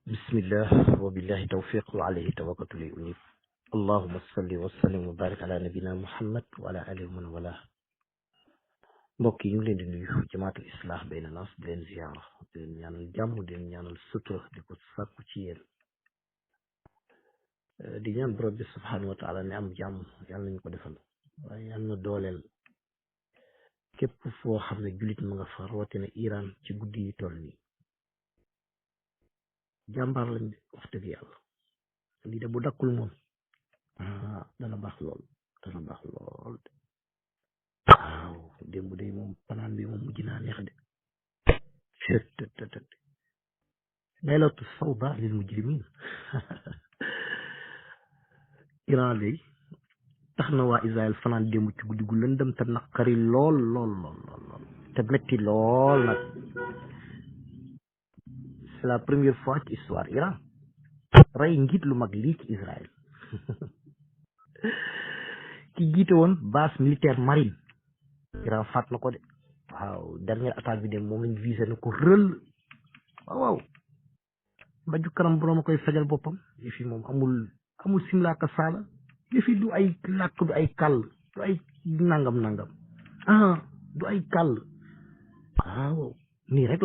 bismillah wa billahi tawfiq wa alayhi tawakkatu li unib allahuma salli wa sallim wa barik ala nabina muhammad wa ala alihi wa man wala mbokk yi ñu ngi leen di nuyu jamaatul islah bayna nas di leen ziyaara di leen ñaanal jàmm di leen ñaanal sutura di ko sàkku ci yéen di ñaan borom bi subhanahu wa taala ne am jàmm yàlla nañu ko defal waaye yàlla na dooleel képp foo xam ne jullit ma nga fa rawatina Iran ci guddi yi toll nii jàmbaar lañ de wax dëgg yàlla lii de bu dakkul moom dana baax lool waaw démb de moom panaan bi moom mujj naa neex de cëtt laylatu sawda lil mujrimin Iran de tax na waa Israël fanaan démb ci guddi gu lëndëm te naqari lool te metti lool nag c'est la première fois ci histoire Iran rey njiit lu mag lii ci Israël ki jiite woon base militaire marine Iran faat na ko de waaw dernière attaque bi de moom lañ visé na ko rël waaw mbaju kanam boroom a koy fajal boppam li fi moom amul simlaaka saala li fi du ay làkk du ay kàll du ay nangam du ay kàll waaw nii rek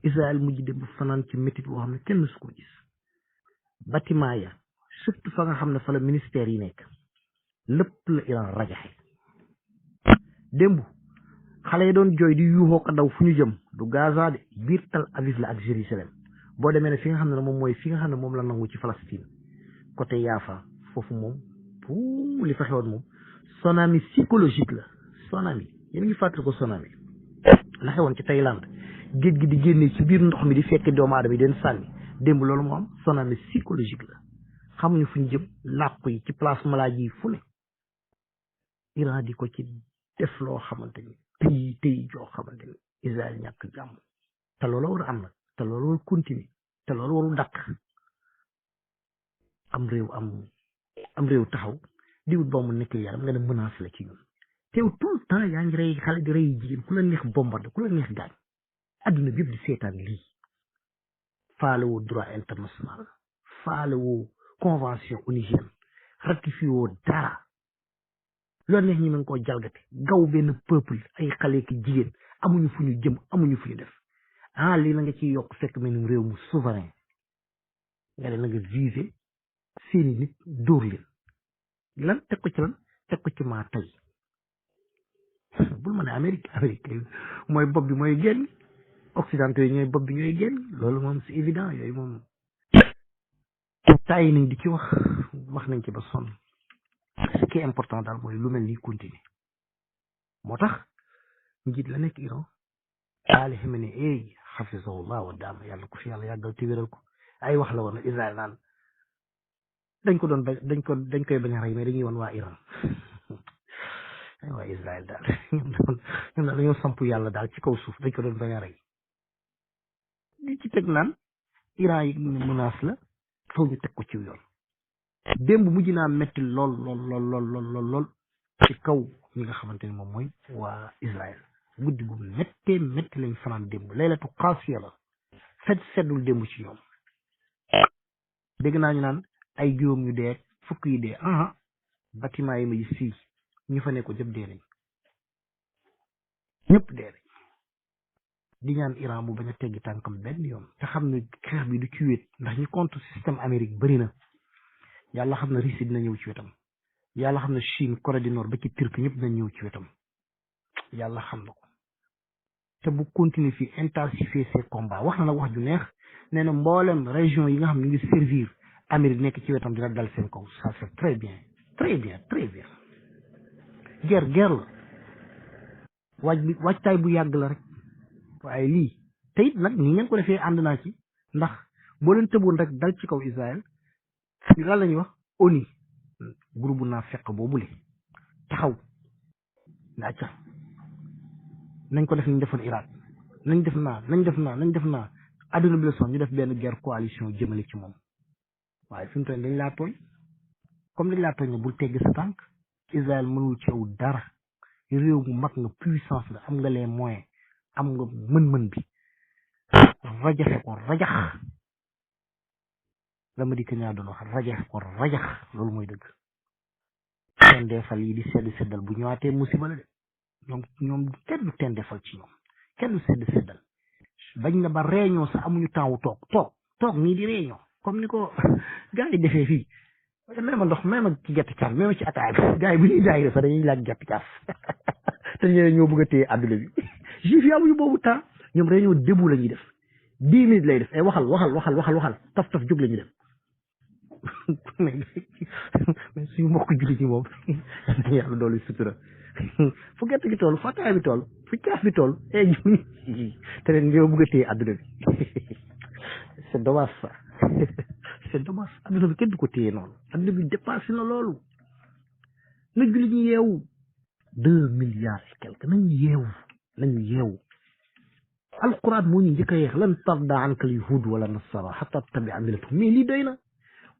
Israël mujj dem bu fanaan ci métit boo xam ne kenn su ko gis bâtiment ya surtout fa nga xam ne fa la ministère yi nekk lépp la Iran rajaxe démb xale yi doon jooy di yuuxoo ko daw fu ñu jëm du Gaza de biir Tel Aviv la ak Jérusalem boo demee ne fi nga xam ne moom mooy fi nga xam ne moom la nangu ci Palestine côté Yafa foofu moom pour li fa xewoon moom tsunami psychologique la tsunami yéen ngi fàttali ko tsunami la xewoon ci Thaïlande géej gi di génnee ci biir ndox mi di fekk doomu aadama yi den sànni démb loolu moo am tsunami psychologique la xamuñu fu ñu jëm làpp yi ci place maladie yi fu ne Iran di ko ci def loo xamante ni tey joo xamante ni Israël ñàkk jàmm te loolu war a am nag te loolu war continuer te loolu waru dakk am réew taxaw di wut bombe nucléaire nga ne menace la ci ñun teew tout le temps yaa ngi rey xale di rey jigéen ku la neex bombardé ku la neex gaañ adduna bi yëpp di seetaan lii faale woo droit international faale woo convention onusienne ratifié woo dara loolu neex ñi mën koo jalgate gaw benn peuple ay xale ki jigéen amuñu fu ñu jëm amuñu fu ñu def lii na nga ciy yokk fekk mel ni réew mu souverain nga ne na nga visé seeni nit dóor leen lan teg ko ci maa tey bul ma ne Amérique mooy bopp bi mooy génn occidentaux yi ñooy bopp bi ñooy génn loolu moom c'est évident yooyu moom tàyyi nañ di ci wax nañ ci ba sonn ce qui est important daal mooy lu mel ni continuer moo tax njiit la nekk Iran Ali Khamenei xafisahullah wa daama yàlla ko fi yàlla yàggal te wéral ko ay wax la woon Israël naan dañ koy bañ a rey mais dañuy woon waa Iran ay waa Israël daal ñoom daal dañoo samp yàlla daal ci kaw suuf dañ ko doon bañ a rey li ci teg naan Iran yi menace la foog ñu teg ko ci yoon démb mujj naa metti lool ci kaw ñi nga xamante ne moom mooy waa Israël guddi gu métti lañ fanaan démb laylatu xaasiya la seddul démb ci ñoom dégg naa ñu naan ay juróom ñu dee fukk yi dee bâtiment yi ma gis fii ñu fa nekko jëpp dee nañ ñëpp dee nañ di ñaan Iran mu bañ a teggi tànkam benn yoon te xam ne xeex bi du ci wéet ndax ñi contre système Amérique bëri na yàlla xam ne Russie dina ñëw ci wetam yàlla xam ne Chine Corée du Nord ba ci Turquie ñëpp dinañ ñëw ci wetam yàlla xam na ko te bu continuer fii intensifier ses combats wax na nag wax ju neex nee na mboolem région yi nga xam ne ñu ngi servir Amérique nekk ci wetam dina dal seen kaw ça c'est très bien guerre la waajtaay bu yàgg la rek waaye lii te it nag nii ngeen ko defee ànd naa ci ndax boo leen tëboon rek dal ci kaw Israël ñu lan la ñuy wax ONU groupe bu naa fekk boobule taxaw naa ca nañ ko def nañ defoon Irak nañ def naa adduna bi la son ñu def benn guerre coalition jëmale ci moom waaye fi mu toll dañ laa tooñ comme dañ laa tooñ ne bul tegg sa tànk Israël mënul ci yow dara réew mu mag nga puissance la am nga les moyens am nga mën-mën bi rajaxe ko rajax la ma di ñaa doon wax rajax ko rajax loolu mooy dëgg tendeefal yi di seddal bu ñëwaatee musiba la de ñoom kenn du tendeefal ci ñoom kenn du seddal bañ na ba réunion sax amuñu temps wu toog nii di réunion comme ni ko gars yi defee fii may ma ndox may ma ci gerte caaf may ma ci ataaya bi gars yi bu ñuy daayira sax dañuy laaj gerte caaf te ñoo bëgg a téye àdduna bi juif yi amuñu boobu temps ñoom réunion debout la ñuy def 10 minutes lay def ay waxal taf jóg la ñuy def mais suñu mbokk jullit ñi moom yàlla doolu sutura fu gerte gi toll fu ataaya bi toll fu caaf bi toll te leen ñoo bëgg a téye àdduna bi c'est dommage ça c'est dommage àdduna bi kenn du ko téye noonu àdduna bi dépassé na loolu na jullit ñi yeewu 2 milliards et quelque nañu yeewu alquran moo ñu njëkk a yeex lan tarda anka al yahud wala nasara hatta tattabi'a millatahum mais lii doy na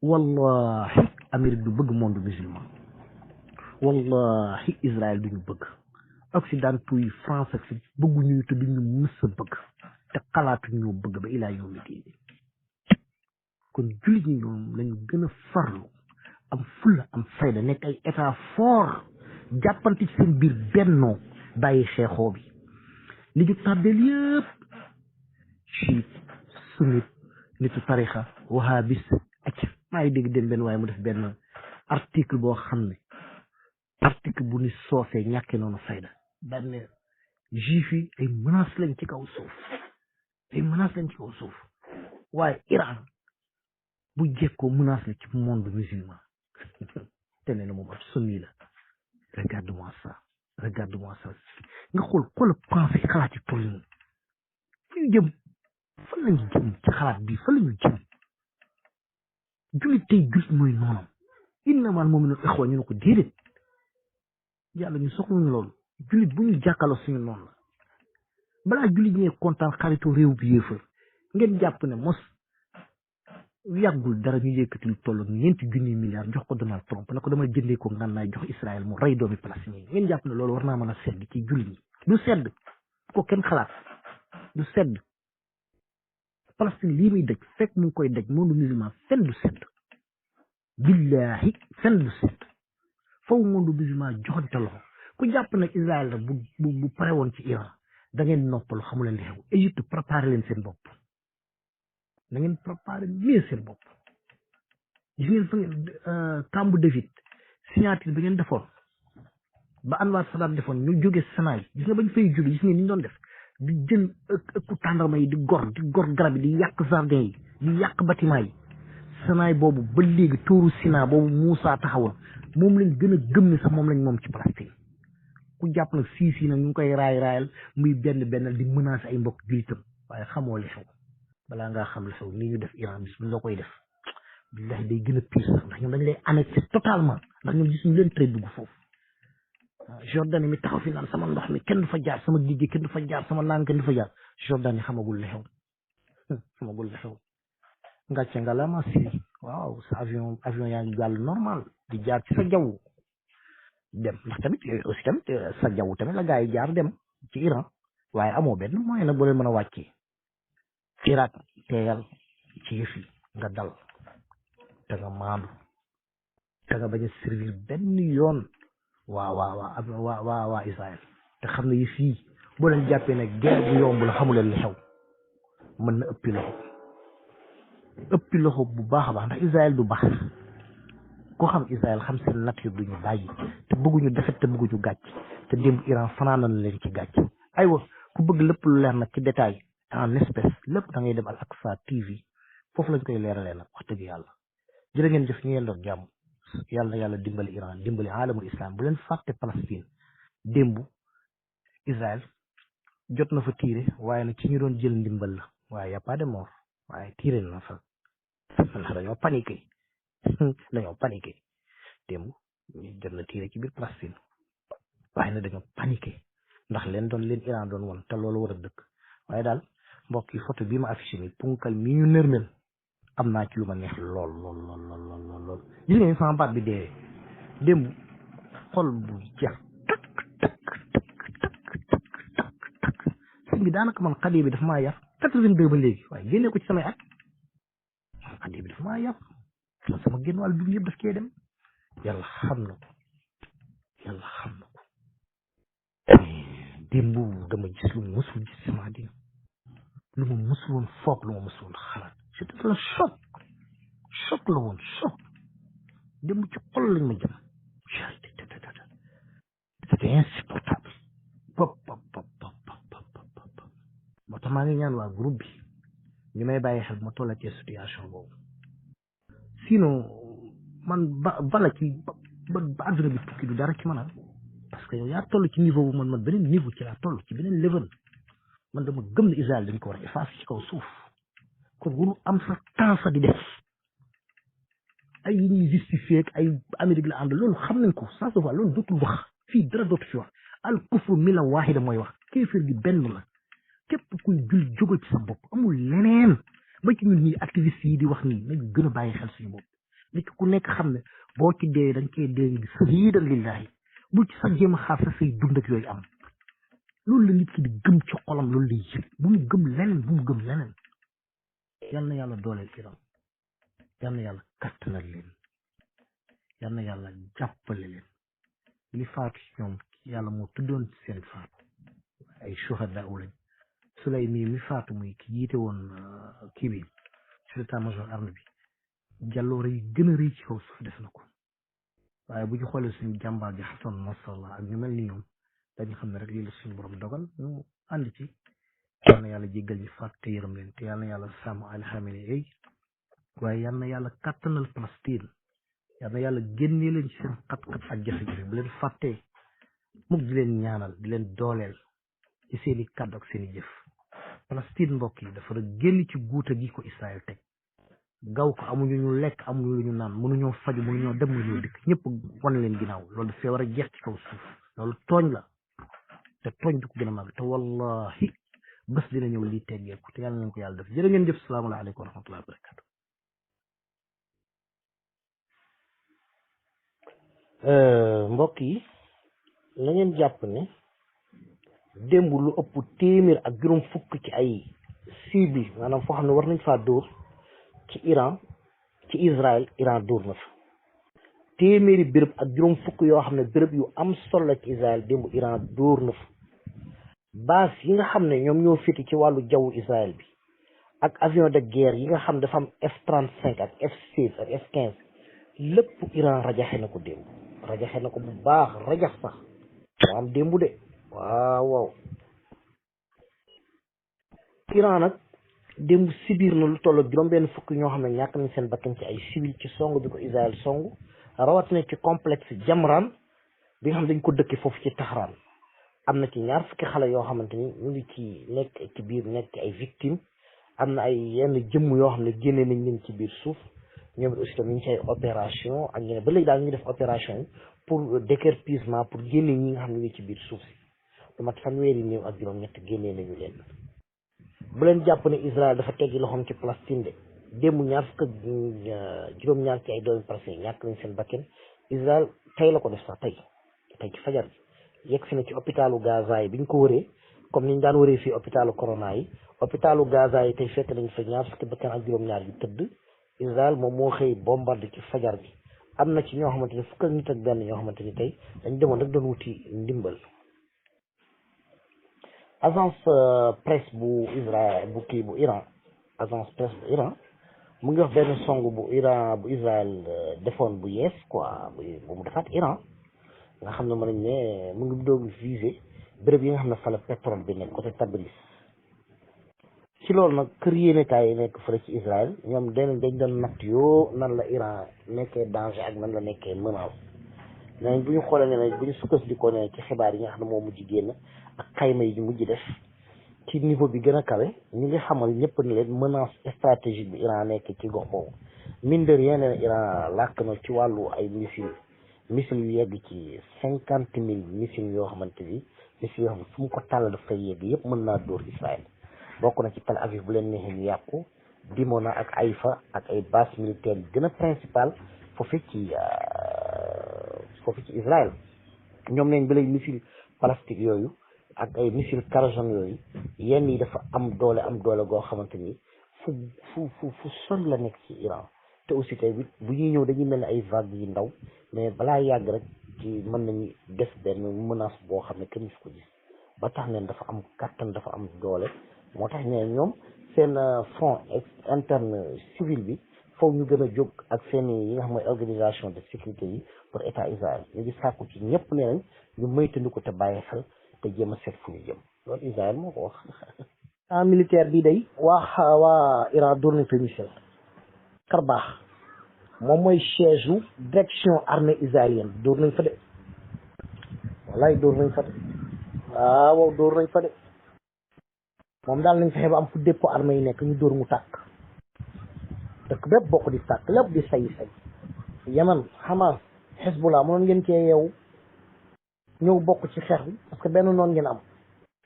wallahi Amérique du bëgg monde musulman wallahi Israël duñu bëgg occidentaux yi France ak fi bëgguñu te duñu mës a bëgg te xalaatu ñoo bëgg ba ilaa yawmi diin kon jullit ñi ñoom lañu gën a farlu am fulla am fayda nekk ay état fort jàppante ci seen biir bennoo bàyyi xeexoo bi li ñu tàddeel yëpp chiite sunnite nitu tarixa wahabis acc maa ngi dégg dem benn waaye mu def benn article boo xam ne article bu ni soofee ñàkke noonu fayda daan ne juif yi ay menace lañ ci kaw suuf waaye Iran bu jekkoo menace la ci monde musulman te nee na moom ab sunni la regarde-moi ça nga xool pensé xalaat yi toll nii ñu jëm fan lañu jëm ci xalaat bi fan lañu jëm jullit tey jullit mooy noonam innamal mu'minuuna ixwa ñu ne ko déedéet yàlla ñu soxluñu loolu jullit bu ñu jàkkaloo suñu noonu la balaa jullit ñee kontaan xaritu réew bi yéefar ngeen jàpp ne mos yàggul dara ñu yëkkati lu toll 4 milliards jox ko Donald Trump ne ko dama jëndee ko ngànnaay jox Israël mu rey doomi palestinien ngeen jàpp ne loolu war naa mën a sedd ci jullit ñi du sedd ko kenn xalaat du sedd Palestine lii muy daj fekk mu ngi koy daj monde musulman fenn du sedd billahi fenn du sedd faw monde musulman joxante loxo ku jàpp nag Israël la bu pare woon ci Iran da ngeen noppalu xamu leen li xew Égypte préparé leen seen bopp da ngeen préparé mieux seen bopp gis ngeen fa ngeen Camp David signature bi ngeen defoon ba Anwar Sadat defoon ñu jóge Sanaay gis nga bañ fay jóge gis ngeen ni ñu doon def di jël ëkku tàndarma yi di gor garab yi di yàq jardin yi di yàq bâtiment yi Sanaay boobu ba léegi tuuru Sina boobu Moussa taxawoon moom lañ gën a gëm ne sax moom lañ moom ci Palestine ku jàpp nag sii nag ñu ngi koy raayal muy benn di menacer ay mbokk jullitam waaye xamoo li xew balaa ngaa xam li xew nii ñu def Iran bis bu ñu la koy def billahi day gën a pire sax ndax ñoom dañ lay annexé totalement ndax ñoom gisuñu leen tey dugg foofu Jordan mi taxaw fi naan sama ndox mi kenn du fa jaar sama géej gi kenn du fa jaar sama naan kenn du fa jaar Jordan yi xamagul li xew ngàcce nga la ma si waaw sa avion yaa ngi jàll normal di jaar ci sa jaww dem ndax tamit aussi tamit sa jaww tamit la gaa yi jaar dem ci Iran waaye amoo benn moyen nag boo leen mën a wàccee Irak teeyal ci yëf yi nga dal te nga maandu te nga bañ a servir benn yoon waa Israël te xam ne yëf yi boo leen jàppee ne guerre bu yomb la xamuleen li xew mën na ëppi loxo bu baax a baax ndax Israël du baax koo xam Israël xam seen nature duñu bàyyi te bëgguñu defet te bëgguñu gàcc te démb Iran fanaan na leen ci gàcc aywa ku bëgg lépp lu leer nag ci détail en espèce lépp da ngay dem Al Aqsa TV foofu lañ koy leeralee nag wax dëgg yàlla jërë ngeen jëf ñu ngeen doon jàmm yàlla dimbali Iran dimbali alamul islam bu leen fàtte Palestine démb Israël jot na fa tiire waaye nag ci ñu doon jël ndimbal la waaye y a pas de mort waaye tiire na fa ndax dañoo paniqué démb jot na tiire ci biir Palestine waaye nag dañoo paniqué ndax leen Iran doon woon te loolu war a dëkk waaye daal mbokk yi photo bii ma affiché ni punkal mi ñu nërmel am naa ci lu ma neex lool gis ngeen sama baat bi deewee démb xol bu jeex takk sëñ bi daanaka man xale bi daf maa yar 82 ba léegi waaye génne ko ci samay at addi bi dafa maa yàpp sama génn wàll bi yëpp daf cee dem yàlla xam na ko yàlla xam na ko démb dama gis lu ma mësul gis sama àddina lu ma mësul woon foog lu ma mësul woon xalaat c'était un choc la woon choc démb ci xol lañ ma jëm c'était insupportable pop moo tax maa ngi ñaan waa groupe bi ñu may bàyyi xel ma toll ci situation boobu sinon man bala ci ba àdduna bi tukki du dara ci man parce que yow yaa toll ci niveau bu man beneen niveau ci laa toll ci beneen level man dama gëm ne Israël dañ ko war a effacer ci kaw suuf kon wuru am sa temps fa di def ay yi ñuy justifier ak ay Amérique la ànd loolu xam nañ ko ça se voit loolu dootul wax fii dara dootu fi wax al kufru milla waahida mooy wax kéefir gi benn la képp kuy jul jóge ci sa bopp amul leneen ba ci ñun ñii activistes yi di wax nii nañu gën a bàyyi xel suñu bopp nit ku nekk xam ne boo ci dee dañ koy dee shahiidan lillahi bul ci sax jéem a xaar sa say dund ak yooyu am loolu la nit ki di gëm ci xolam loolu lay yëg bu mu gëm leneen yal na yàlla dooleel Iran yal na yàlla kattanal leen yal na yàlla jàppale leen li faatu ci ñoom yàlla moo tuddoon seen faatu ay shuhada lañ Sulay mi faatu muy ki jiite woon kii bi chef d'état-major armée bi jàlloore yi gën a rëy ci kaw suuf def na ko waaye bu ñu xoolee suñu jàmbaar ji Hassan Nasrallah ak ñu mel ni ñoom dañu xam ne rek lii la suñu borom dogal ñu ànd ci yal na yàlla jéggal ñu faat te yërëm leen te yal na yàlla sàmm Ali Khamenei waaye yal na yàlla kattanal Palestine yal na yàlla génnee leen ci seen xat-xat ak jafe-jafe bu leen fàttee mukk di leen ñaanal di leen dooleel ci seeni kàddu ak seeni jëf Palestine mbokk yi dafa génn ci guuta gi ko Israël teg gaw ko amuñu ñu lekk amuñu lu ñu naan mënuñoo faju mënuñoo dem mënuñoo dikk ñëpp wan leen ginnaaw loolu dafay war a jeex ci kaw suuf loolu tooñ la te tooñ du ko gën a màgg te wallahi bés dina ñëw lii teggeeku te yàlla nañ ko yàlla def jërë ngeen jëf salaamaaleykum wa rahmatullahi wa barakatu mbokk yi na ngeen jàpp ne démb lu ëpp téeméer ak juróom fukk ci ay cible maanaam foo xam ne war nañ faa dóor ci Iran ci Israël Iran dóor na fa téeméeri béréb ak juróom fukk yoo xam ne béréb yu am solo la ci Israël démb Iran dóor na fa base yi nga xam ne ñoom ñoo féete ci wàllu jawwu Israël bi ak avion de guerre yi nga xam dafa am F-35 ak F-16 ak F-15 lépp Iran rajaxe na ko démb rajaxe na ko bu baax rajax sax moo am démb de waaw Iran nag démb sibir na lu toll juróom-benn fukk ñoo xam ne ñàkk nañ seen bakkan ci ay civil ci song bi ko Israël song rawatina ci complexe Jamran bi nga xam dañ ko dëkke foofu ci Tahran am na ci ñaar fukki xale yoo xamante ni ñu ngi ci nekk ci biir nekk ay victimes am na ay yenn jëmm yoo xam ne génne nañ leen ci biir suuf ñoom it aussi tam ñu ngi ci ay opération ak ñeneen ba léegi daal ñu ngi def opération yi pour déguerpissement pour génne ñi nga xam ne ñu ngi ci biir suuf si lu mat fanweeri néew ak juróom-ñett génnee nañu leen bu leen jàpp ne Israël dafa teggi loxoom ci Palestine de démb ñaar fukk ak juróom-ñaar ci ay doomi Palestine ñàkk nañ seen bakken Israël tey la ko def sax tey ci fajar bi yegg si na ci hôpitalu Gaza yi bi ñu ko wëree comme ni ñu daan wëree fii hôpitalu corona yi hôpitalu Gaza yi tey fekk nañ fa ñaar fukki bakkan ak juróom-ñaar yu tëdd Israël moom moo xëy bombardé ci fajar bi am na ci ñoo xamante ni fukk ak nit ak benn ñoo xamante ni tey dañ demoon rek doon wuti ndimbal agence presse bu Israël bu Iran agence presse bu Iran mu ngi wax benn song bu Israël defoon bu yees quoi bu mu defaat Iran nga xam ne mën nañ ne mu ngi doog visé béréb yi nga xam ne fa la pétrole bi nekk côté Tabriz ci loolu nag kër yéenekaay yi nekk fële ci Israël ñoom dañ doon natt yoo nan la Iran nekkee danger ak nan la nekkee menace nañ bu ñu xoolee ne bu ñu sukkandikoo ne ci xibaar yi nga xam ne moo mujj génn ak xayma yi ñu mujj def ci niveau bi gën a kawe ñu ngi xamal ñëpp ne leen menace stratégique bi Iran nekk ci gox boobu mine de rien ne Iran làkk na ci wàllu ay missile yu yegg ci 50,000 missiles yoo xamante ni missiles yoo xam ne fu mu ko tàll daf koy yegg yëpp mën naa dóor Israël bokk na ci Tel Aviv bu leen neexee ñu yàqu Dimona ak Haïfa ak ay base militaire yi gën a principal foofu ci Israël ñoom nañ ba léegi missile balistique yooyu ak ay missile Karajan yooyu yenn yi dafa am doole goo xamante ni fu sori la nekk ci Iran te aussi tey bu ñuy ñëw dañuy mel ni ay vagues yu ndaw mais balaa yàgg rek ci mën nañu def benn menace boo xam ne kenn su ko gis ba tax ne dafa am kàttan dafa am doole moo tax ne ñoom seen front interne civil bi foofu ñu gën a jóg ak seen yi nga xam mooy organisation de sécurité yi pour état Israël ñu ngi sàkku ci ñëpp ne nañ ñu moytandiku te bàyyi xel te jéem a seet fu ñu jëm loolu Israël moo ko wax. camp militaire bi day waa Iran dóor nañ fa missile Karbaax moom mooy siège u direction armée israélienne dóor nañ fa de wallaay dóor nañ fa de waaw dóor nañ fa de moom daal nañ fexe ba am fu dépôt armée yi nekk ñu dóor mu tàkk dëkk bépp bokk di tàkk lépp di say Yaman Hamas Hezbollah mënoon ngeen cee yeewu ñëw bokk ci xeex bi parce que benn noonu ngeen am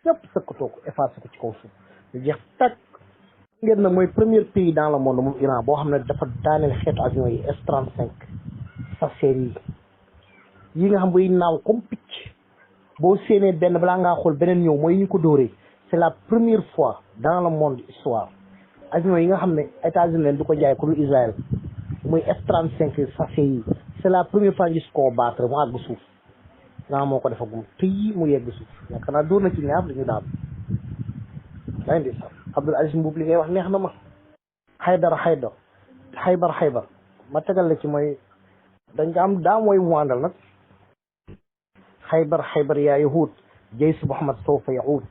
ñëpp sëkkatoo ko effacé ko ci kaw suuf ñu jeex tàkk ngeen nag mooy premier pays dans le monde moom Iran boo xam ne dafa daaneel xeetu avion yi S-35 Safir yi nga xam buy naaw comme picc boo séenee benn balaa ngaa xool beneen ñëw mooy ñu ko dóoree c'est la première fois dans le monde histoire avion yi nga xam ne États-Unis leen du ko jaay ku dul Israël muy F-35 Safir yi c'est la première fois gis koo battre mu àgg suuf naa moo ko defagum tëyi mu yegg suuf yaakaar naa dóor na ci ñaar dañu daal daa indi sax Abdul Aziz Mbuub li ngay wax neex na ma xaybar ma tegal la ci mooy dañ ko am daa mooy mu àndal nag xaybar yaa yahud jaysh Muhammad sawfa yaud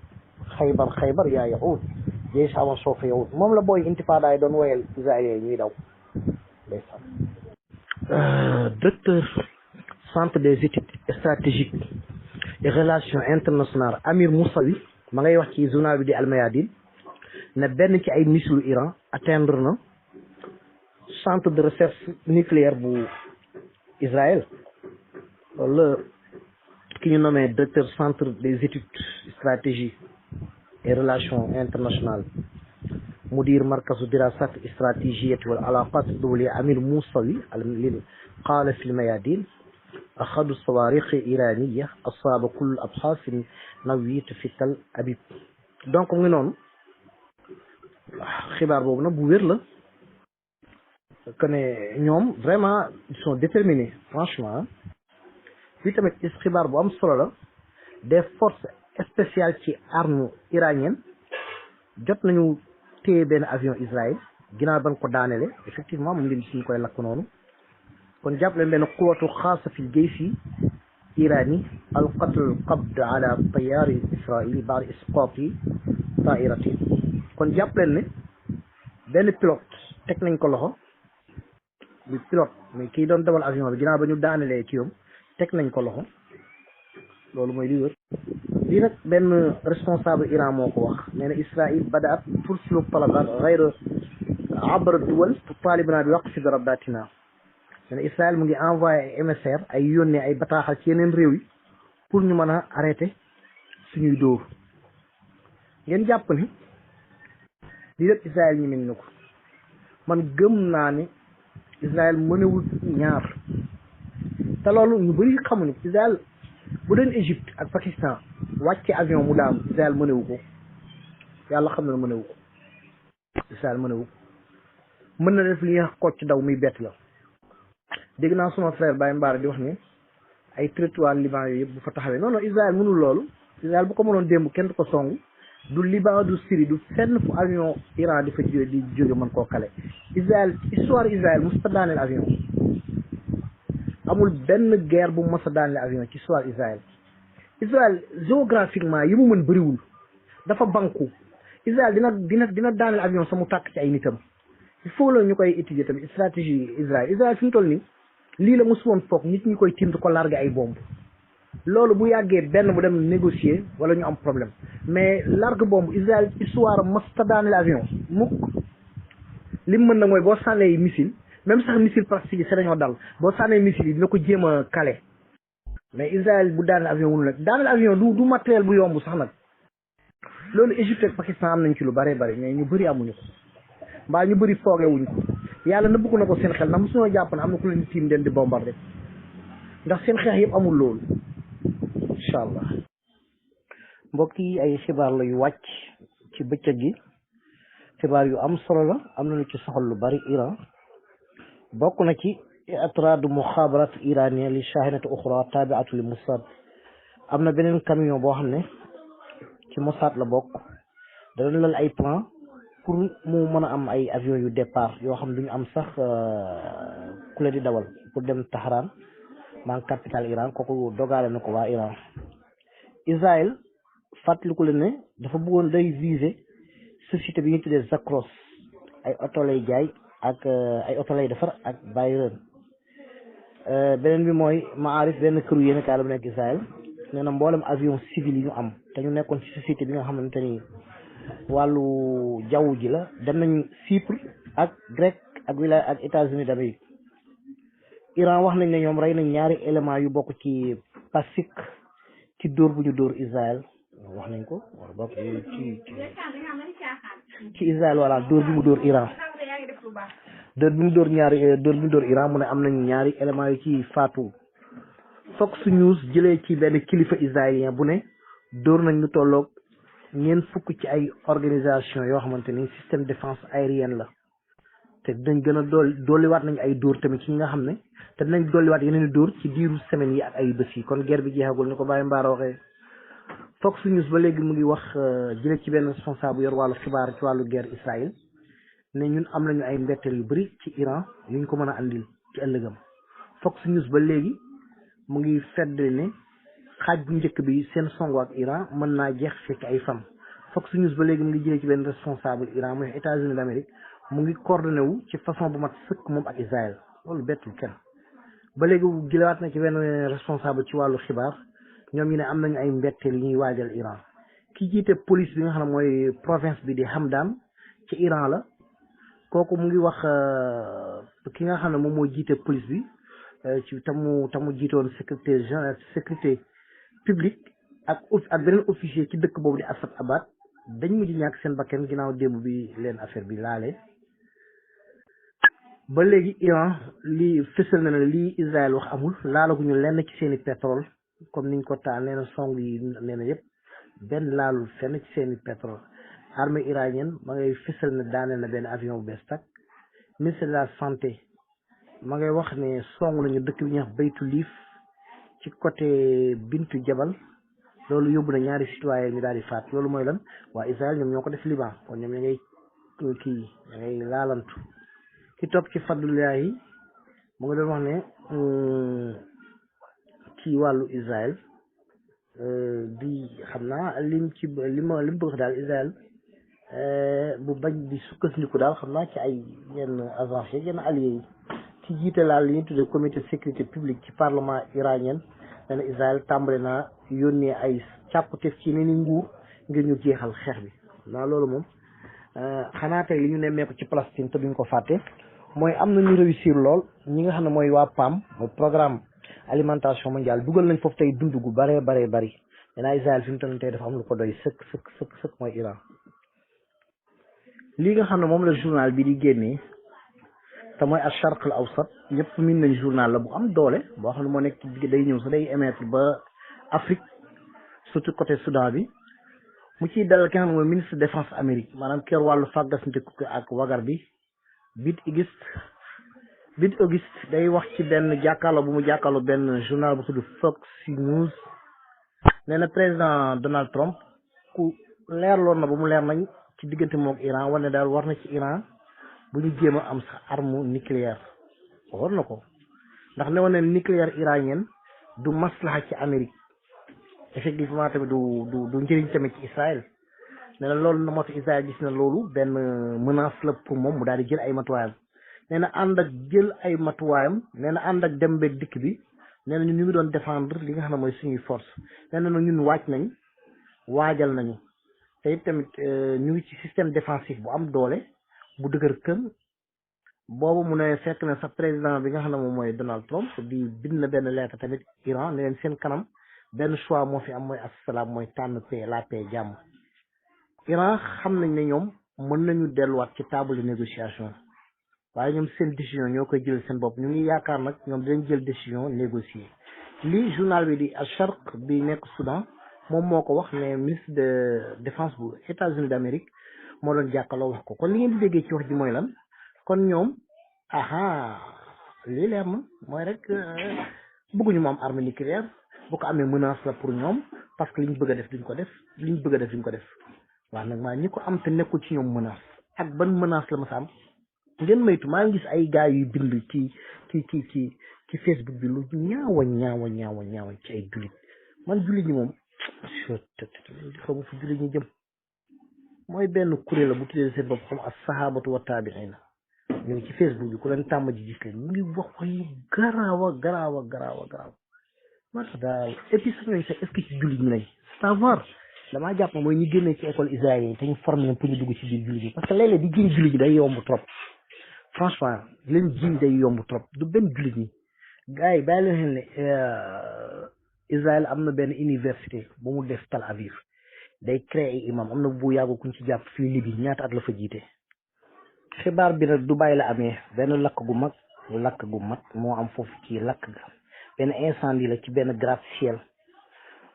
xaybar yaa yahud jaysh Muhammad sawfa yaud moom la booy intifada yi doon woyal israélien ñuy daw ndeysaan directeur centre des études stratégiques et relations internationales Amir Moussawi ma ngay wax ci journal bi di Al Mayadin ne benn ci ay missile Iran atteindre na centre de recherche nucléaire bu Israël loolu la ki ñu nommé directeur centre des études stratégiques et relations internationales mudir markazu dirasat stratégiyyah wal alaqat ad-dawliyya Amir Moussawi قال في الميادين أخذوا الصواريخ إيرانية أصاب كل الأبحاث النووية في تل أبيب donc mu ngi noonu xibaar boobu nag bu wér la que ne ñoom vraiment ils sont déterminés franchement fii tamit xibaar bu am solo la des forces spéciales ci arme iranienne jot nañu téye benn avion Israël ginnaaw ban ko daanele effectivement mu ngi leen suñu koy lakk noonu kon jàpp leen benn quwwatu xaasa fil jayshi irani alqat alqabd ala tayaari israili baada isqaati tairati kon jàpp leen ne benn pilote teg nañ ko loxo bi pilote mais kii doon dawal avion bi ginnaaw ba ñu daanelee ci yoom teg nañ ko loxo loolu mooy li wër lii nag benn responsable Iran moo ko wax nee na Israël badaat tursilu talabat gayra abra duwal tutalibna bi waqfi darabatina nee na Israël mu ngi envoyé ay émissaire ay yónnee ay bataaxal ci yeneen réew yi pour ñu mën a arrêté suñuy dóor ngeen jàpp ni lii lépp Israël ñi mel na ko man gëm naa ni Israël mënewul ñaar te loolu ñu bëri xamuñu Israël bu doon Égypte ak Pakistan wàcce avion mu daanu Israël mënewu ko yàlla xam na mënewu ko Israël mënewu ko mën na def li ñuy wax kocc daw muy bett la dégg naa suma frère Baye Mbaara di wax ni ay territoire Liban yooyu yëpp bu fa taxawee non non Israël mënul loolu Israël bu ko mënoon démb kenn du ko song du Liban du Syrie du fenn fu avion Iran di fa jóge mën koo kale Israël histoire Israël mos ta daaneel avion amul benn guerre bu mos a daaneel avion ci histoire Israël Israël géographiquement yi mu mën bëriwul dafa banku Israël dina daaneel avion sa mu tàkk ci ay nitam il faut la ñu koy étudier tamit stratégie Israël fi mu toll nii lii la mosu woon foog nit ñi koy tiim ko largué ay bombe loolu bu yàggee benn bu dem négocier wala ñu am problème mais largue bombe Israël histoire mos ta daaneel avion mukk li mu mën na mooy boo sànnee missile même sax missile plastique yi c'est dañoo dal boo sànnee missile yi dina ko jéem a kale mais Israël bu daaneel avion wunu nag daaneel avion du matériel bu yomb sax nag loolu Égypte ak Pakistan am nañ ci lu bare bari mais ñu bëri amuñu ko mbaa ñu bëri foogee wuñ ko yàlla nëbb ko na ko seen xel ndax mosuñoo jàpp ne am na ku leen tiim den di bombardé ndax seen xeex yëpp amul loolu incha allah mbokk yi ay xibaar la yu wàcc ci bëccëg gi xibaar yu am solo la am na lu ci soxal lu bari Iran bokk na ci atraadu muxaabarat iranien li shahinati uxra tabiatu li Mossad am na beneen camion boo xam ne ci Mossad la bokk danañ lal ay plan pour mu mën a am ay avion yu départ yoo xam duñu am sax ku leen di dawal pour dem Tahran maa ngi capitale Iran kooku dogaale na ko waa Iran. Israël fàttaliku leen ne dafa bëggoon day viser société bi ñu tuddee Zakros ay oto lay jaay ak ay oto lay defar ak Bayern beneen bi mooy Maarif benn këru yéen kaay la bu nekk Israël nee na mboolem avion civil yi ñu am te ñu nekkoon ci société bi nga xamante ni wàllu jaww ji la dem nañ Chypre ak Grèce ak wilaya ak États-Unis d'Amérique. Iran wax nañ ne ñoom rey nañ ñaari élément yu bokk ci Pacifique ci dóor bu ñu dóor Israël wax nañ ko wala bokk ci Israël wala dóor bi mu dóor Iran dóor bi mu dóor Iran mu ne am nañ ñaari élément yu ci faatu. Fox News jëlee ci benn kilifa israélien bu ne dóor nañ lu tolloog ñeent fukk ci ay organisation yoo xamante ni système défense aérienne la te dinañ gën a dolliwaat nañ ay dóor tamit ci ñi nga xam ne te dinañ dolliwaat yeneen i dóor ci diiru semaines yi ak ay bés yi kon guerre bi jeexagul ni ko Baye Mbaara waxee. Fox News ba léegi mu ngi wax jëlee ci benn responsable yor wàllu xibaar ci wàllu guerre Israël ne ñun am nañu ay mbetteel yu bëri ci Iran yu ñu ko mën a andil ci ëllëgam. Fox News ba léegi mu ngi feddali ne xaaj bu njëkk bi seen songo ak Iran mën naa jeex fekk ay fan. Fox News ba léegi mu ngi jëlee ci benn responsable Iran mooy États-Unis d'Amérique mu ngi coordonné wu ci façon bu mat sëkk moom ak Israël loolu bettul kenn. ba léegi jëlewaat na ci benn responsable ci wàllu xibaar ñoom ñu ne am nañu ay mbetteel yu ñuy waajal Iran ki jiite police bi nga xam ne mooy province bi di Hamdan ci Iran la kooku mu ngi wax ki nga xam ne moom moo jiite police bi ci tamu jiitoon sécurité publique ak beneen officier ci dëkk boobu di Assad Abad dañ mujj ñàkk seen bakken ginnaaw démb bi leen affaire bi laale. ba léegi Iran lii fësal na ne lii Israël wax amul laalaguñu lenn ci seeni pétrole comme niñ ko taal nee na song yi nee na yëpp benn laalul fenn ci seeni pétrole. Armée iranienne ma ngay fësal ne daaneel na benn avion bu bees tak ministre de la santé ma ngay wax ne song nañu dëkk bi ñuy wax Baytu Liif ci côté Bintu Jabal loolu yóbbu na ñaari citoyen ñu daal di faat loolu mooy lan waa Israël ñoom ñoo ko def Liban kon ñoom ña ngay laalantu. ki topp ci Fadlullah yi mu nga doon wax ne ci wàllu Israël di xam naa li mu bëgg daal Israël bu bañ di sukkandiku daal xam naa ci ay yenn agence yenn alliés yi ci jiite laal li ñu tuddee comité sécurité publique ci parlement iranien nee na Israël tàmbale naa yónnee ay càppteef ci yeneen i nguur ngir ñu jeexal xeex bi naa loolu moom xanaa tey li ñu nemmeeku ci Palestine te duñ ko fàtte mooy am na ñu réussir lool ñi nga xam ne mooy waa PAM mooy programme alimentation mondiale dugal nañ foofu tey dund gu baree bari danaa Israël fi mu toll tey dafa am lu ko doy sëkk mooy Iran. lii nga xam ne moom la journal bi di génnee te mooy Al-Sharq al-Awsat ñëpp min nañ journal la bu am doole boo xam ne moo nekk ci day ñëw sax day émettre ba Afrique surtout côté Soudan bi mu ciy dalal ki nga xam ne mooy ministre défense Amérique maanaam kër wàllu fàggasndiku ak wagar bi Bid Auguste day wax ci benn jàkkaarloo bu mu jàkkaarloo benn journal bu tudd Fox News nee na président Donald Trump ku leerloon na ba mu leer nañ ci diggante moom Iran wane daal war na ci Iran bu ñu jéem a am sax arme nucléaire war na ko ndax ne woon ne nucléaire iranienne du maslaha ci Amérique effectivement tamit du njëriñ tamit ci Israël nee na loolu na moo tax Israël gis na loolu benn menace la pour moom mu daal di jël ay matuwaayam nee na ànd ak jël ay matuwaayam nee na ànd ak dem beeg dikk bi nee na ñun ñu ngi doon défendre li nga xam ne mooy suñuy force nee na ñun waajal nañu te it tamit ñu ngi ci système défensif bu am doole bu dëgër kër boobu mu ne fekk na sa président bi nga xam ne moom mooy Donald Trump di bind na benn lettre tamit Iran ne leen seen kanam benn choix moo fi am mooy assalaam mooy tànn paix la paix jàmm. Iran xam nañ ne ñoom mën nañu delluwaat ci table de négociation waaye ñoom seen décision ñoo koy jël seen bopp ñu ngi yaakaar nag ñoom dinañ jël décision négocier lii journal bi di Al-Sharq bi nekk Soudan moom moo ko wax ne ministre de défense bu États-Unis d'Amérique moo doon jàkkaloo wax ko kon li ngeen di déggee ci wax ji mooy lan kon ñoom aha lii leer na mooy rek bëgguñu mu am arme nucléaire bu ko amee menace la pour ñoom parce que liñ bëgg a def duñ ko def liñ bëgg a def duñ ko def waaw nag maa ñi ko am te nekkul ci ñoom menace ak ban menace la ma sa am ngeen maytu maa ngi gis ay gars yu bind ci Facebook bi lu ñaawa ci ay jullit man jullit ñi moom xamu fu jullit ñi jëm mooy benn kuréel la bu tuddee seen bopp xam as sahabatu wa taabiina ñu ngi ci Facebook bi ku leen tàmm ji gis leen ñu ngi wax yu garaaw moo tax daal et puis sax ñooñu sax est-ce que ci jullit ñi lañ savoir damaa jàpp mooy ñu génnee ci école israélien yi te ñu formé leen pour ñu dugg ci biir jullit ñi parce que léeg-léeg di jiñ jullit ñi day yomb trop franchement leen jiñ day yomb trop du benn jullit ñi gars yi bàyyi leen ne Israël am na benn université bu mu def Tel Aviv day créer ay imam am na bu yàggu kuñ ci jàpp fii Libye ñaata at la fa jiite xibaar bi nag Dubaï la amee benn lakk gu mag moo am foofu ci lakk ga benn incendie la ci benn gratte-ciel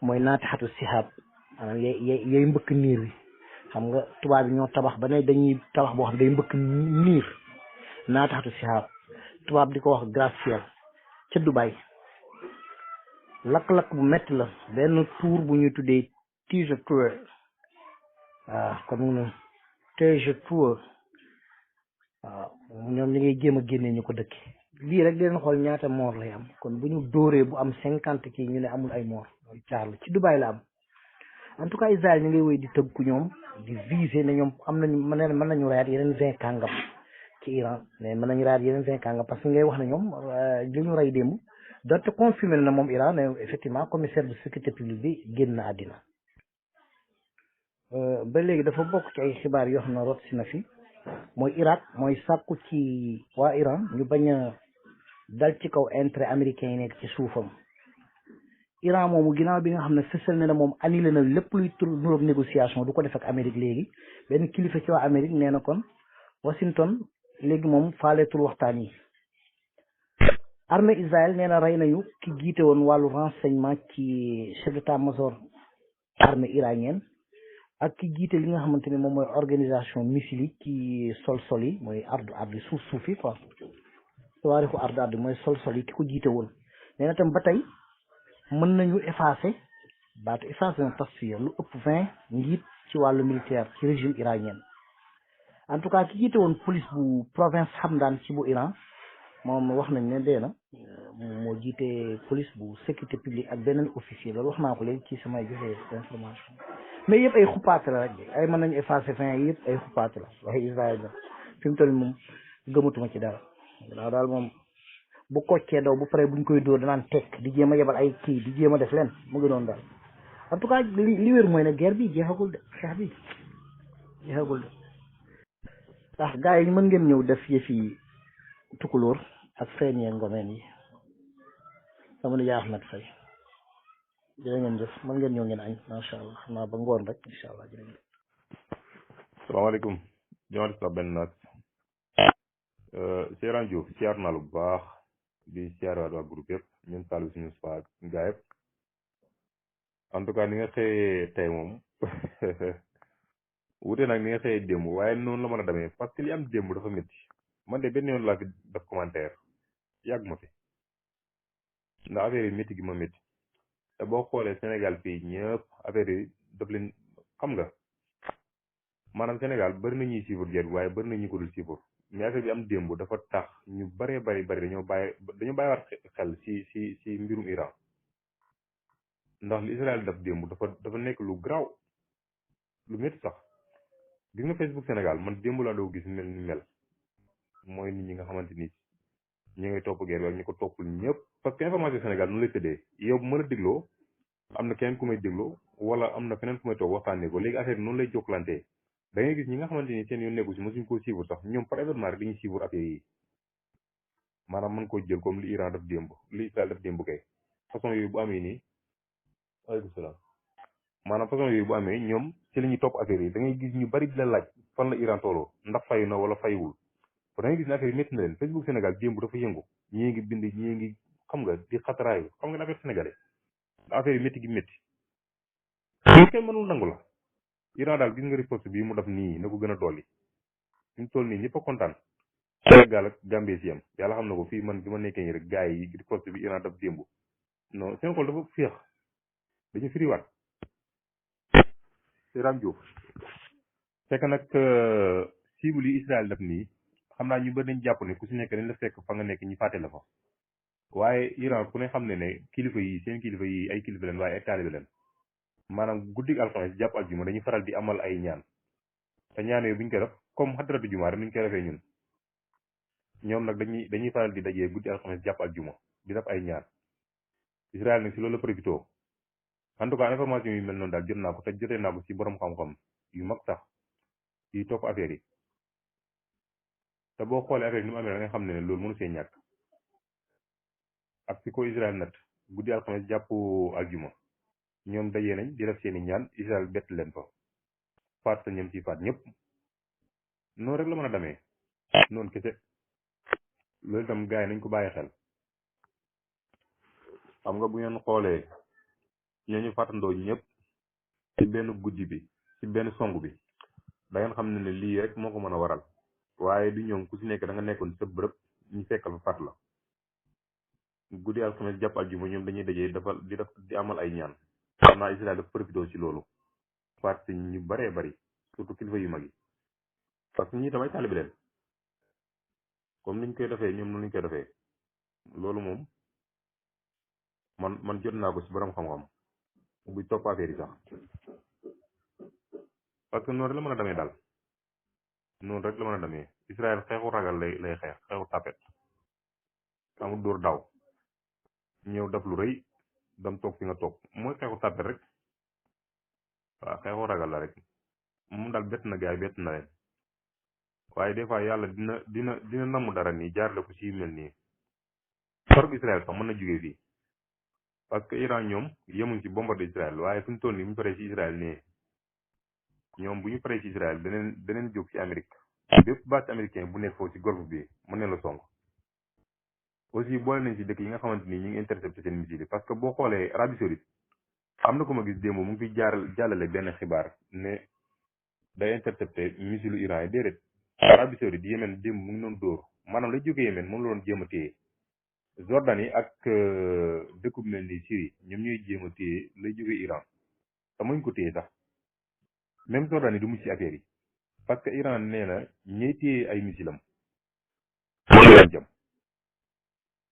mooy naatixatu sihaab maanaam yay mbëkk niir bi xam nga tubaab bi ñoo tabax ba ne dañuy tabax boo xam day mbëkk niir naatixatu sihaab tubaab di ko wax gratte-ciel ca Dubaï lakk-lakk bu metti la benn tour bu ñuy tuddee Tige Tour waaw comme mu ne Tige Tour waaw ñoom ñi ngay jéem a génnee ñu ko dëkk lii rek leen xool ñaata moor lay am kon bu ñu dóoree bu am 50 kii ñu ne amul ay moor mooy caar la ci Dubaï la am en tout cas Israël ñu ngay wéy di tëgg ñoom di viser ne ñoom am nañu mën nañu rayaat yeneen 20 kàngam ci Iran mais mën nañu rayaat yeneen 20 kàngam parce que ngay wax ne ñoom li ñu rey démb donte confirmé na moom Iran ne effectivement commissaire de sécurité publique bi génn na àddina ba léegi dafa bokk ci ay xibaar yoo xam ne rot si na fi mooy Irak mooy sàkku ci waa Iran ñu bañ a dal ci kaw intérêt américain yi nekk ci suufam Iran moomu ginnaaw bi nga xam ne fësal na ne moom annulé na lépp luy tur nuróog négociation du ko def ak Amérique léegi benn kilifa ci waa Amérique nee na kon Washington léegi moom faaleetul waxtaan yi armée Israël nee na rey nañu ki jiite woon wàllu renseignement ci chef d'état-major armée iranienne ak ki jiite li nga xamante ne moom mooy organisation missile yi ci sol yi mooy ardu suuf yi quoi tawaarixu ardu mooy sol yi ki ko jiite woon nee na tam ba tey mën nañu effacer baatu effacer na tasfiya lu ëpp 20 njiit ci wàllu militaire ci régime iranien en tout cas ki jiite woon police bu province Hamdan ci bu Iran moom wax nañ ne dee na moo jiite police bu sécurité publique ak beneen officier loolu wax naa ko léegi ci samay joxe information mais yëpp ay xuppaate la rek ay mën nañu effacer fin yëpp ay xuppaate la waaye Israël la fi mu toll moom gëmatuma ci dara waaw daal moom bu koccee daw bu pare buñ koy dóor danaan tekk di jéem a yebal ay kii di jéem a def leen mu ngi doon daal en tout cas li wér mooy ne guerre bi jeexagul de xeex bi jeexagul de ndax gars yi mën ngeen ñëw def yëfi tukulóor ak feeñee ngomeen yi sama nijaay Ahmed Faye jërë ngeen jëf mën ngeen ñëw ngeen añ macha allah xam naa ba ngoon rek incha allah jërë ngeen. salaamaaleykum joxante sa benn naat Seydou Diouf siyaar naa lu bu baax di siyaar waa groupe yëpp ñun Saliou suñu spa gaa yëpp en tout cas ni nga xëyee tey moom wute nag ni nga xëyee démb waaye noonu la mën a demee parce que li am démb dafa métti man de benn yoon laa fi def commentaire yàgg ma fi ndax affaire yi métti gi ma métti te boo xoolee Sénégal fii ñëpp affaire yi daf leen xam nga maanaam Sénégal bëri na ñuy suivre guerre bi waaye bëri na ñu ko dul suivre mais affaire bi am démb dafa tax ñu bëree bëri dañoo bàyyiwaat xel si mbirum Iran ndax li Israël daf démb dafa nekk lu garaaw lu métti sax gis nga Facebook Sénégal man démb laa doo gis mel ni mel mooy nit ñi nga xamante ni ñi ngay topp guerre bi ak ñu ko toppul ñëpp parce que information Sénégal nu lay tëddee yow bu mën a dégloo am na keneen ku may dégloo wala am na feneen ku may toog waxtaanee ko léegi affaire bi noonu lay jokkalantee da ngay gis ñi nga xamante ni seen yoon nekku si mosuñ koo suivre sax ñoom par événement rek dañuy suivre affaire yi maanaam mën koo jël comme li Iran daf démb li Israël daf démb kay façon yooyu bu amee nii aleykum salaam maanaam façon yooyu bu amee ñoom ci la ñuy topp affaire yi da ngay gis ñu bari di la laaj fan la Iran tolloo ndax fayu na wala fayiwul da ngay gis ne affaire yi métti na leen Facebook Sénégal démb dafa yëngu ñii ngi bind ñii ngi xam nga di xataraayu xam nga ne affaire sénégalais affaire yi métti gi métti loolu kenn mënul nangu la. Iran daal gis nga riposte bii mu def nii na ko gën a dolli fi mu toll nii ñëpp a kontaan. Sénégal ak Gambie si yam yàlla xam na ko fii man bi ma nekkee nii rek gars yi riposte bi Iran daf démb non seen xol dafa féex dañu firiwaat Iran Diouf fekk nag cible yi Israël def nii xam naa ñu bëri nañ jàpp ne ku si nekk dañ la fekk fa nga nekk ñi fàtte la fa waaye Iran ku ne xam ne kilifa yi seen kilifa yi ay kilifa leen waaye ay taalibe leen maanaam guddig alxames jàpp aljuma dañuy faral di amal ay ñaan te ñaan yooyu bu ñu koy def comme xadratu jumaa rek ni ñu koy defee ñun ñoom nag dañuy faral di dajee guddi alxames jàpp aljuma di def ay ñaan Israël nag si loolu la profité en tout cas information yu mel noonu daal jot naa ko te jotee naa ko si borom xam-xam yu mag sax yi topp affaire yi te boo xoolee affaire yi ni mu amee da nga xam ne loolu mënu see ñàkk ak si ko Israël nag guddi alxames jàpp aljuma ñoom dajee nañ di def seeni ñaan Israël bett leen fa faat sa ñoom ci faat ñëpp noonu rek la mën a demee noonu kese loolu itam gars yi nañ ko bàyyi xel xam nga bu ngeen xoolee ñooñu fàttandoo ñëpp ci benn guddi bi ci benn song bi da ngeen xam ne lii rek moo ko mën a waral waaye du ñoom ku si nekk da nga nekkoon sa bërëb ñu fekkal fa faat la guddi alxames jàpp aljuma ñoom dañuy dajee dafa di amal ay ñaan xam naa Israël dafa profité ci loolu faat si ñu baree bari surtout kilifa yu mag yi parce que ñii tamay taalibi leen comme niñ koy defee ñoom noonu lañ koy defee loolu moom man jot naa ko ci borom xam-xam buy topp affaire yi sax parce que noonu rek la mën a demee daal noonu rek la mën a demee Israël xeexu ragal lay xeex xeexu tapet amul dóor daw ñëw def lu rëy dam toog fi nga toog mooy xeexu tapet rek waaw xeexu ragal la rek moom daal bett na gaay bett na leen waaye des fois yàlla dina namu dara nii jaarale ko ci mel nii torop Israël sax mën na jógee fii parce que Iran ñoom yemuñ ci bombardé Israël waaye fi mu toll nii bu ñu paree ci Israël nii ñoom bu ñu paree ci Israël beneen jóg ci Amérique bépp base américain bu nekk foofu ci golfe bi mën ne la song aussi boole nañ ci dëkk yi nga xamante ni ñu ngi intercepté seen missile yi parce que boo xoolee Arabie Saoudite am na ko ma gis démb mu ngi fiy jàllale benn xibaar ne day intercepté missile Iran yi déedéet Arabie Saoudite Yémen démb mu ngi doon dóor maanaam lay jógee Yémen moom la doon jéem a téye Jordanie ak dëkku bu mel ni Syrie ñoom ñooy jéem a téye lay jógee Iran te muñ ko téye sax même Jordanie du mucc ci affaire yi parce que Iran nee na ñey téye ay missilam loolu la jëm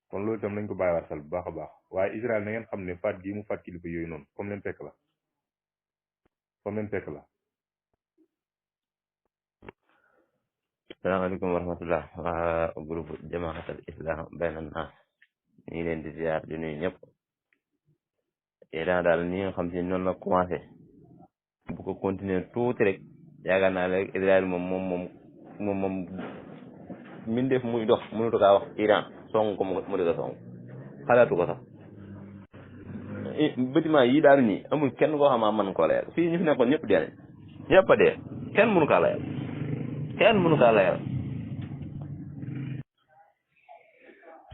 kon loolu itam nañ ko bàyyiwaat xel bu baax a baax waaye Israël na ngeen xam ne faat gii mu faat kilifa yooyu noonu comme leen fekk la salaamaaleykum wa rahmatullah waa groupe jamaahatul islam bayna naas ñu ngi leen di ziar di nuyu ñëpp Iran daal ni nga xam si noonu la commencé bu ko continuer tuuti rek yaakaar naa rek Israël moom mbindeef muy dox mënutu kaa wax Iran song ko mu di ko song xalaatu ko sax bâtiment yi daal nii amul kenn koo xam man koo layal fii ñu fi nekkoon ñëpp dee nañ ñëpp a dee kenn mënu kaa layal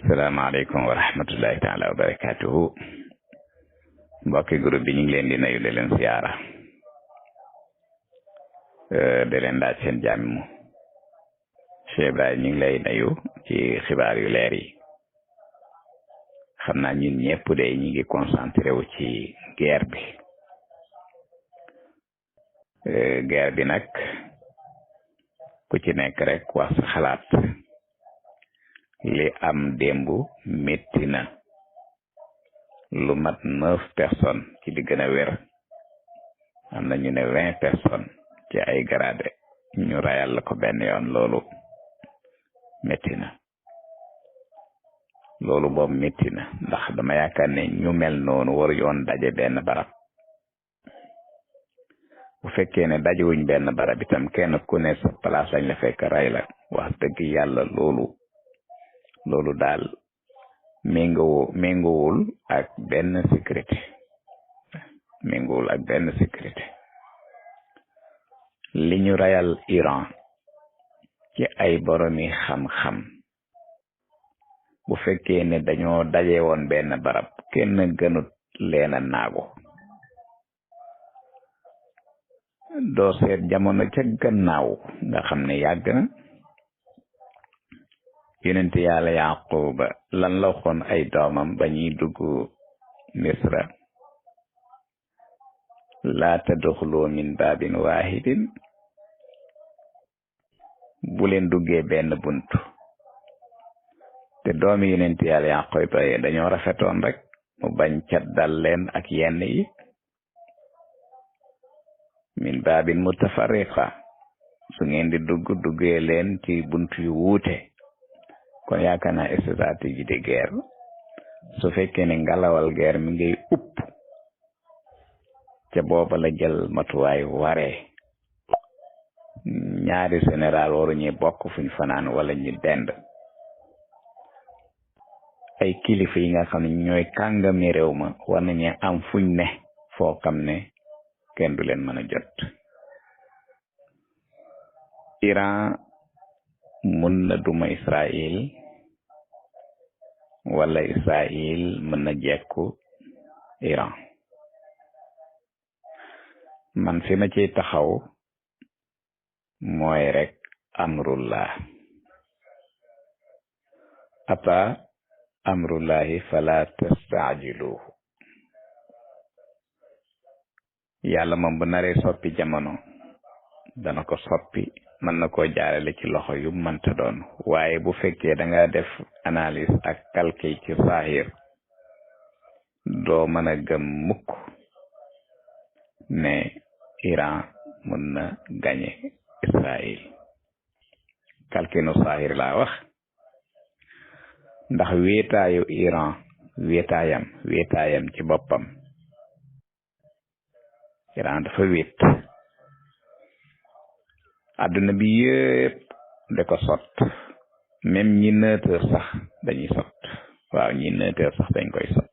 salaamaaleykum wa rahmatullahi taala wa barakatuhu mbokki groupe bi ñu ngi leen di nuyu di leen siyaara di leen laaj seen jàmm Cheikh Ibrahima ñu ngi lay nuyu ci xibaar yu leer yi xam naa ñun ñëpp de ñu ngi concentré wu ci guerre bi nag ku ci nekk rek wax sa xalaat li am démb métti na lu mat 9 personnes ci li gën a wér am na ñu ne 20 personnes ci ay grade ñu rayal la ko benn yoon loolu métti na loolu boobu métti na ndax dama yaakaar ne ñu mel noonu waru yoon daje benn barab bu fekkee ne dajewuñ benn barab itam kenn ku ne sa place lañ la fekk ray la wax dëgg yàlla loolu daal méngoowul ak benn sécurité li ñu rayal Iran ci ay boromi xam-xam bu fekkee ne dañoo daje woon benn barab kenn gënut leen a naagu doo seet jamono ca gannaaw nga xam ne yàgg na yonent yàlla yaquba lan la waxoon ay doomam ba ñuy dugg misra laa tadxulu min baabin waahidin bu leen duggee benn bunt te doomi yonent yàlla yaquba dañoo rafetoon rek mu bañ ca dal leen ak yenn yi min baabin mutafarriqa su ngeen di duggee leen ci bunt yu wuute kon yaakaar naa stratégie de guerre su fekkee ne ngalawal guerre mi ngay upp ca booba la jël matuwaay waree ñaari général waru ñuy bokk fuñ fanaan wala ñu dend ay kilifa yi nga xam ne ñooy kàngami réew ma war nañu am fuñ ne foo xam ne kenn du leen mën a jot Iran mën na duma Israël wala Israël mën na jekku Iran man fi ma ciy taxaw mooy rek amrullah ata amrullahi fala tastaajiluhu yàlla moom bu naree soppi jamono dana ko soppi mën na koo jaarale ci loxo yu mënta doon waaye bu fekkee da nga def analyse ak calcul ci zahir doo mën a gëm mukk ne Iran mën na gañe Israël calcul nu zahir laa wax ndax wéetaayu Iran wéetaayam ci boppam Iran dafa wéet àdduna bi yëpp da ko sot même ñi neutre sax dañuy sot waaw ñi neutre sax dañ koy sot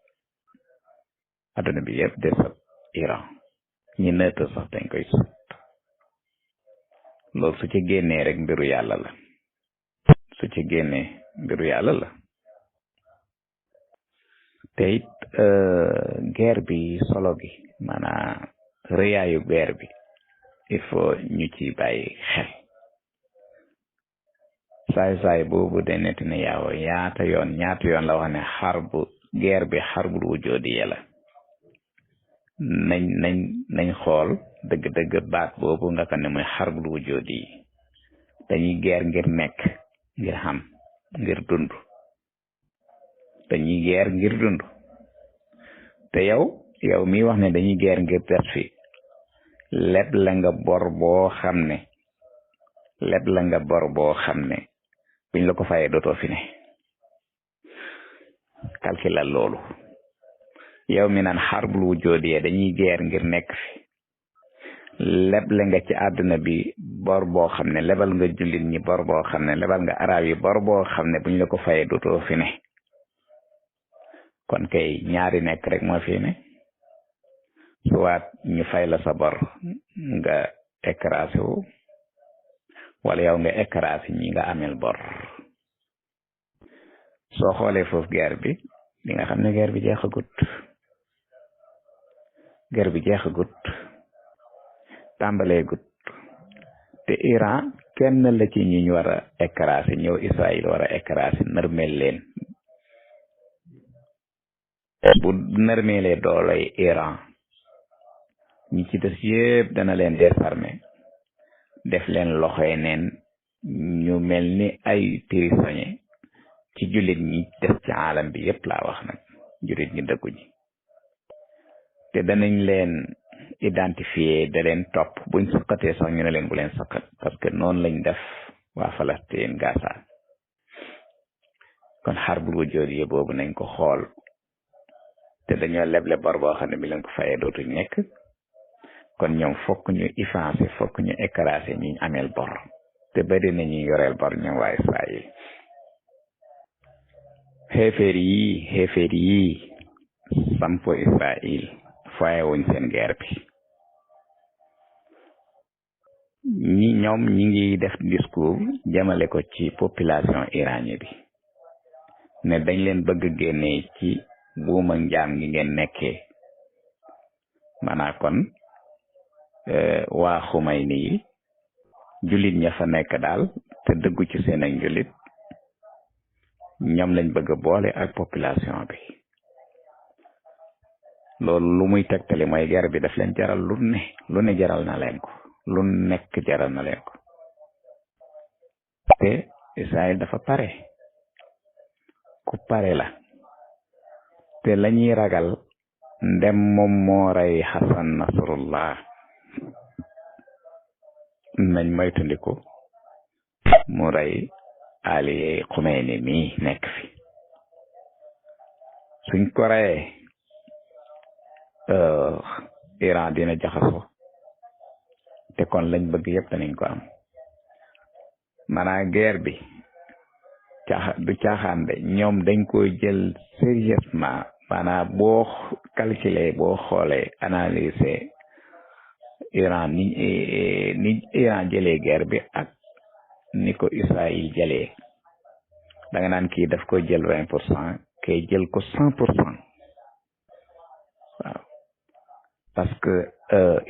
àdduna bi yëpp de sot Iran ñi neutre sax dañ koy sot loolu su ci génnee rek mbiru yàlla la su ci génnee mbiru yàlla la te it guerre bi solo gi maanaam rëyaayu guerre bi il faut ñu ci bàyyi xel saay boobu de nett ne yaaw ñaata yoon la wax ne guerre bi xarbul wujoodiya la nañ xool dëgg baat boobu nga xam ne mooy xarbul wujoodi yi dañuy guerre ngir nekk ngir xam ngir dund dañuy guerre ngir dund te yow mi wax ne dañuy guerre ngir des fi leb la nga bor boo xam ne buñ la ko fayee dootoo fi ne calculal loolu yow mi naan xarbul wujoodiya dañuy guerre ngir nekk fi leb la nga ci àdduna bi bor boo xam ne lebal nga jullit ñi bor boo xam ne lebal nga arab yi bor boo xam ne buñ la ko fayee dootoo fi ne kon kay ñaari nekk rek moo fi ne soit ñu fay la sa bor nga écrasé wu wala yow nga écrasé ñi nga amel bor soo xoolee foofu guerre bi di nga xam ne guerre bi jeexagut tàmbalee gut te Iran kenn la ci ñi ñu war a écrasé ñëw Israël war a écrasé nërmeel leen bu nërmeelee doolay Iran ñi ci des yëpp dana leen désarmer def leen loxoy neen ñu mel ni ay prisonnier ci jullit ñi des ci alam bi yëpp laa wax nag jullit ñi dëggu ñi te danañ leen identifier da leen topp buñ sëqatee sax ñu ne leen bu leen sëqat parce que noonu lañ def waa Palestine Gaza kon xarbul wujoodiya boobu nañ ko xool te dañoo leble bor boo xam ne bi leen ko fayee dootuñ nekk kon ñoom fokk ñu effacé fokk ñu écrasé ñi ameel bor te bari na ñuy yoreel bor ñoom waa Israël xeefeer yi sampo Israël faye wuñ seen guerre bi ñi ngi def discours jëmale ko ci population iranien bi ne dañ leen bëgg génnee ci buuma njaam gi ngeen nekkee maanaam kon waa Xumayni yi jullit ña fa nekk daal te dëggu ci seen ak jullit ñoom lañ bëgg a boole ak population bi loolu lu muy tegtali mooy guerre bi daf leen jaral lu ne jaral na leen ko lu nekk jaral na leen ko te Israël dafa pare ku pare la te lañuy ragal ndem moom moo rey Hassan Nasrullah nañ moytandiku mu rey Ali Khomeini mi nekk fi suñ ko reyee Iran dina jaxasoo te kon lañ bëgg yëpp danañ ko am maanaam guerre bi du caaxaan de ñoom dañ koy jël sérieusement maanaam boo calculer boo xoolee analyser Iran ni Iran jëlee guerre bi ak ni ko Israël jëlee da nga naan kii daf ko jël 20% kay jël ko 100%. waaw parce que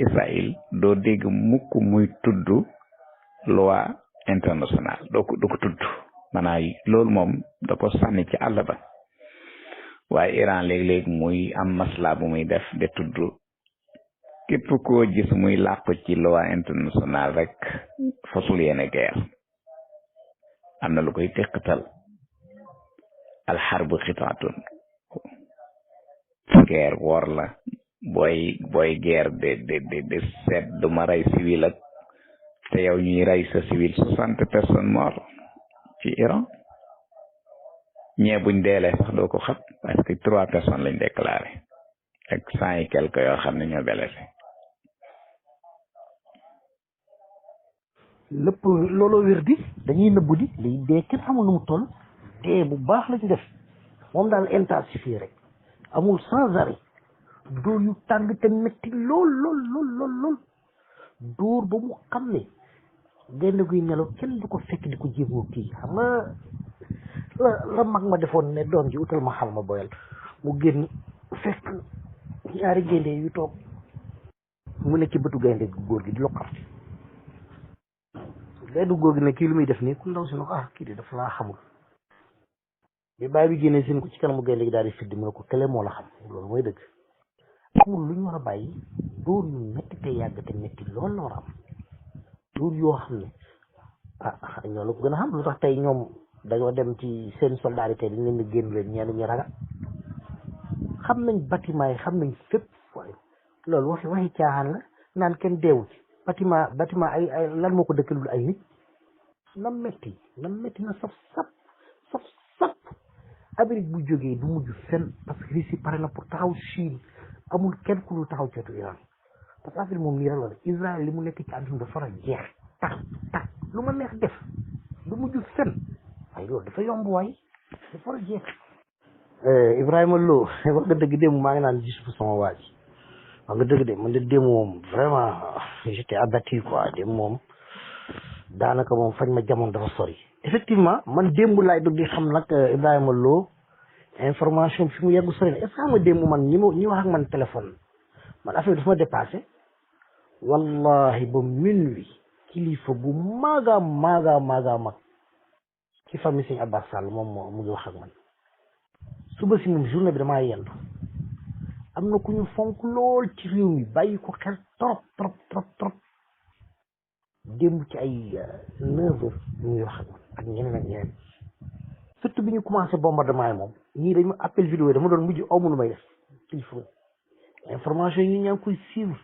Israël doo dégg mukk muy tudd loi internationale doo ko tudd maanaam loolu moom da ko sànni ci àll ba waaye Iran léeg-léeg muy am masla bu muy def de tudd képp koo gis muy làqu ci loi internationale rek fasul yéene guerre am na lu koy teqatal alxarbu xitaatun guerre wor la booy guerre de seet du ma rey civil ak te yow ñuy rey sa civil 60 personnes morts ci Iran ñee buñ deelee sax doo ko xam parce que 3 personnes lañ déclaré ak 100 et quelques yoo xam ne ñoo blessé. lépp looloo wér di dañuy nëbbu di liy dee kenn xamul nu mu toll dee bu baax lañ def moom daal intensifié rek amul sans arrêt dóor yu tàng te metti lool dóor ba mu xam ne genn guy nelaw kenn du ko fekk di ko jéemoo kii xam nga la mag ma defoon ne doom ji utal ma xal ma boyal mu génn fekk ñaari gaynde yu toog mu nekk ci bëtu gaynde góor gi di loqar léegi du góor gi ne kii lu muy def nii ku ndaw si ne ko kii de dafa laa xamul bi bàyyi bi génnee seen ko ci kanamu gaynde gi daal di fiddi mu ne ko kële moo la xam loolu mooy dëgg amul lu ñu war a bàyyi dóor yu metti te yàgg te metti loolu la war a am dóor yoo xam ne ñoo la ko gën a xam lu tax tey ñoom dañoo dem ci seen solidarité dañ leen di génn leen ñenn ñi ragal xam nañ bâtiment yi xam nañ fépp waaye loolu waxi caaxaan la naan kenn deewu ci bâtiment ay lan moo ko dëkkalul ay nit na metti na saf sap Amérique bu jógee du mujj fenn parce que Russie pare na pour taxaw Chine amul kenn ku dul taxaw ci wetu Iran parce que affaire moom nii rek la Israël li mu nekk ci àdduna dafa war a jeex tak lu ma neex def du mujj fenn waaye loolu dafa yomb waay dafa war a jeex. Ibrahima Lo wax nga dëgg démb maa ngi naan gis fu sama waa ji wax nga dëgg de man de démb moom vraiment j'étais abattu quoi démb moom daanaka moom fañ ma jamono dafa sori. effectivement man démb laay dugg di xam nag Ibrahima Lo information fi mu yeggu sori na est-ce que xam nga démb man ñi wax ak man téléphone man affaire dafa ma dépassé wallahi ba minuit kilifa bu maaga mag ci famille Sëñ Abbas Sall moom mu ngi wax ak man suba si moom journée bi damaa yendu am na ku ñu fonk lool ci réew mi bàyyi ko xel trop démb ci ay 9 heures ñu ngi wax ak man ak ñeneen surtout bi ñu commencé bombardement yi moom ñii dañu appel vidéo yi dama doon mujj aw lu may def kilifa information yi ñaa ngi koy suivre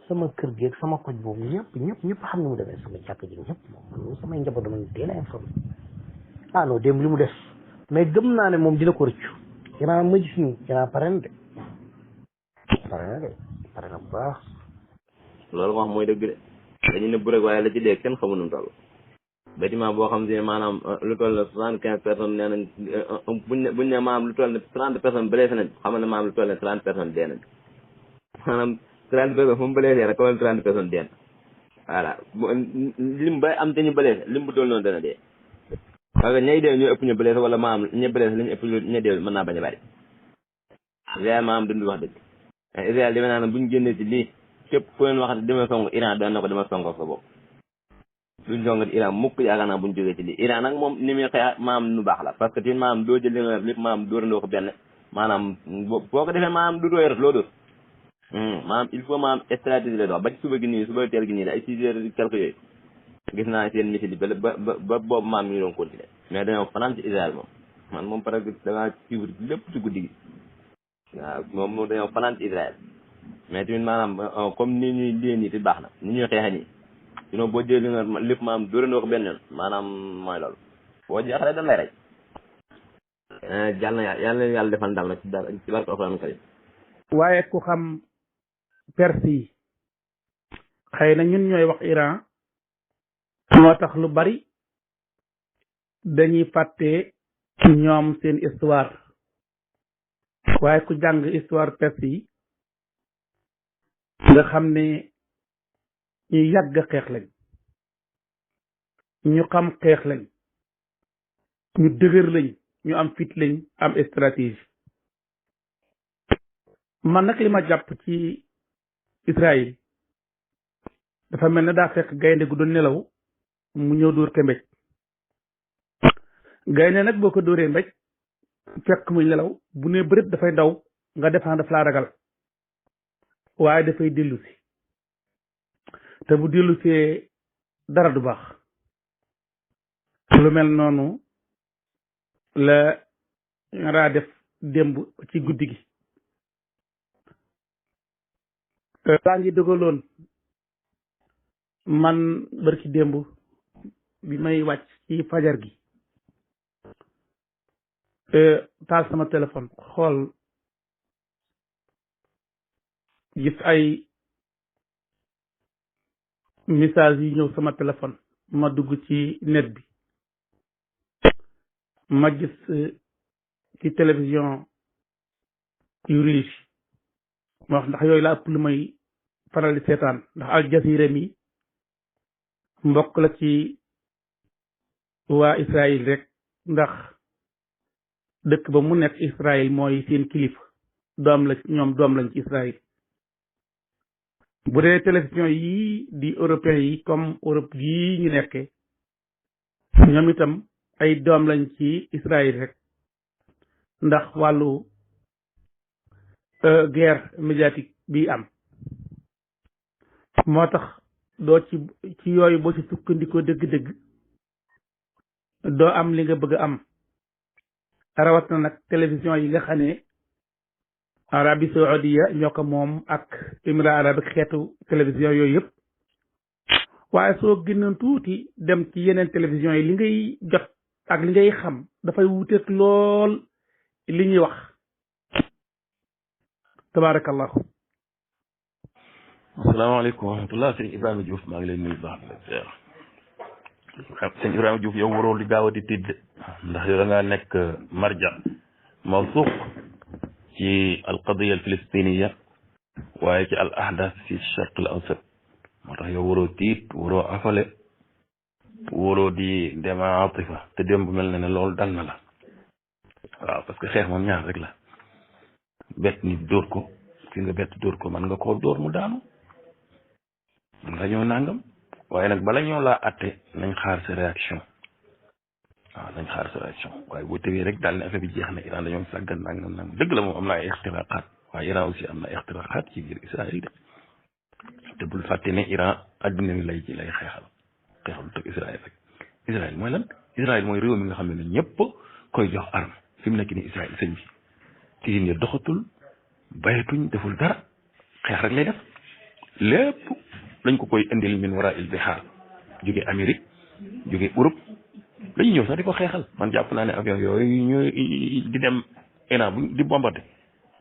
sama kër gi ak sama koj boobu ñëpp xam ni mu demee sama jàkk ji ñëpp moom samay njaboot dama teel a informé non démb li mu def mais gëm naa ne moom dina ko rëccu Iran ma gis nii Iran pare na bu baax loolu wax mooy dëgg de dañu nëbb rek waaye la ci dee kenn xamu nu mu toll bâtiment boo xam ne maanaam lu toll ne 75 personnes nee nañ buñ ne maanaam lu toll ne 30 personnes blessé nañ xam ne maanaam lu toll ne 30 personnes dee nañ maanaam 30 personnes fu mu blessé rek wala 30 personnes dee na voilà lim ba am te ñu blessé lim bu toll noonu dana dee parce que ñay dee ñoo ëpp ñu blessé wala maanaam ñu blessé li ñu ëpp ña dee mën naa bañ a bari Israël maanaam dundi wax dëgg Israël deme naa ne buñ génnee ci lii képp ku leen wax dama song Iran doon na ko dama song sa bopp duñ song Iran mukk yaakaar naa buñ jógee ci lii Iran nag moom ni muy xeex maanaam nu baax la parce que tamit maanaam doo jël li nga def lépp maanaam dóorandoo ko benn maanaam boo ko defee maanaam du dooy rek loo dóor maanaam il faut maanaam stratégie la dox ba ci suba gi nii suba teel gi nii ay 6 heures quelque yooyu gis naa seen missile bi ba boobu maam ñu doon continuer mais dañoo fanaan ci Israël moom man moom parce que dangaa suivre lépp ci guddi gi waaw moom dañoo fanaan ci Israël mais tamit maanaam comme ni ñuy lée nii ti baax na ni ñuy xeexe nii sinon boo jëlee li nga lépp maanaam dóorandoo ko benn yoon maanaam mooy loolu boo jeexalee dañ lay rey jàll na yàlla defal ndam nag ci barke alxuraan karim waaye ku xam Perse yi xëy na ñun ñooy wax Iran moo tax lu bari dañuy fàtte ñoom seen histoire waaye ku jàng histoire Perse yi nga xam ne ñu yàgg xeex lañ ñu xam xeex lañ ñu dëgër lañ ñu am fit lañ am stratégie man nag li ma jàpp ci Israël dafa mel ne daa fekk gaynde gu doon nelaw mu ñëw dóor ke mbéj gaynde nag boo ko dóoree mbéj fekk muy nelaw bu ne bërët dafay daw nga defaan daf laa ragal waaye dafay dellu si te bu dellu see dara du baax lu mel noonu la nga def démb ci guddi gi laa ngi dogaloon man barki démb bi may wàcc ci fajar gi taal sama téléphone xool gis ay message yi ñëw sama téléphone ma dugg ci net bi ma gis ci télévision yu riche ma wax ndax yooyu la ëpp lu may faral di seetaan ndax Al Jazeera mi mbokk la ci waa Israël rek ndax dëkk ba mu nekk Israël mooy seen kilifa doom la ñoom doom lañ ci Israël bu dee télévision yi di européen yi comme Europe yi ñu nekkee ñoom itam ay doom lañ ci Israël rek ndax wàllu guerre médiatique bi am moo tax doo ci yooyu boo ci sukkandikoo dëgg-dëgg doo am li nga bëgg a am rawat na nag télévision yi nga xam ne Arabie Saoudia ñoo ko moom ak Émirats arabes ak xeetu télévision yooyu yëpp waaye soo génnoon tuuti dem ci yeneen télévision yi li ngay jot ak li ngay xam dafay wuteek lool li ñuy wax tabaarakallahu asalaamaaleykum wa rahmatullah sëñ Ibrahima Diouf maa ngi lay nuyu baax la sëñ Ibrahima Diouf yow waroo li gaaw a di tidd ndax yow da ngaa nekk marja mawsuuq ci alqadiya alfilistiniya waaye ci al ahdath fi charq al awsat moo tax yow waroo tiit waroo afale waroo di dema atifa te démb mel na ne loolu dal na la waaw parce que xeex moom ñaar rek la bett nit dóor ko fi nga bett dóor ko man nga koo dóor mu daanu man nga ñëw nangam waaye nag bala ñoo laa atte nañ xaar sa réaction waaw nañ xaar sa réaction waaye boo tëwee rek daal ne affaire bi jeex na Iran dañoo sàggan nangam nangam dëgg la moom am na ay ixtiraqaat waaye Iran aussi am na ixtiraqaat ci biir Israël de te bul fàtte ne Iran adduna bi lay xeexal tëg Israël rek Israël mooy lan Israël mooy réew mi nga xam ne ñëpp koy jox arme fi mu nekk ni Israël sëñ bi tisin ya doxatul bayatuñ deful dara xeex rek lay def lépp lañ ko koy indil min wara il bihar jóge Amérique jóge Europe dañuy ñëw sax di ko xeexal man jàpp naa ne avion yooyu ñu di dem Iran bu di bombardé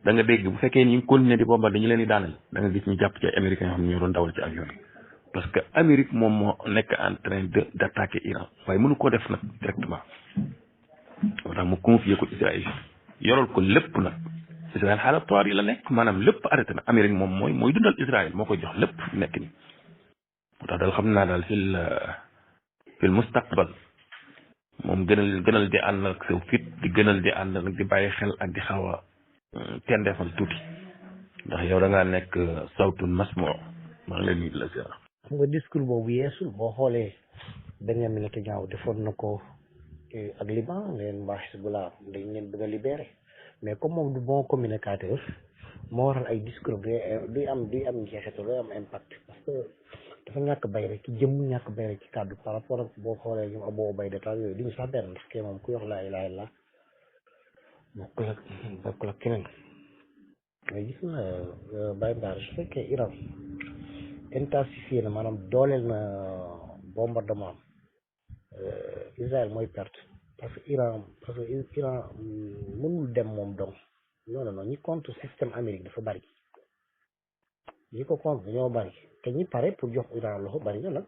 da nga dégg bu fekkee ni ñu continuer di bombardé ñu leen di daanal da nga gis ñu jàpp ci ay américains yoo xam ne ñoo doon dawal ci avion yi parce que Amérique moom moo nekk en train de d'attaquer Iran waaye mënu koo def nag directement moo tax mu confier ko Israël yoral ko lépp nag Israël xaalat toir yi la nekk maanaam lépp arrêté na Amérique moom mooy dundal Israël moo koy jox lépp nekk ni moo tax daal xam naa daal fil mustaqbal moom gënal di ànd ak saw fit di gënal di ànd nag di bàyyi xel ak di xaw a tendeefal tuuti ndax yow da ngaa nekk sawtun masmoo maa ngi leen di la ziar. xam nga discours boobu yeesul boo xoolee Benyamin Netanyahu defoon na ko ak Liban leen mbaa Hezbollah dañ leen bëgg a libéré mais comme moom du bon communicateur moo waral ay discours duy am njeexital duy am impact parce que dafa ñàkk bay rek ci jëmm ñàkk bay rek ci kàddu par rapport ak boo xoolee ñoom Abou Obayda taal yooyu duñu sax benn ndax kee moom ku yox laa ilaaha illallaah bokkul ak keneen mais gis nga Baye Mbaar su fekkee Iran intensifié na maanaam dooleel na bombardement Israël mooy perte parce que Iran mënul dem moom donc non ñi contre système Amérique dafa bari ñi ko contre dañoo bari te ñi pare pour jox Iran loxo bari na nag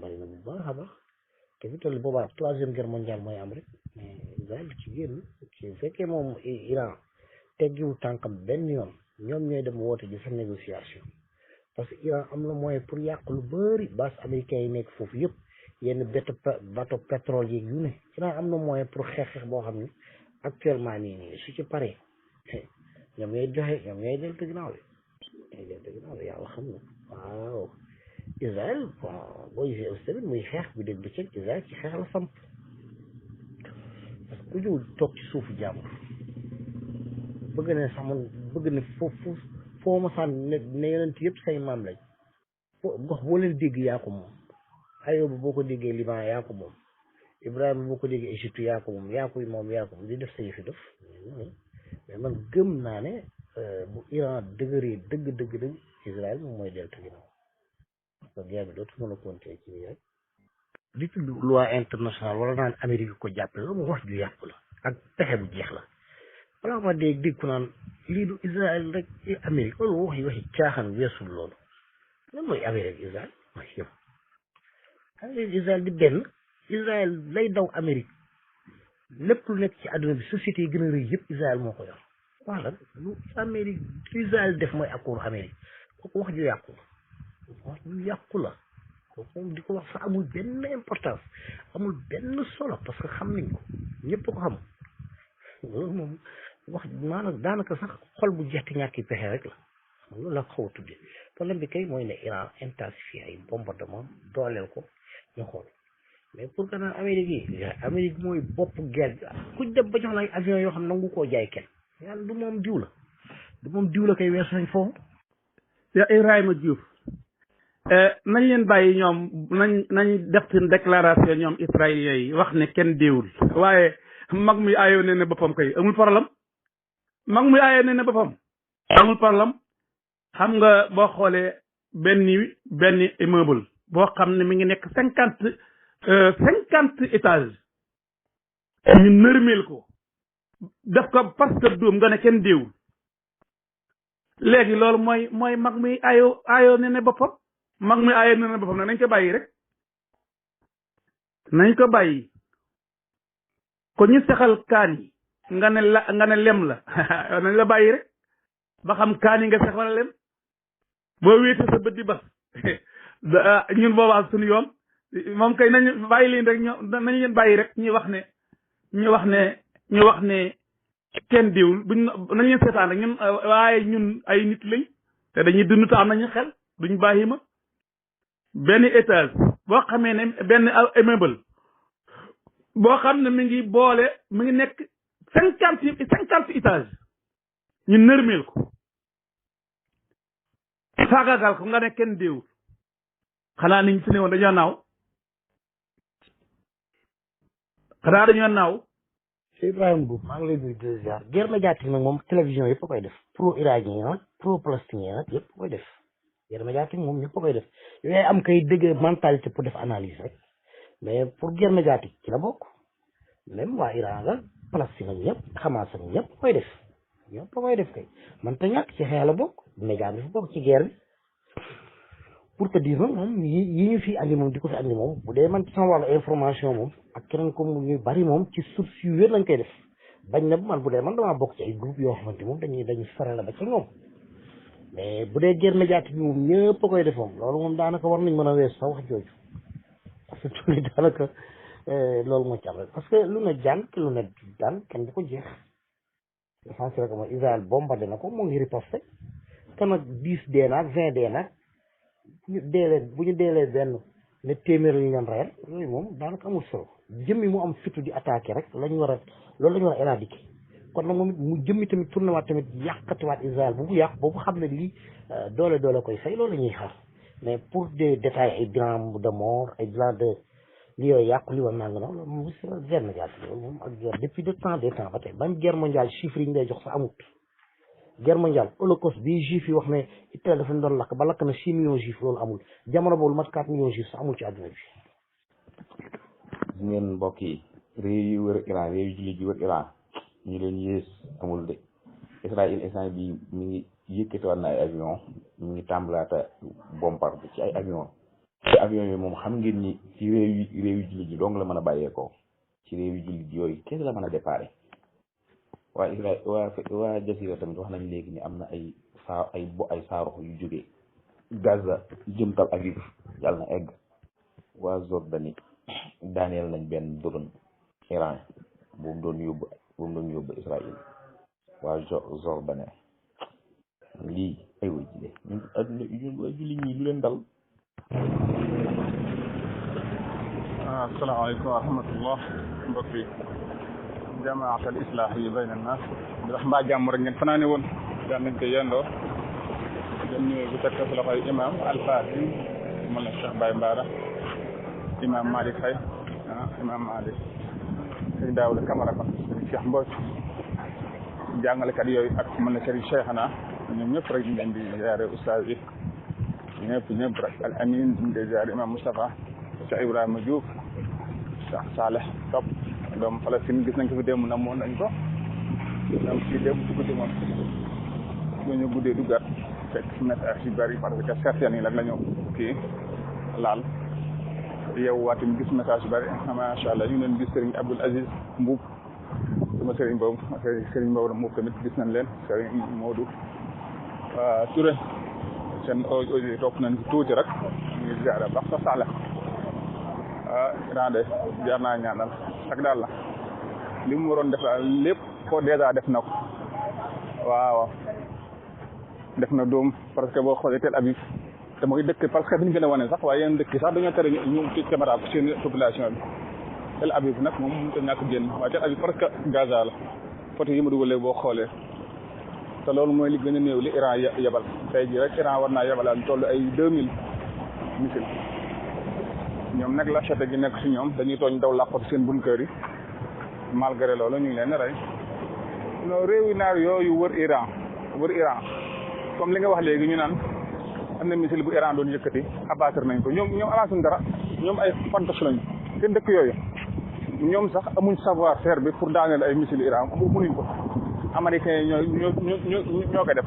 bari na bu baax a baax te fi toll boobaa 3e guerre mondiale mooy am rek mais Israël ci génn ci fekkee moom Iran teggiwu tànkam benn yoon ñoom ñooy dem woote ji sa négociation parce que Iran am na moyen pour yàq lu bëri base américain yi nekk foofu yëpp yenn bateau pétrole yeeg yu ne Iran am na moyen pour xeex boo xam ne actuellement nii su ci paree ñoom ñooy deltu ginnaaw de yàlla xam na waaw Israël boo gisee aussi tamit muy xeex bi dégg bëccëg Israël ci xeex la samp parce que ku ñëw toog ci suufu jàmbur bëgg ne sax man bëgg ne foo ma sànn ne yonent yëpp say maam lañ gox boo leen dégg yaa ko moom Ayoba boo ko déggee Liban yaa ko moom Ibrahima boo ko déggee Égypte yaa ko moom yaa ko moom di def sa yëfi def mais man gëm naa ne bu Iran dëgëree dëgg Israël moom mooy deltu ginnaaw parce que guerre bi dootu mën a continuer ci nii rek di tudd loi internationale wala naan Amérique ko jàppale loolu wax ju yàqu la ak pexe bu jeex la balaa ma dégg ku naan lii du Israël rek Amérique loolu waxi caaxaan weesul loolu lan mooy Amérique Israël mooy yëpp Amérique Israël di benn Israël lay daw Amérique lépp lu nekk ci àdduna bi société yi gën a rëy yëpp Israël moo ko yor voilà lu Amérique Israël def mooy accord Amérique kooku wax ju yàqu la kooku moom di ko wax sax amul benn importance amul benn solo parce que xam nañ ko ñëpp ko xam loolu moom wax maanaam daanaka sax xol bu jeex te ñàkki pexe rek la loolu la xaw a tuddee problème bi kay mooy ne Iran intensifié ay bombardement dooleel ko ñu xool mais pour que naan Amérique mooy bopp guerre bi ku dem ba jox la ay avion yoo xam nangu koo jaay kenn yàlla du moom diw la koy weesu nañ foofu ya Ibrahima Diouf nañ leen bàyyi ñoom nañ def seen déclaration ñoom israéliens yi wax ne kenn déewul waaye mag muy aayoo ne boppam kay amul problème mag muy aayoo ne boppam amul problème xam nga boo xoolee benn immeuble boo xam ne mi ngi nekk 50 étages ñu nërmeel ko def ko parce que doom nga ne kenn déewul léegi loolu mooy mag muy aayoo ne boppam mag muy aayoo ne boppam nag nañ ko bàyyi rek nañ ko bàyyi ko ñu sexal kaan yi nga ne lem la nañ la bàyyi rek ba xam kaan yi nga sex wala lem boo wéete sa bët di bas ñun boobaa suñu yoon moom kay nañ bàyyi leen rek nañu leen bàyyi rek ñu wax ne kenn diwul nañ leen seetaan rek ñun waaye ñun ay nit lañ te dañuy dund te am nañu xel duñ bàyyi ma benn étage boo xamee ne benn immeuble boo xam ne mi ngi nekk 50 étage ñu nërmeel ko faagaagal ko nga ne kenn déewul xanaa niñ fi ne woon dañoo naaw Ibrahima Boub maa ngi lay nuyu di ziar guerre médiatique nag moom télévision yëpp a koy def pro iranien nag pro palestinien nag yëpp a koy def guerre médiatique moom ñëpp a koy def yooyu am kay dëgg mentalité pour def analyse rek mais pour guerre médiatique ci la bokk même waa Iran la Palestine ak ñëpp Hamas ak ñëpp a koy def kay man te ñàkk ci xeex la bokk média bi fa bokk ci guerre bi pour te dire nag moom yi ñu fi andi moom di ko fi andi moom bu dee man ci sama wàllu information moom ak keneen comme ñu bari moom ci source yu wér lañ koy def bañ na man bu dee man damaa bokk ci ay groupe yoo xamante moom dañuy faral ba ci moom mais bu dee guerre médiatique bi moom ñëpp a koy def moom loolu moom daanaka war nañ mën a weesu sax wax jooju parce que tuuti daanaka loolu moo ci am rek parce que lu ne jàng lu ne daan kenn du ko jeex l'essentiel rek mooy Israël bombardé na ko moo ngi riposte te nag 10 dee naag 20 dee naag bu ñu deelee benn ne téeméer ñu leen reyal yooyu moom daanaka amul solo jëmmi mu am fitu di attaqué rek loolu la ñu war a éradiquer kon nag moom it mu jëmmi tamit tourné waat tamit yàqatiwaat Israël bu yàq boobu xam ne lii doole koy fay loolu la ñuy xaar mais pour des détails ay bilan de mort ay bilan de li yooyu yàqu li woon naa nga noonu loolu moom guerre mondiale loolu moom ak guerre depuis de temps des temps ba tey ban guerre mondiale chiffres yi ñu lay jox sa amut guerre mondiale holocauste bi juif yi wax ne Hitler dafa doon lakk ba lakk na 6 millions juif loolu amul jamono boobu mat 4 millions juif sax amul ci àdduna bi. gis ngeen mbokk yi réew yi wër Iran réew yu jullit yi wër Iran ñu leen yées amul de Israël instant bi mi ngi yëkkatiwaat na ay avion mi ngi tàmbalaata bombardé ci ay avion te avion yooyu moom xam ngeen ni ci réew yu jullit yi dong la mën a bàyyeekoo ci réew yu jullit yooyu kese la mën a déparé waa Israël waa Jasira tamit wax nañ léegi ni am na ay saarox yu jógee Gaza jëm Tel Aviv yàlla na egg waa Jordanie daaneel nañ benn drone Iran bu mu doon yóbbu Israël waa Jordanie lii ay way jile ñun adduna ñun waa julli ñi lu leen dal. asalaamaaleykum wa rahmatullah mbokk yi jamaat al islaahi bayna annaas ndax mbaa jàmm rek ngeen fanaane woon daan nañ ko yendoo dem ñëwee bu teg sa loxoy imam alfaati man la Cheikh Baye Mbara imam Malick Faye imam Malick sëñ Daawuda Camara kon sëñ Cheikh Mbodj jàngalekat yooyu ak man la Serigne Cheikhana ñoom ñëpp rek ñu leen di ziare oustaz yi ñëpp rek al amin ñu ngi ziare imam Moustapha Cheikh Ibrahima Diouf Cheikh Saleh Top doom Palestine gis nañ ko fi démb na moon nañ ko am si démb ci guddi moom bu ñu guddee duggaat fekk message yu bari parce que certaines yi nag la ñu kii laal yow waatim gis message yu bari macha allah ñu ngi leen gis Serigne Abdoul Aziz Mbuub sama Serigne boobu Mbuub tamit gis nañ leen Serigne Modou Touré seen audio topp nañ ci tuuti rek ñu ngi ziara baax sa Saleh Iran de jaar naa ñaanal ak daal la li mu waroon def daal lépp ko dèjà def na ko waaw def na doom parce que boo xoolee Tel Aviv te mooy dëkk parce que fi ñu gën a wane sax waaye yeneen dëkk sax dañoo tere ñu ci caméra ko seen population bi Tel Aviv nag moom mënut a ñàkk génn waaye Tel Aviv parce que Gaza la photo yi ma dugalee boo xoolee te loolu mooy li gën a néew li Iran yebal tey jii rek Iran war naa yebalaan toll ay 2000 missiles ñoom nag la chate gi nekk si ñoom dañuy tooñ daw làqatu seen bunkër yi malgré loolu ñu ngi leen rey non réewi naar yooyu wër Iran comme li nga wax léegi ñu naan am na missile bu Iran doon yëkkati abattre nañ ko ñoom amaatuñ dara ñoom ay fantas lañu seen dëkk yooyu ñoom sax amuñ savoir faire bi pour daaneel ay missile Iran mënuñ ko américains yi ñoo ko def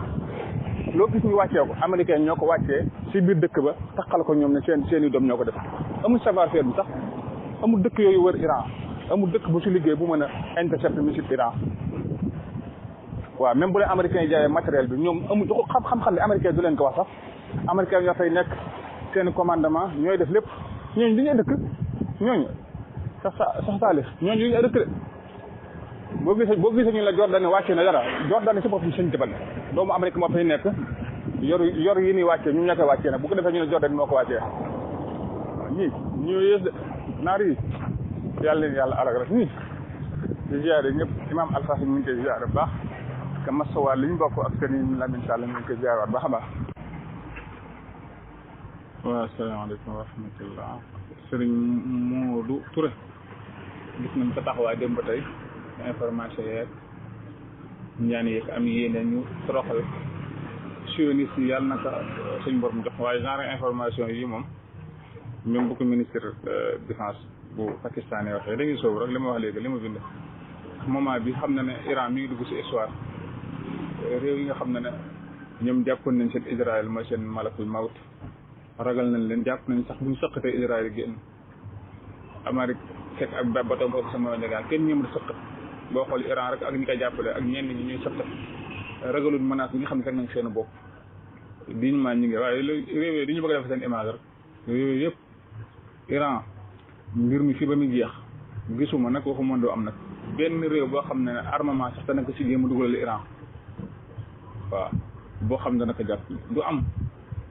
loo gis ñu wàccee ko américains ñoo ko wàccee si biir dëkk ba taxal ko ñoom ne seen i doom ñoo ko def amul savoir faire bi sax amul dëkk yooyu wër Iran amul dëkk bu si liggéey bu mën a intercepter missile Iran waaw même bu leen américains yi jaayee matériel bi ñoom amul xam-xam ne américain du leen ko wax sax américains ñoo fay nekk seen commandement ñooy def lépp ñooñu dañuy dëkk ñooñu sax Salih ñooñu dañuy dëkk de boo gisee ñu la Jordan wàccee na dara Jordan si boppam seen jëbal doomu Amérique moo fay nekk yor yi ni wàccee ñu ñoo koy wàccee nag bu ko defee ñu ne Jordan moo ko wàccee ñii ñoo yées de naar yi yàlla alag rek ñii di ziare ñëpp imam Alpha ñu ngi koy ziare bu baax ka masawaat li ñu bokk ak sëriñ Lamine Sall ñu ngi koy ziare waat baax a baax waaw asalaamaaleykum wa rahmatullah sëriñ Modou Touré gis nañ ko taxawaay dem ba tey information yeeg ñaan yeeg am yéene ñu toroxal sioniste yi yàlla naka suñ borom jox waaye genre information yi moom même bu ko ministre défense bu Pakistan waxee dañuy soobu rek li ma wax léegi li ma bind moment bi xam na ne Iran mi ngi dugg ci histoire réew yi nga xam ne ne ñoom jàppoon nañ seen Israël mooy seen malakul mawt ragal nañ leen jàpp nañ sax buñ sëqatee Israël génn Amérique fekk ak bateau boobu sama négal kenn ñoom di sëqat boo xool Iran rek ak ñi koy jàppale ak ñenn ñi ñuy sëqat ragalul menace bi nga xam ne fekk nañ seen bopp diñu maa ñi ngi waaye réew yi dañu bëgg a def seen image rek réew yëpp Iran mbir mi fii ba mu jeex gisuma nag waxu mën doo am nag benn réew boo xam ne armement sax dana ko si jéem a dugalal Iran waaw boo xam ne dana ko jàpp du am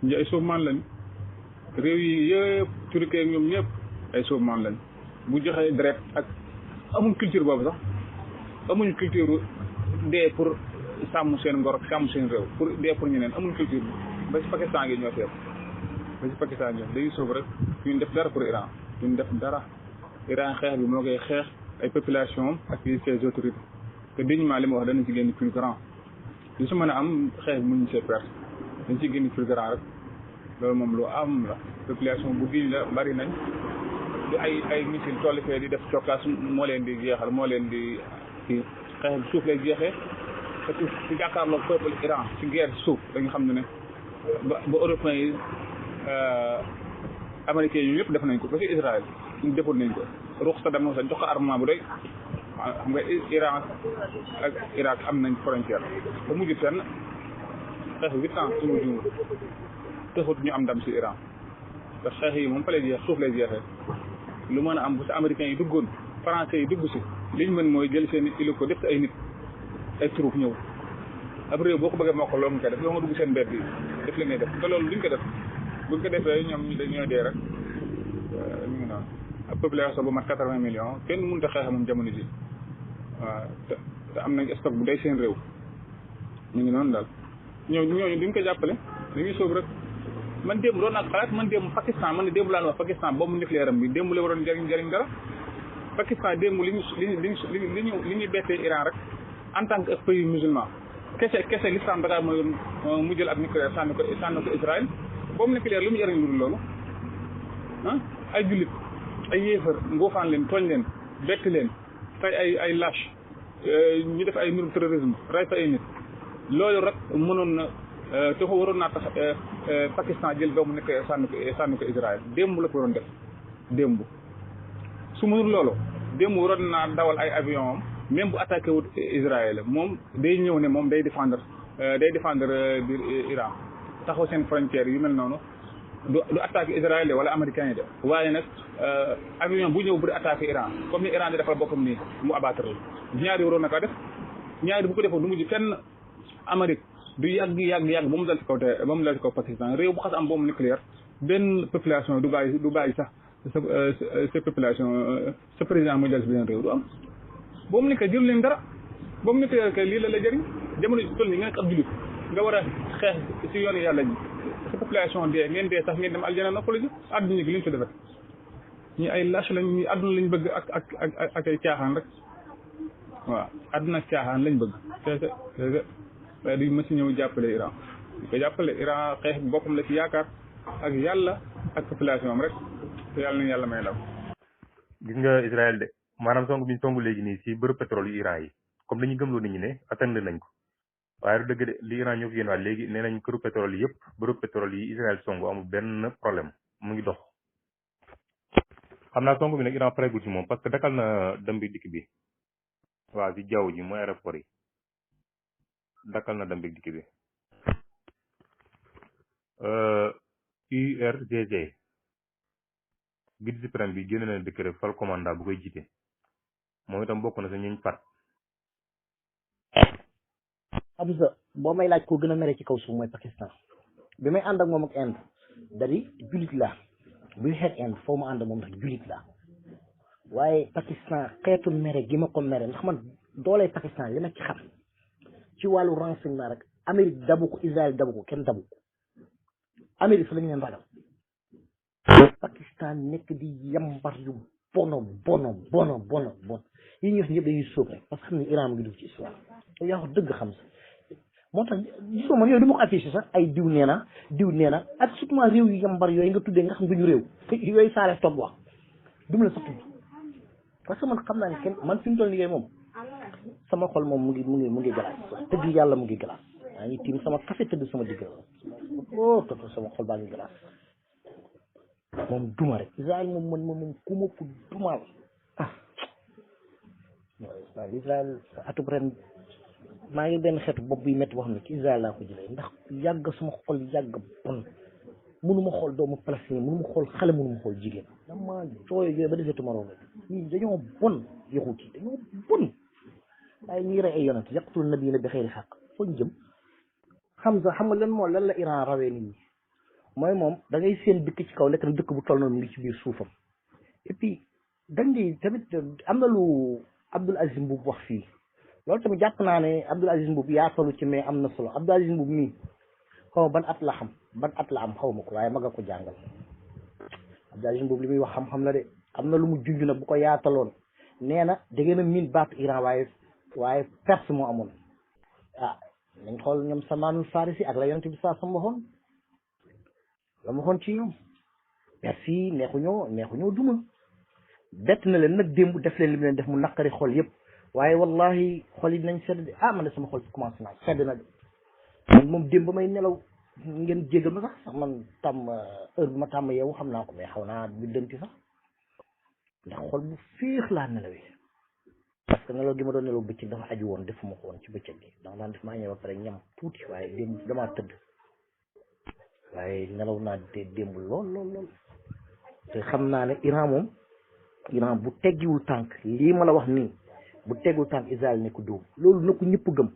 ñi ay suuf man lañ réew yi yëpp Turquie ak ñoom ñëpp ay soufman lañ bu joxee deret ak amuñ culture boobu sax amuñ culture dee pour sàmm seen ngor sàmm seen réew pour dee pour ñeneen amuñ culture bi ba ci Pakistan gi ñoo fi ba ci Pakistan ñoom dañuy sóob rek duñ def dara pour Iran duñ def dara Iran xeex bi moo koy xeex ay population ak ses autorités te dignement li ma wax danañ ci génn plus grand li su mën a am xeex bi mënuñ see perte dañ ci génn plus grand rek loolu moom lu am la population bu diñ la bari nañ du ay missile toll fee di def cokkaas moo leen di jeexal moo leen di kii xeex bi suuf lay jeexee te ci jàkkaarloo peuple Iran ci guerre suuf dañu xam ne ba européens yi américains yi yëpp def nañ ko ba ci Israël ñu defoon nañ ko ruux Saddam Hussein jox ko armement bu doy xam nga Iran ak Irak am nañ frontière ba mujj fenn xeex 8 ans su mujj taxut ñu am ndam si Iran te xeex yi moom fa lay jeex suuf lay jeexee lu mën a am bu si américains yi duggoon français yi dugg si liñ mën mooy jël seen hélico def ay nit ay troupe ñëw ab réew boo ko bëggee moo ko loolu nga koy def loo nga dugg seen mbedd yi def li ngay def te loolu duñ ko def buñ ko defee ñoom dañoo dee rek ñu ngi noonu ab population bu mat 80 millions kenn mënut a xeex moom jamono ji waaw te am nañ stock bu day seen réew ñu ngi noonu daal ñooñu duñ ko jàppale dañuy sóob rek man démb doon naa xalaat man démb Pakistan man ne démb laa wax Pakistan boobu nucléaire am bi démb la waroon jëriñ dara Pakistan démb li ñu bettee Iran rek en tant que pays musulman kese l'islam da mooy mu jël ab nucléaire sànni ko Israël boobu nucléaire lu mu jëriñ lu dul loolu ah ay jullit ay yéefar ngoofaan leen tooñ leen bett leen tey ay lâche ñu def ay mbirum terrorisme ray fa ay nit loolu rek mënoon na te ko waroon naa tax Pakistan jël doomu nucléaire sànni ko Israël démb la ko waroon def démb su mënul loolu démb waroon naa dawal ay avion am même bu attaqué wut Israël moom day ñëw ne moom day défendre biir Iran taxaw seen frontière yu mel noonu du attaqué Israël wala américain yi de waaye nag avion bu ñëw bu di attaqué Iran comme ni Iran di defal boppam nii mu abattre la ñaari waroon na ko def ñaari bu ko defoon du mujj fenn Amérique du yàgg ba mu dal ci kaw Pakistan réew bu xas am bombe nucléaire benn population du bàyyi sax sa population sa président muy dal si beneen réew du am boobu nucléaire jël leen dara boobu nucléaire kay lii la jëriñ jamono ji toll nii nga nekk ab jullit nga war a xeex si yoonu yàlla ji sa population dee ngeen dee sax ngeen dem aljana noppalu ji àdduna gi li ñu fi defet ñi ay lâche lañ ñi àdduna lañ bëgg ak ay caaxaan rek waaw àdduna ak caaxaan lañ bëgg c'est waaye duñ mës ñëw jàppale Iran di ko jàppale Iran xeex bi boppam la ci yaakaar ak yàlla ak population am rek te yàlla nañu yàlla may law gis nga Israël de maanaam song bi ñu songu léegi nii si bërëb pétrole yu Iran yi comme dañuy gëmloo nit ñi ne atteindre nañ ko waaye du dëgg de li Iran ñoo fi yéen waat léegi nee nañ këru pétrole yi yëpp bërëb pétrole yi Israël songu amul benn problème mu ngi dox xam naa songu bi nag Iran pareegul ci moom parce que dakal na dem bi dikk bi waaw si jaww ji mooy aéroport yi dakkal na dem bi dikk bi URGG guide suprême bi génn na décret fal commandant bu koy jiite moom itam bokk na sa ñuñ fat Abdou boo may laaj koo gën a mere ci kaw suuf mooy Pakistan bi may ànd ak moom ak Inde dari julit la buy xeet Inde foo ma ànd ak moom ndax julit la waaye Pakistan xeetu mere gi ma ko mere ndax man doolee Pakistan li ma ci xam ci wàllu renseignement rek Amérique dabu ko Israël dabu ko kenn dabu ko Amérique fa lañu leen ragal Pakistan nekk di yambar yu bon yi ñuy wax ñëpp dañuy sóob rek parce que xam ne Iran mu ngi dugg ci histoire te yaa wax dëgg xam sa moo tax gisoo man yooyu du ma ko affiché sax ay diw nee na ak surtout réew yu yambar yooyu nga tuddee nga xam duñu réew yooyu saare toog wax du ma la sax tudd parce que man xam naa ne kenn man fi mu toll liggéey moom sama xol moom mu ngi glace tëdd yàlla mu ngi glace maa ngi tiim sama café tëdd sama digg toto sama xol baa ngi glace moom duma rek Israël moom ku ma ko dumaal Israël atub ren maa ngi benn xeetu bopp bi métti boo xam ne ci Israël laa ko jëlee ndax yàgg sama xol yàgg bon mënuma xool doomu palestinien mënuma xool xale mënuma xool jigéen dama jooyo ba defee tumaroo ñii dañoo bon yaxut yi dañoo bon waaye ñii rey ay yonent yaqtul nabiyyiina bi xayri xaq foo ñu jëm xam nga lan la Iran rawee nit ñi mooy moom da ngay seen dëkk ci kaw nekk na dëkk bu toll noonu ngi ci biir suufam et puis dañ di tamit am na lu Abdoul Aziz Mbuub wax fii loolu tamit jàpp naa ne Abdoul Aziz Mbuub yaatalu ci mais am na solo Abdoul Aziz Mbuub mii xaw ma ban at la xam ban at la am xaw ma ko waaye ma nga ko jàngal Abdoul Aziz Mbuub li muy wax xam-xam la de am na lu mu junj nag bu ko yaataloon nee na da ngeen a miin baatu Iran waaye Perse moo amoon ah nañ xool ñoom Salmaanul Farisi ak la yonent bi saa sam waxoon la ma waxoon ci ñoom Perse yi neexuñoo duma bett na leen nag démb def leen li mu leen def mu naqari xol yëpp waaye wallahi xol yi dinañ sedd de man de sama xol commencé naa sedd na de man moom démb ba may nelaw ngeen jéggal ma sax man tàmm heure bi ma tàmm yeewu xam naa ko mais xaw naa bi dënti sax ndax xol bu féex laa nelawee parce que nelaw gi ma doon nelaw bëccëg dafa aju woon defuma ko woon ci bëccëg gi ndax daan def maa ñëw ba pare ñam tuuti waaye démb damaa tëdd waaye nelaw naa démb lool te xam naa ne Iran bu teggiwul tànk lii ma la wax nii bu teggiwul tànk Israël ne ko dóom loolu na ko ñëpp gëm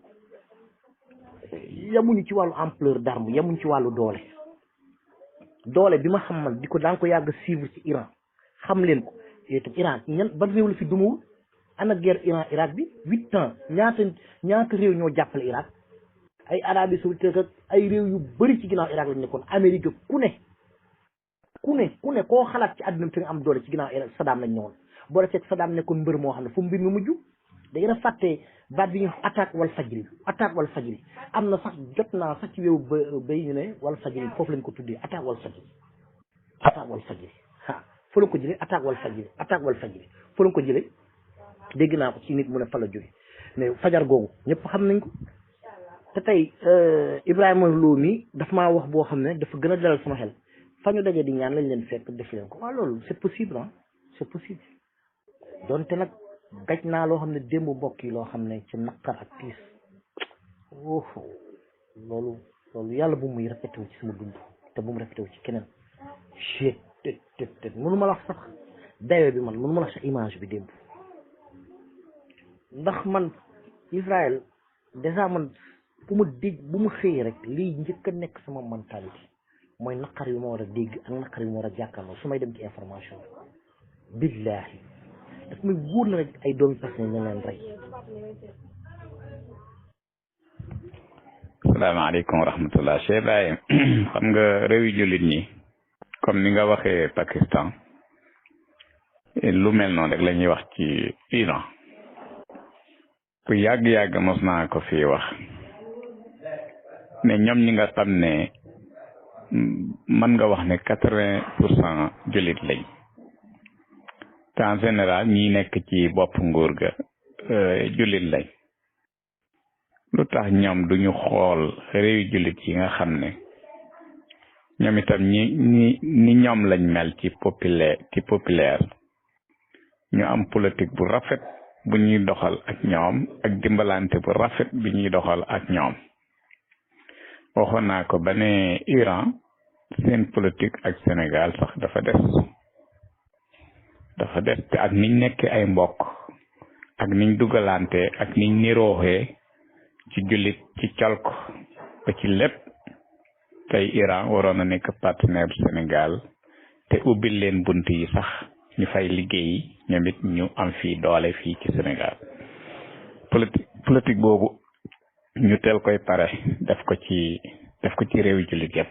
yamuñu ci wàllu ampleur d'arme yamuñu ci wàllu doole bi ma xam man di ko daan ko yàgg suivre ci Iran xam leen ko itam Iran ban réew la fi dumawul ana guerre Iran Irak bi 8 ans ñaata réew ñoo jàppale Irak ay Arabie Saoudite ak ay réew yu bëri ci ginnaaw Irak lañ nekkoon Amérique ku ne koo xalaat ci àdduna bi te nga am doole ci ginnaaw Irak Saddam lañ ñëwoon boo defee Saddam nekkoon mbër moo xam ne fu mbir mi mujj da ngeen a fàtte baat bi ñu attaque wal fajri am na sax jot naa sax ci wéewu bay ñu ne wal fajri foofu lañ ko tuddee attaque wal fajri fa la ko jëlee attaque wal fajri fa la ko jëlee dégg naa ko ci nit mu ne fa la jóge mais fajar googu ñëpp xam nañ ko te tey Ibrahima Lo mi daf maa wax boo xam ne dafa gën a dalal sama xel fa ñu dajee di ñaan lañ leen fekk def leen ko waaw loolu c'est possible c'est possible donte nag gaj naa loo xam ne démb mbokk yi loo xam ne ci naqar ak tiis loolu yàlla bu muy répété wu ci sama dund te bu mu répété wu ci keneen te mënu ma la wax sax dayo bi man mënu ma la wax sax image bi démb ndax man Israël déjà man bu ma xëyee rek lii njëkk a nekk sama mentalité mooy naqar yu ma war a dégg ak naqar yu ma war a jàkkaarloo su may dem ci information billahi daf may wóor na rek ay doomi personne ñu leen rey. salaamaaleykum wa rahmatullah Cheikh Ibrahim xam nga réewi jullit ñi comme ni nga waxee Pakistan lu mel noonu rek la ñuy wax ci Iran ku yàgg-yàgg mos naa ko fii wax ne ñoom ñi nga xam ne mën nga wax ne 80% jullit lañ te en général ñi nekk ci bopp nguur ga jullit lañ lu tax ñoom duñu xool réewi jullit yi nga xam ne ñoom itam ni ñoom lañ mel ci populaire ñu am politique bu rafet bu ñuy doxal ak ñoom ak dimbalante bu rafet bi ñuy doxal ak ñoom waxoon naa ko ba ne Iran seen politique ak Sénégal sax dafa des te ak niñ nekk ay mbokk ak niñ dugalante ak niñ nirooxee ci jullit ci calk ba ci lépp tey Iran waroon a nekk partenaire Sénégal te ubbil leen bunt yi sax ñu fay liggéey ñoom it ñu am fii doole fii ci Sénégal politique boobu ñu teel koy pare def ko ci réewi jullit yëpp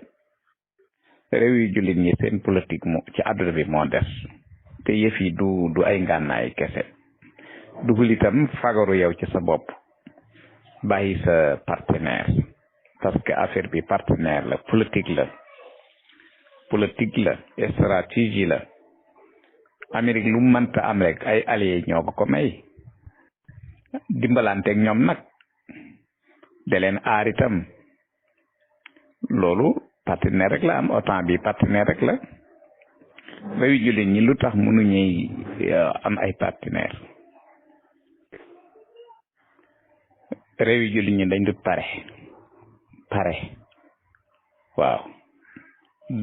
réewi jullit ñi seen politique ci àdduna bi moo des te yëf yi du ay ngànnaay kese dugul itam fagaru yow ci sa bopp bàyyi sa partenaire parce que affaire bi partenaire la politique la stratégie la Amérique lu mënta am rek ay alliés ñoo ko may dimbalanteeg ñoom nag da leen aar itam loolu partenaire rek la am OTAN bi partenaire rek la réewi jullit ñi lu tax mënuñuy am ay partenaire réewi jullit ñi dañ dut pare waaw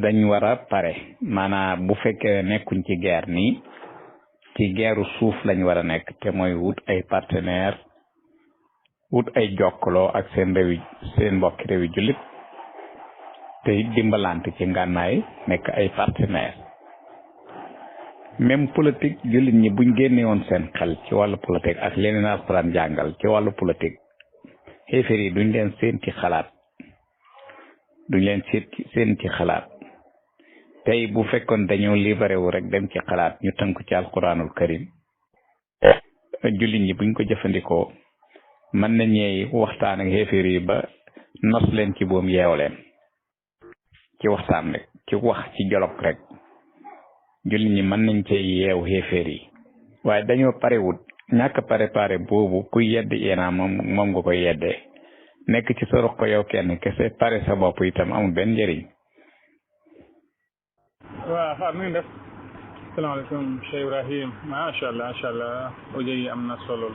dañ war a pare maanaam bu fekkee nekkuñ ci guerre nii ci guerru suuf lañ war a nekk te mooy wut ay partenaire wut ay jokkaloo ak seen mbokki réewi jullit te dimbalante ci ngànnaay nekk ay partenaire même politique jullit ñi buñ génne woon seen xel ci wàllu politique ak leneen alxuraan jàngal ci wàllu politique xéeféer yi duñ leen seen ci xalaat tey bu fekkoon dañoo libéré wu rek dem ci xalaat ñu tënku ci alxuraanul karim jullit ñi buñ ko jëfandikoo mën nañuy waxtaan ak xéeféer yi ba nos leen ci boom yeew leen ci waxtaan rek ci wax ci jolog rek jullit ñi mën nañ cee yeew xéeféer yi waaye dañoo parewut ñàkk préparé boobu ku yedd Iran moom nga koy yeddee nekk ci sa roq yow kenn kese pare sa bopp itam amul benn njëriñ. waaw xaar nuy def salaamaaleykum Cheikh Ibrahim macha allah audio yi am na solo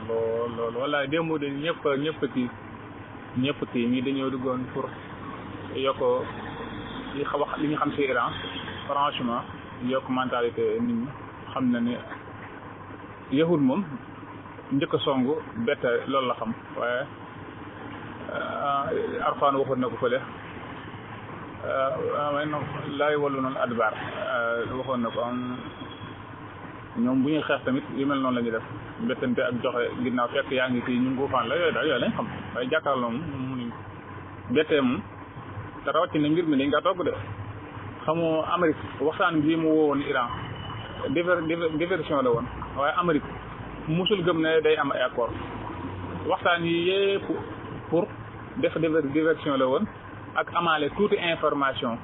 lool wallaay démb de ñëpp kii ñii dañoo duggoon pour yokk li ñu xam si Iran franchement yokk mentalité nit ñi xam na ne yahud moom njëkk a songu bett loolu la xam waaye Arfaan waxoon na ko fële laay wallu noonu adbar waxoon na ko ñoom bu ñuy xeex tamit yu mel noonu la ñuy def bettante ak joxe ginnaaw fekk yaa ngi kii ñu nguufaan la yooyu daal yooyu lañ xam waaye jàkkaarloo moom munuñ bettee moom te rawatina mbir mi dañ nga togg de xamoo Amérique waxtaan bii mu woowoon Iran diversion la woon waaye Amérique musul gëm ne day am ay accord waxtaan yi yépp pour def diversion la woon ak amaale tuuti information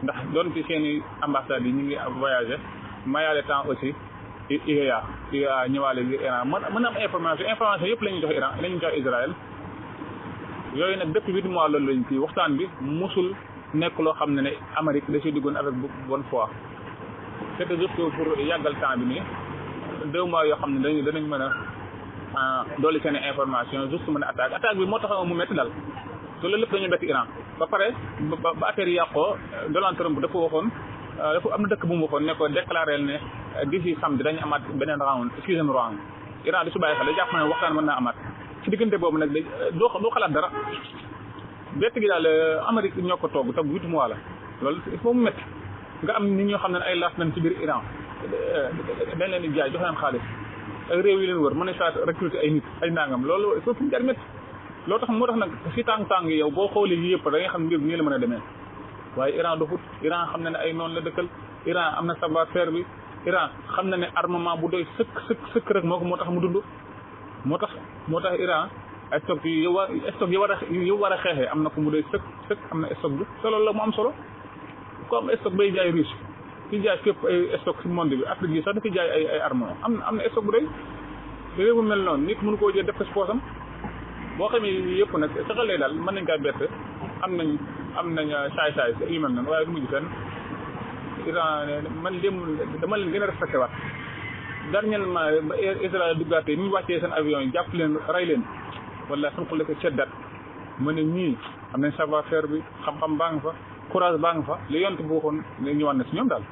ndax doon ci seeni ambassades yi ñu ngi voyagé mayaale temps aussi IEA ñëwaale bi Iran mën a am information yëpp la ñuy jox Iran la ñuy jox Israël yooyu nag depuis 8 mois loolu lañ kii waxtaan bi musul nekk loo xam ne Amérique da ciy duggoon avec bonne foi c'était juste pour yàggal temps bi nii 2 mois yoo xam ne danañ mën a dolli seen information juste mën a attaque bi moo tax mu métti dal te loolu lépp dañu bett Iran ba pare ba affaire yi yàqoo Donald Trump dafa waxoon dafa am na dëkk bu mu waxoon ne ko déclaré ne d'ici samedi dañu amaat beneen round 6e round Iran di su bàyyi xel da jàpp ne waxtaan mën naa amaat ci diggante boobu nag doo xalaat dara bett gi daal Amérique ñoo ko togg te 8 mois la loolu il faut mu métti nga am nit ñoo xam ne ay laas nañ ci biir Iran dañ leen di jaay jox leen xaalis ay réew yi leen wër mën a saa recruter ay nit ay nangam loolu il faut fu mu jar métti loo tax moo tax nag si tàng-tàng yow boo xoolee yi yëpp da nga xam mbir bi nii la mën a demee waaye Iran dofut Iran xam na ne ay noonu la dëkkal Iran am na savoir-faire bi Iran xam na ne armement bu doy sëkk rek moo tax mu dund moo tax Iran ay stock yi war a xeexee am na ko mu doy sëkk am na stock bi te loolu la mu am solo ko am stock bay jaay riche ci jaay fépp ay stock si monde bi Afrique yi sax dafa jaay ay armement am na stock bu doy te réew bu mel noonu nit mënu koo jël def ko si poosam boo xamee yëpp nag saxal lay daal mën nañ kaa bett am nañ saay yu mel noonu waaye du mujj fenn Iran man dama leen gën a respecté waat dernièrement ba Israël duggaatee ñu wàccee seen avion yi jàpp leen rey leen wala suñ xule ko seddat ma ne ñii am nañ savoir faire bi xam-xam baa nga fa courage baa nga fa li yont bu waxoon ñëwaat na si ñoom daal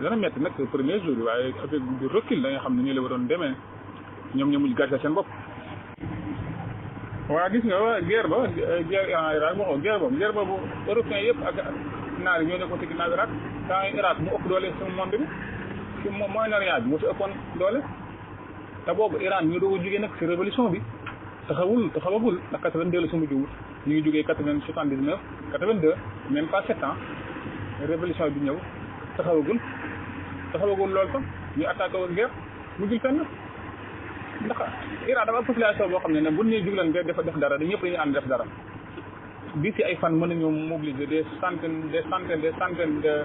dana metti nag premier jour yi waaye avec du recul da nga xam ne ñu la waroon demee ñoom ñoo mujj gàcce seen bopp waaw gis nga guerre Iran Irak waxoo guerre boobu européen yëpp ak naar yi ñoo nekkoon ci ginnaaw Irak temps Irak mu ëpp doole sama monde bi ci Moyen-Orient bi moo si ëppoon doole te boobu Iran ñu doog a jógee nag si révolution bi taxawagul ndax 82 la su ma jiwut ñu ngi jógee 79 82 même pas 7 ans révolution bi ñëw taxawagul loolu sax ñu attaqué woon guerre mujjul fenn ndax Iran dafa am population boo xam ne bu ñu jug leen def dara dañ ñëpp dañuy ànd def dara di si ay fan mën nañoo mobiliser des centaines de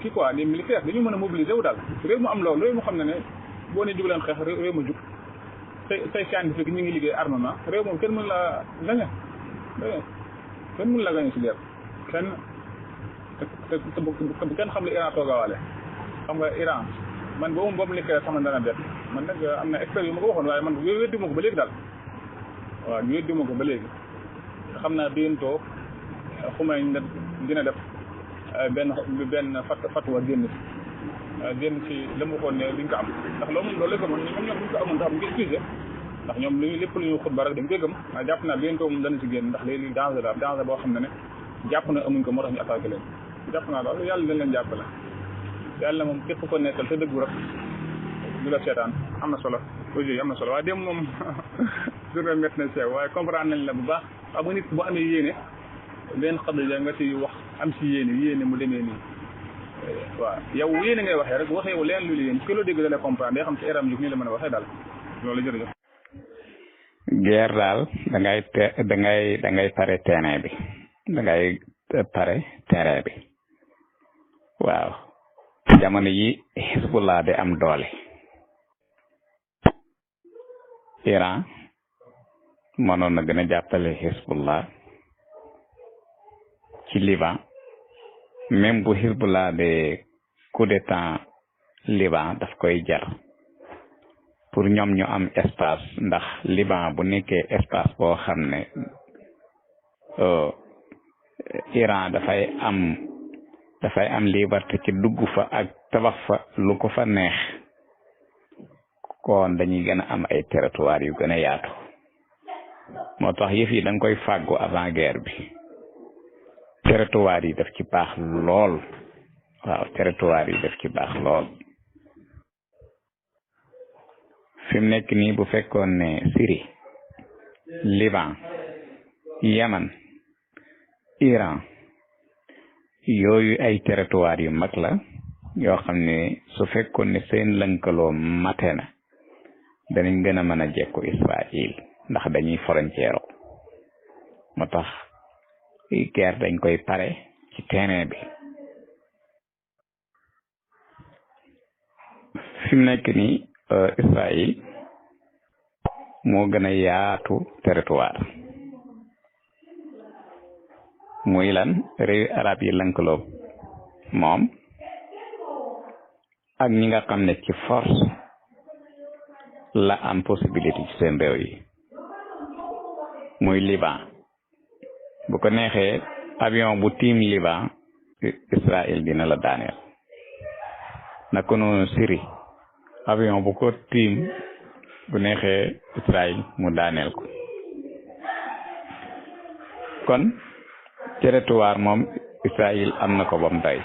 kii quoi des militaires dañu mën a mobiliser wu daal réew mu am loolu réew mu xam ne boo ne jug leen xeex réew ma jug say scientifique ñu ngi liggéey armement réew moom kenn mënu la gagné si guerre kenn te kenn xam ne Iran toogawaale xam nga Iran man boobu nekkee sama dana bet man nag am na expert yu ma ko waxoon waaye man weddi ma ko ba léegi daal waaw weddi ma ko ba léegi xam naa bientôt xumay dina def benn fatwa génn ci la mu waxoon ne duñ ko am ndax loolu la gëmoon ñoom duñ ko amoon ndax mu ngi excusé ndax ñoom lépp lu ñu xutba rek dañ koy gëm waaye jàpp naa bientôt moom dana ci génn ndax léegi danger boo xam ne jàpp na amuñ ko moo tax ñu attaqué leen jàpp naa loolu yàlla dañ leen jàppale yàlla moom képp ko nekkal te dëggu rek du la seetaan am na solo audio am na solo waaye dem moom journée métti na sew waaye comprendre nañ la bu baax xam nga nit bu amee yéene benn xadija nga ci wax am si yéene mu demee nii waaw yow yéene ngay waxee rek waxee wu leen lu yéen ki la dégg da lay comprendre day xam ci eram juk nii la mën a waxee daal loolu jërëjëf guerre daal da ngay pare terrain bi da ngay pare terrain bi waaw jamono yi Hezbollah di am doole Iran mënoon na gën a jàppale Hezbollah ci Liban même bu Hezbollah de coup d'état Liban daf koy jar pour ñoom ñu am espace ndax Liban bu nekkee espace boo xam ne Iran dafay am liberté ci dugg fa ak tabax fa lu ko fa neex kon dañuy gën a am ay territoire yu gën a yaatu moo tax yëf yi da nga koy fàggu avant guerre bi territoire yi daf ci baax lool waaw territoire yi daf ci baax lool fi mu nekk nii bu fekkoon ne Syrie Liban Yaman Iran yooyu ay territoire yu mag la yoo xam ne su fekkoon ne seen lënkaloo mate na danañ gën a mën a jekku Israël ndax dañuy frontière moo tax guerre dañ koy pare ci terrain bi fi mu nekk nii Israël moo gën a yaatu territoire muy lan réew arab yi lënkaloo moom ak ñi nga xam ne ci force la am possibilité ci seen réew yi muy Liban bu ko neexee avion bu tiim Liban Israël dina la daaneel naka noonu Syrie avion bu ko tiim bu neexee Israël mu daaneel ko kon territoire moom Israël am na ko ba mu tey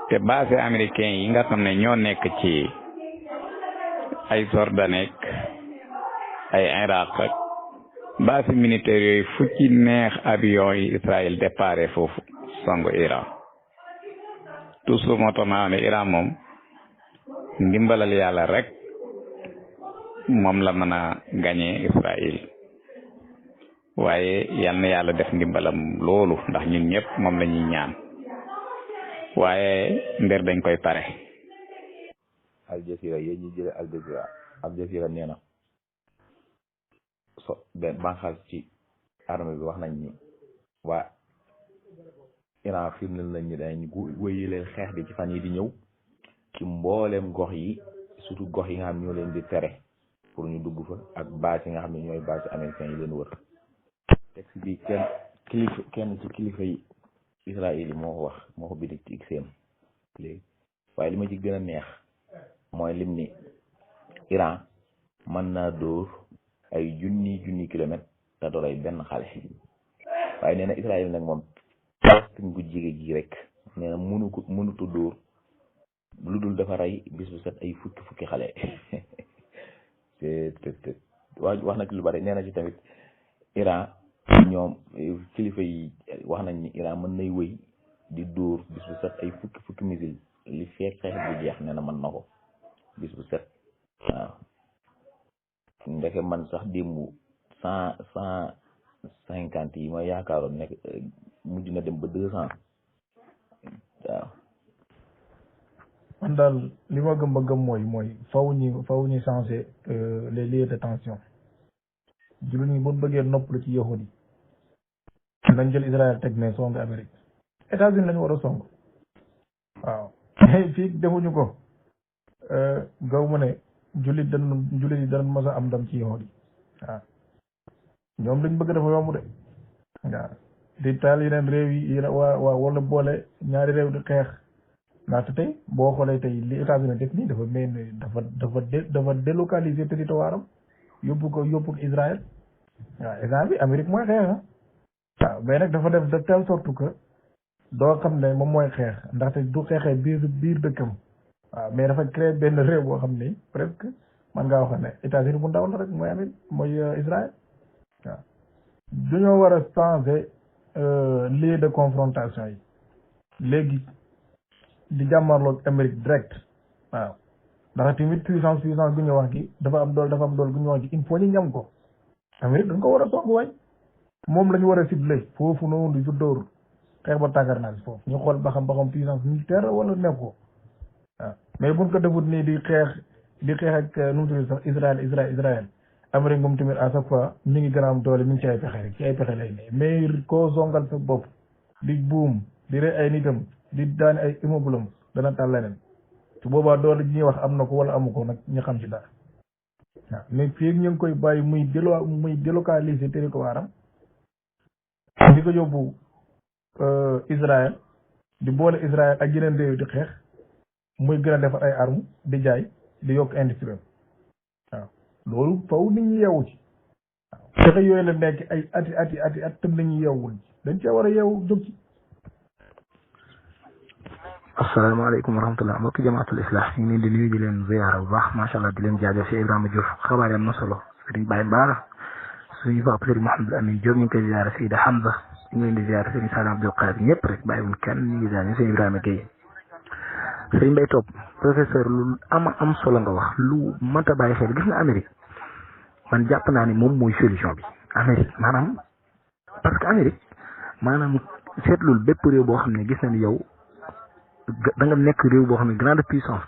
te base américain yi nga xam ne ñoo nekk ci ay Jordan ay Iraq ak base militaire yooyu fu ci neex avion yi Israël déparé foofu songu Iran toujours moo tax naa ne Iran moom ndimbalal yàlla rek moom la mën a gagné Israël waaye yal na yàlla def ndimbalam loolu ndax ñun ñëpp moom la ñuy ñaan waaye mbir dañ koy pare. Al Jazeera yéen ñi jëlee Al Jazeera Al Jazeera nee na benn banxaas ci armée bi wax nañ ni waa Iran firndeel nañ ni dañ wéyi leen xeex bi ci fan yi di ñëw ci mbooleem gox yi surtout gox yi nga xam ñoo leen di tere pour ñu dugg fa ak base yi nga xam ne ñooy base américain yi leen wër texte bi kenn ci kilifa yi Israël yi moo ko wax moo ko bind ci XM léegi waaye li ma ci gën a neex mooy lim ni Iran mën naa dóor ay junni kilomètre te doolay benn xale waaye nee na Israël nag moom Palestine gu jege gi rek nee na mënutu dóor lu dul dafa rey bis bu set ay fukki xale te wax na ci lu bari nee na ci tamit Iran ñoom kilifa yi wax nañ ni Iran mën nay wëy di dóor bis bu set ay fukki missile li fekk xeex bu jeex nee na mën na ko bis bu set waaw ndeke man sax démb 150 yi ma yaakaaroon nekk mujj na dem ba 200 waaw. man daal li ma gëm ba gëm mooy faw ñu changer les lieux de tension jullit ñi bu bëggee noppalu ci yahudi yi nañ jël Israël teg ne song Amérique États-Unis lañu war a song waaw fii defuñu ko gaw ma ne jullit yi dana mos a am ndam ci yahudi yi waaw ñoom lañ bëgg dafa yomb de waaw di taal yeneen réew yi waa wala boole ñaari réew di xeex ndaxte tey boo xoolee tey li États-Unis def nii dafa mel ni dafa délocaliser territoire am yóbbu ko Israël waaw Israël bi Amérique mooy xeex waaw mais nag dafa def de telle sorte que doo xam ne moom mooy xeex ndaxte du xeexee biir dëkkam waaw mais dafa créé benn réew boo xam ni presque man ngaa wax ne États-Unis bu ndaw la rek mooy Amérique mooy Israël waaw dañoo war a changer lieu de confrontation yi léegi di jàmmarloog Amérique direct waaw ndax tamit puissance bu ñu wax gi dafa am doole bu ñu wax gi il faut ñu ñam ko Amérique dañ ko war a song waay moom la ñu war a ciblé foofu noonu di fa dóor xeex ba tàggar naa foofu ñu xool ba xam puissance militaire wala nekk ko waaw mais buñ ko defut nii di xeex ak nu mu tudd sax Israël Amérique moom tamit à chaque fois mi ngi gën a am doole mi ngi ci ay pexe rek ci ay pexe lay ne mais koo songal sa bopp di buum di rey ay nitam di daani ay immeuble am dana taal leneen su boobaa doole ji ñuy wax am na ko wala amu ko nag ñu xam ci dara waaw mais fii ñu ngi koy bàyyi muy délocaliser territoire am di ko yóbbu Israël di boole Israël ak yeneen réew di xeex muy gën a defar ay armes di jaay di yokk industrie waaw loolu faw nit ñi yeewu ci waaw fexe yooyu la nekk ay ati at tam nañu yeewul dañ cee war a yeewu jóg ci. asalaamaaleykum wa rahmatulah mbokki jamaatul islah ñu ngi leen di nuyu di leen ziyaara bu baax macha allah di leen jaajëf si Ibrahima Diouf xabaar yi am na solo Serigne Baye Mbaara suñu fa Serigne Mouhamadou Amine Diop ñu ngi koy ziyaara Seyda Hamza ñu ngi leen di ziyaara Serigne Salam Abdou Qadir ñëpp rek bàyyiwuñ kenn ñu ngi ziyaara Serigne Ibrahima Gueye Serigne Mbaye Top professeur lu am solo nga wax lu mënta bàyyi xel gis nga Amérique man jàpp naa ni moom mooy solution bi Amérique maanaam parce que Amérique maanaam seetlul bépp réew boo xam ne gis na ni yow da nga nekk réew boo xam ne grande puissance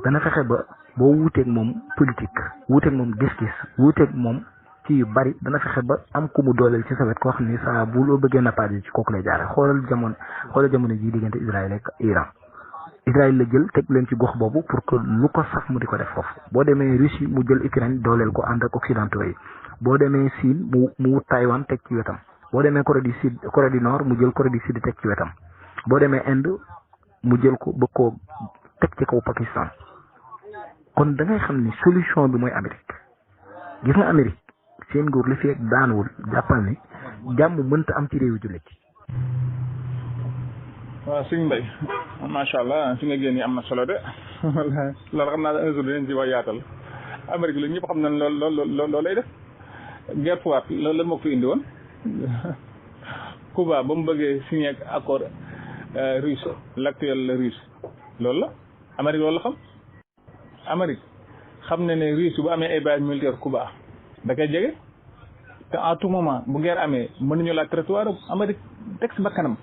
dana fexe ba boo wuuteeg moom politique wuuteeg moom gis-gis wuuteeg moom ci yu bari dana fexe ba am ku mu dooleel ci sa wet koo xam ne saa bu loo bëggee nappaat ci kooku lay jaare xoolal jamono ji diggante Israël ak Iran Israël la jël teg leen ci gox boobu pour que lu ko saf mu di ko def foofu boo demee Russie mu jël Ukraine dooleel ko ànd ak occidentaux yi boo demee Chine mu wut Taïwan teg ci wetam boo demee Corée du Nord mu jël Corée du Sud teg ci wetam boo demee Inde mu jël ko bëgg koo teg ci kaw Pakistan kon da ngay xam ni solution bi mooy Amérique gis nga Amérique seen nguur li fi daanuwul jàppal ni jàmm mënta am ci réewu jullit waaw sëñ Mbaye macha allah fi nga génn am na solo de loolu xam naa un jour dinañ ci wax yaatal Amérique la ñëpp xam nañ loolu lay def guerre froide loolu la moo ko fi indi woon Cuba ba mu bëggee signé ak accord russe l'actuel russe loolu la Amérique loolu la xam Amérique xam na ne russe bu amee ay base militaire Cuba da koy jege te à tout moment bu guerre amee mën nañu laaj territoire Amérique teg si bakkanam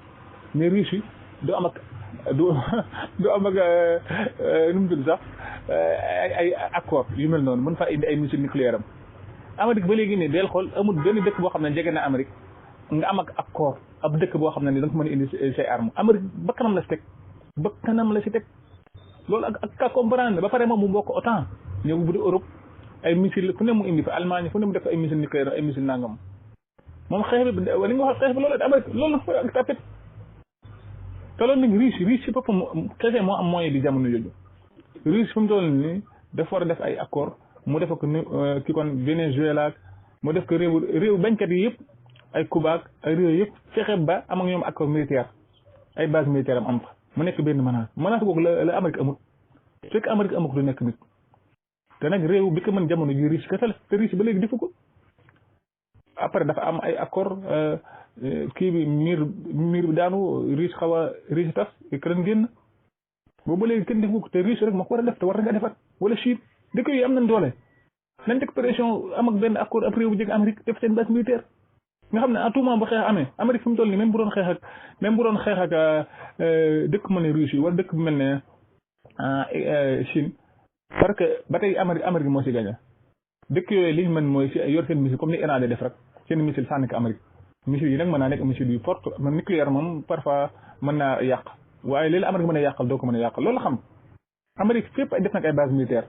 mais russe yi du am ak nu mu tudd sax ay accord yu mel noonu mën faa indi ay missile nucléaire am Amérique ba léegi nii del xool amul benn dëkk boo xam ne jege na Amérique nga am ak accord ab dëkk boo xam ne ni da nga ko mën a indi say armes Amérique bakkanam la si teg loolu ak ka comprendre ba pare moom mu bokk OTAN ñëw bu di Europe ay missile fu ne mu indi fa Allemagne fu ne mu def ay missile nucléaire ay missile nangam moom xeex bi li nga wax xeex bi loolu Amérique loolu la ak tapet te loolu nag Russie si boppam kese moo am moyen bi jamono jooju Russie fu mu toll nii dafa war a def ay accord mu def ko ni ki kon Venezuela mu def ko réew bañkat yi yëpp ay Cuba ak ay réew yëpp fexe ba am ak ñoom accord militaire ay base militaire am fa mu nekk benn menace boobu la Amérique amut fekk Amérique amut du nekk nit te nag réew bi ko mën jamono ji Russie kese la te Russie ba léegi defu ko après dafa am ay accord kii bi miir bi daanu Russie xaw a Russie tas Ukraine génn boobu ba léegi kenn defu ko te Russie rek moo ko war a def te war na nga defat wala Chine dëkk yi am nañ doole nañ teg pression am ak benn accord après bu jege Amérique def seen base militaire nga xam ne à tout moment ba xeex amee Amérique fi mu toll nii même bu doon xeex ak dëkk bu mel ne Russie wala dëkk bu mel ne Chine parce que ba tey Amérique moo si gagné dëkk yooyu li ñu mën mooy si yor seen missile comme ni Iran di def rek seen missile sànni ko Amérique missile yi nag mën naa nekk missile yu forte même nucléaire moom parfois mën naa yàq waaye léegi Amérique mën a yàqal doo ko mën a yàqal loolu xam Amérique fépp ay def nag ay base militaire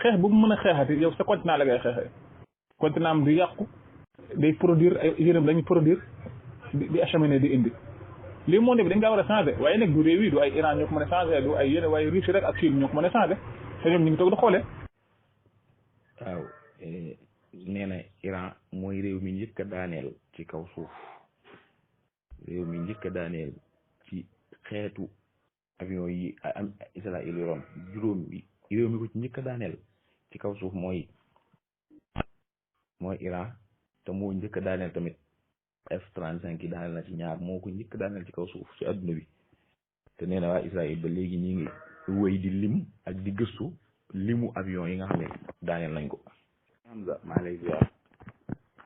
xeex bu mu mën a xeexati yow sa continent la ngay xeexee continent am du yàqu day produire ay yénam lañu produire di acheminer di indi lii monde bi dañ kaa war a changé waaye nag du réew yi du ay Iran ñoo ko mën a changé du ay yéen waaye Russie rek ak Chine ñoo ko mën a changé te ñoom ñu ngi toog di xoolee waaw nee na Iran mooy réew mi njëkk a daaneel ci kaw suuf réew mi njëkk a daaneel ci xeetu avion yi am Israël yoroon juróom bi réew mi ko ci njëkk a daaneel ci kaw suuf mooy Iran te moo njëkk a daaneel tamit F-35 yi daaneel na ci ñaar moo ko njëkk a daaneel ci kaw suuf ci adduna bi te nee na waa Israël ba léegi ñi ngi wëy di lim ak di gëstu limu avion yi nga xam ne daaneel nañ ko. Hamza maa lay ziar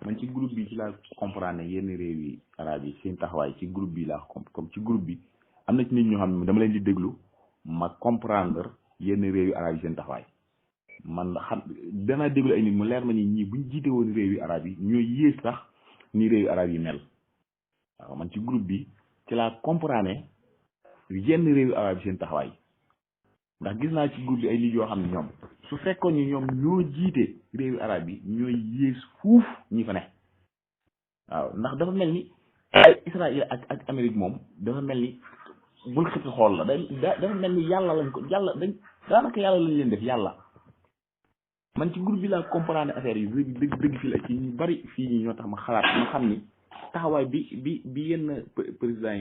man ci groupe bi ci laa comprendre ne yenn réew yi arab yi seen taxawaay ci groupe bi laa comme ci groupe bi am na ci nit ñoo xam ne dama leen di déglu ma comprendre yenn réew yi arab yi seen taxawaay man xam danaa déglu ay nit mu leer ma ni ñii buñ jiite woon réew yi arab yi ñooy yées sax ni réew yi arab yi mel waaw man ci groupe bi ci laa comprendre yenn réew yi arab yi seen taxawaay ndax gis naa ci groupe bi ay nit yoo xam ne ñoom su fekkoon ni ñoom ñoo jiite réewi arab yi ñooy yées fuuf ñi fa ne waaw ndax dafa mel ni ay Israël ak Amérique moom dafa mel ni bul xëcc xool la dafa mel ni yàlla lañ ko daanaka yàlla lañ leen def yàlla man ci groupe bi laa comprendre affaire yi dëgg fii la ci ñu bari fii ñi ñoo tax ma xalaat ma xam ni taxawaay bi yenn président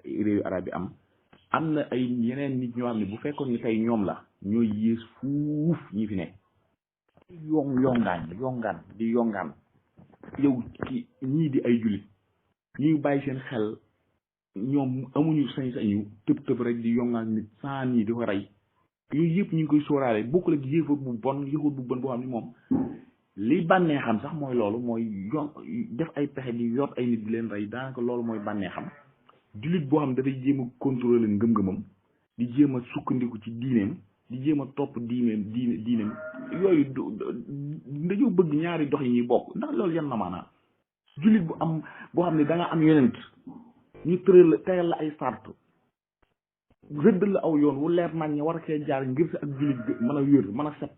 yi réewi arab yi am na ay yeneen nit ñoo xam ne bu fekkoon ni tey ñoom la ñooy yées fuuf ñi fi ne yongaan yow ci ñii di ay jullit ñuy bàyyi seen xel ñoom amuñu sañ-sañu tëb rek di yongaan nit saa nii di ko rey yooyu yëpp ñu ngi koy sóoraale bokkul ak yëfat bu bon boo xam ne moom li bànnee xam sax mooy loolu mooy def ay pexe di yor ay nit di leen rey daanaka loolu mooy bànnee xam jullit boo xam ne dafay jéem a contrôler ngëm-ngëmam di jéem a sukkandiku ci diineem di jéem a topp diineem yooyu dañoo bëgg ñaari dox yi ñuy bokk ndax loolu yan na maanaam jullit boo xam ne da nga am yonent ñu tegal la ay sart rëdd la aw yoon wu leer nañ ña war a cee jaar ngir sa ak jullit mën a wér mën a set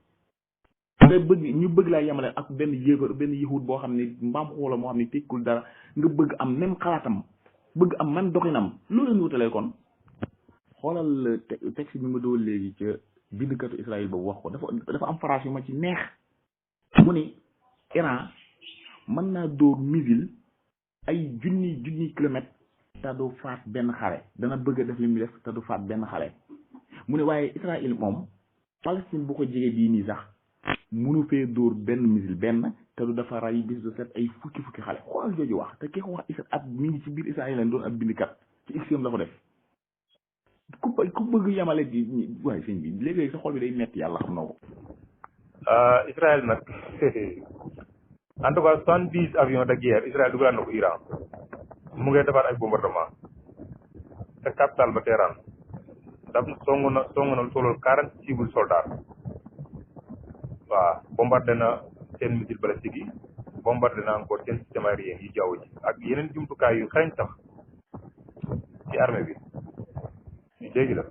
nga ñu bëgg laa yemale ak benn yahud boo xam ne mbaam xoola moo xam ne tekkul dara nga bëgg am même xalaatam bëgg am man doxinam loolu leen wutalee kon xoolal texte bi ma doon léegi ca bindkatu Israël boobu wax ko dafa am phrase yu ma ci neex mu ni Iran mën naa dóor missile ay junni kilomètre te du faat benn xale dana bëgg a def li muy def te du faat benn xale mu ne waaye Israël moom Palestine bu ko jege bii nii sax munu fee dóor benn missile benn te du dafa ray bis de set ay fukki xale xoolal jooju wax te ki ko wax ab mi ngi ci biir Israël leen doon ab bindkat ci XM la ko def ku bëgg yamale di waaye sëñ bi léegi sa xol bi day metti yàlla xam na ko. Israël nag en tout cas 70 avions de guerre Israël dugal na ko Iran mu ngi defaat ay bombardement te capitale ba Téhéran daf songu na lu tollool 40 cibles soldats waaw bombardé na seen missile balistique yi bombardé na encore seen système aérien yi jaww ji ak yeneen jumtukaay yu xarañ sax ci armée bi léegi la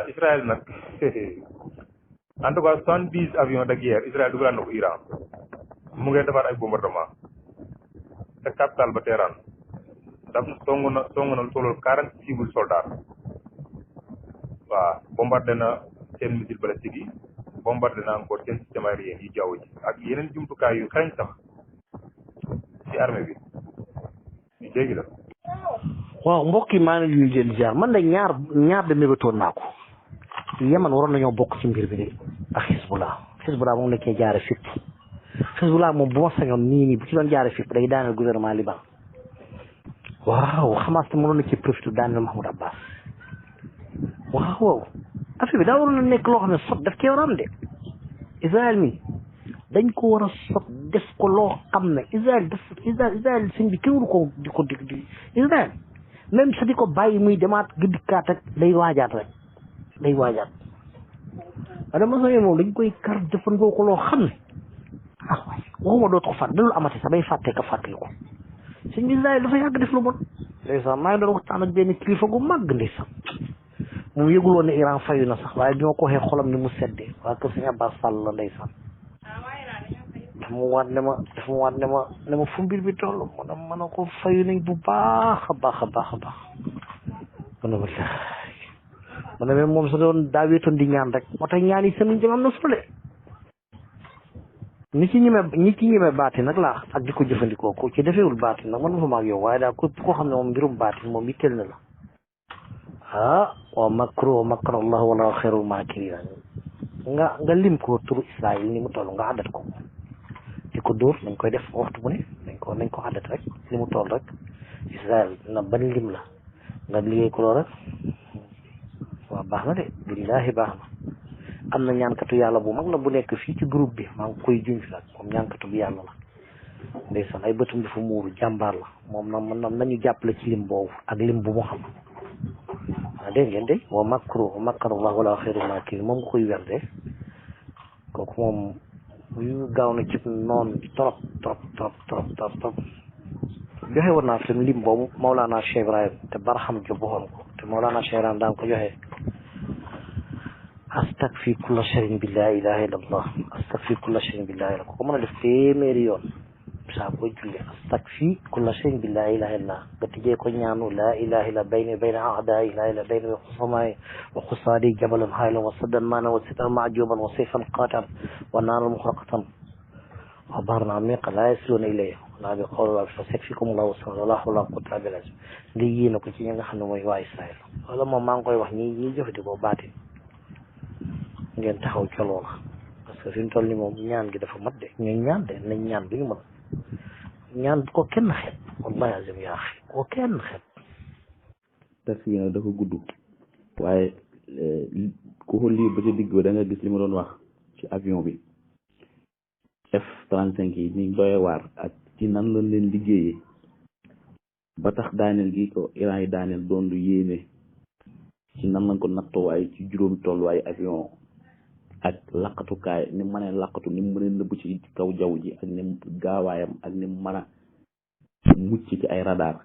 Israël nag en tout cas 70 avions de guerre Israël dugal na ko Iran mu ngi defaat ay bombardement te capitale ba Téhéran daf songu na lu tollool 40 cibles soldats waaw bombardé na seen missile balistique yi bombardé na encore seen système aérien yi jaww ji ak yeneen jumtukaay yu xarañ sax ci armée bi léegi la. waaw mbokk yi maa ngi leen di ziar man de ñaar de mébétoon naa ko Yemen waroon nañoo bokk ci mbir bi de ak Hezbollah moom la cee jaare fipp Hezbollah moom bu ma sañoon nii bu ci doon jaare fipp day daaneel gouvernement Liban waaw Hamas te mënoon na ci profité daaneel Mahmoud Abbas waaw affaire bi daa waroon a nekk loo xam ne sot daf cee war a am de Israël mi dañ ko war a sot def ko loo xam ne Israël sëñ bi kenn waru ko di Israël même sa di ko bàyyi muy demaat gëddikaat ak day waajaat adama sañoon moom dañ koy kar jëfandoo ko loo xam ne waxuma dootu ko fàtte dalul amati sax bay fàtte ka fàttali ko sëñ bi Israël dafa yàgg def lu bon ndeysaan maa ngi doon waxtaan ak benn kilifa gu màgg ndeysaan moom yëgul woon ne Iran fayu na sax waaye bi ma ko waxee xolam ni mu seddee waa kër sëñ Abbas Sall la ndeysaan dafa ma waat ne ma fu mbir bi toll ma ne ko fayu nañ bu baax a baax ma ne moom sa doon daa wéetoon di ñaan rek moo tax ñaan yi seen jëm am na solo ñi ci ñime baati nag laa ak di ko jëfandikoo ku ci defewul baati nag man ma fa maag yow waaye daal ko xam ne moom mbirum baati moom yitteel na la wa makru makra allah wala xayrul makirin nga lim ko turu Israël ni mu toll nga àddat ko di ko dóor nañ koy def waxtu bu ne nañ ko àddat rek li mu toll rek Israël na ban lim la nga liggéey ko lool rek waaw baax na de billahi baax na am na ñaankatu yàlla bu mag na bu nekk fii ci groupe bi maa ngi koy junj nag moom ñaankatu bi yàlla la ndeysaan ay bëtum dafa muuru jàmbaar la moom na nañu jàppale ci lim boobu ak lim bu mu xam dégg ngeen de wa makarullah wala xayrul makirin moom nga koy werde kooku moom yu gaaw na ci noonu trop joxe war naa fi tam lim boobu Mawlana Cheikh Ibrahim te Barham Diop waxoon ko te Mawlana Cheikh Ibrahim daan ko joxe astakfi kulla shay'in bi la ilaha illa allah astakfi kulla shay'in bi la ilaha ko mën a def téeméeri yoon saa booy julli astakfi kulla shay'in bi la ilaha illa nga tijjee ko ñaanu la ilaha illa bayna a'da'i la ilaha bayna xusamay wa xusaadi jabalan haylan wa saddan maana wa sitan maajuban wa sayfan qaatan wa naaran muxraqatan wa bahran amiqan la yasiluna ilayhi wala bi qawli wa fa sayfikum allahu wala hawla wala quwwata illa billah nga yéene ko ci ñi nga xam ne mooy waa Israël wala moom maa ngi koy wax ñi jëfandikoo baatin ngeen taxaw ca loola parce que fi mu toll ni moom ñaan gi dafa mat de ñu ñaan de nañ ñaan duñu mën ñaan ko kenn xeeb wallahi azim yaa xi ko kenn xeeb taxi nag dafa gudd waaye ku ko lii ba ca digg ba da nga gis li ma doon wax ci avion bi F-35 yi ni doy waar ak ci nan lañ leen liggéeyee ba tax daaneel gi ko Iran yi daaneel doon lu yéeme ci nan lañ ko nattuwaay ci juróomi tolluwaay avion ak laqatukaay ni mu mënee laqatu ni mu mënee nëbb ci kaw jaww ji ak ni gaawaayam ak ni mu mën a mucc ci ay radar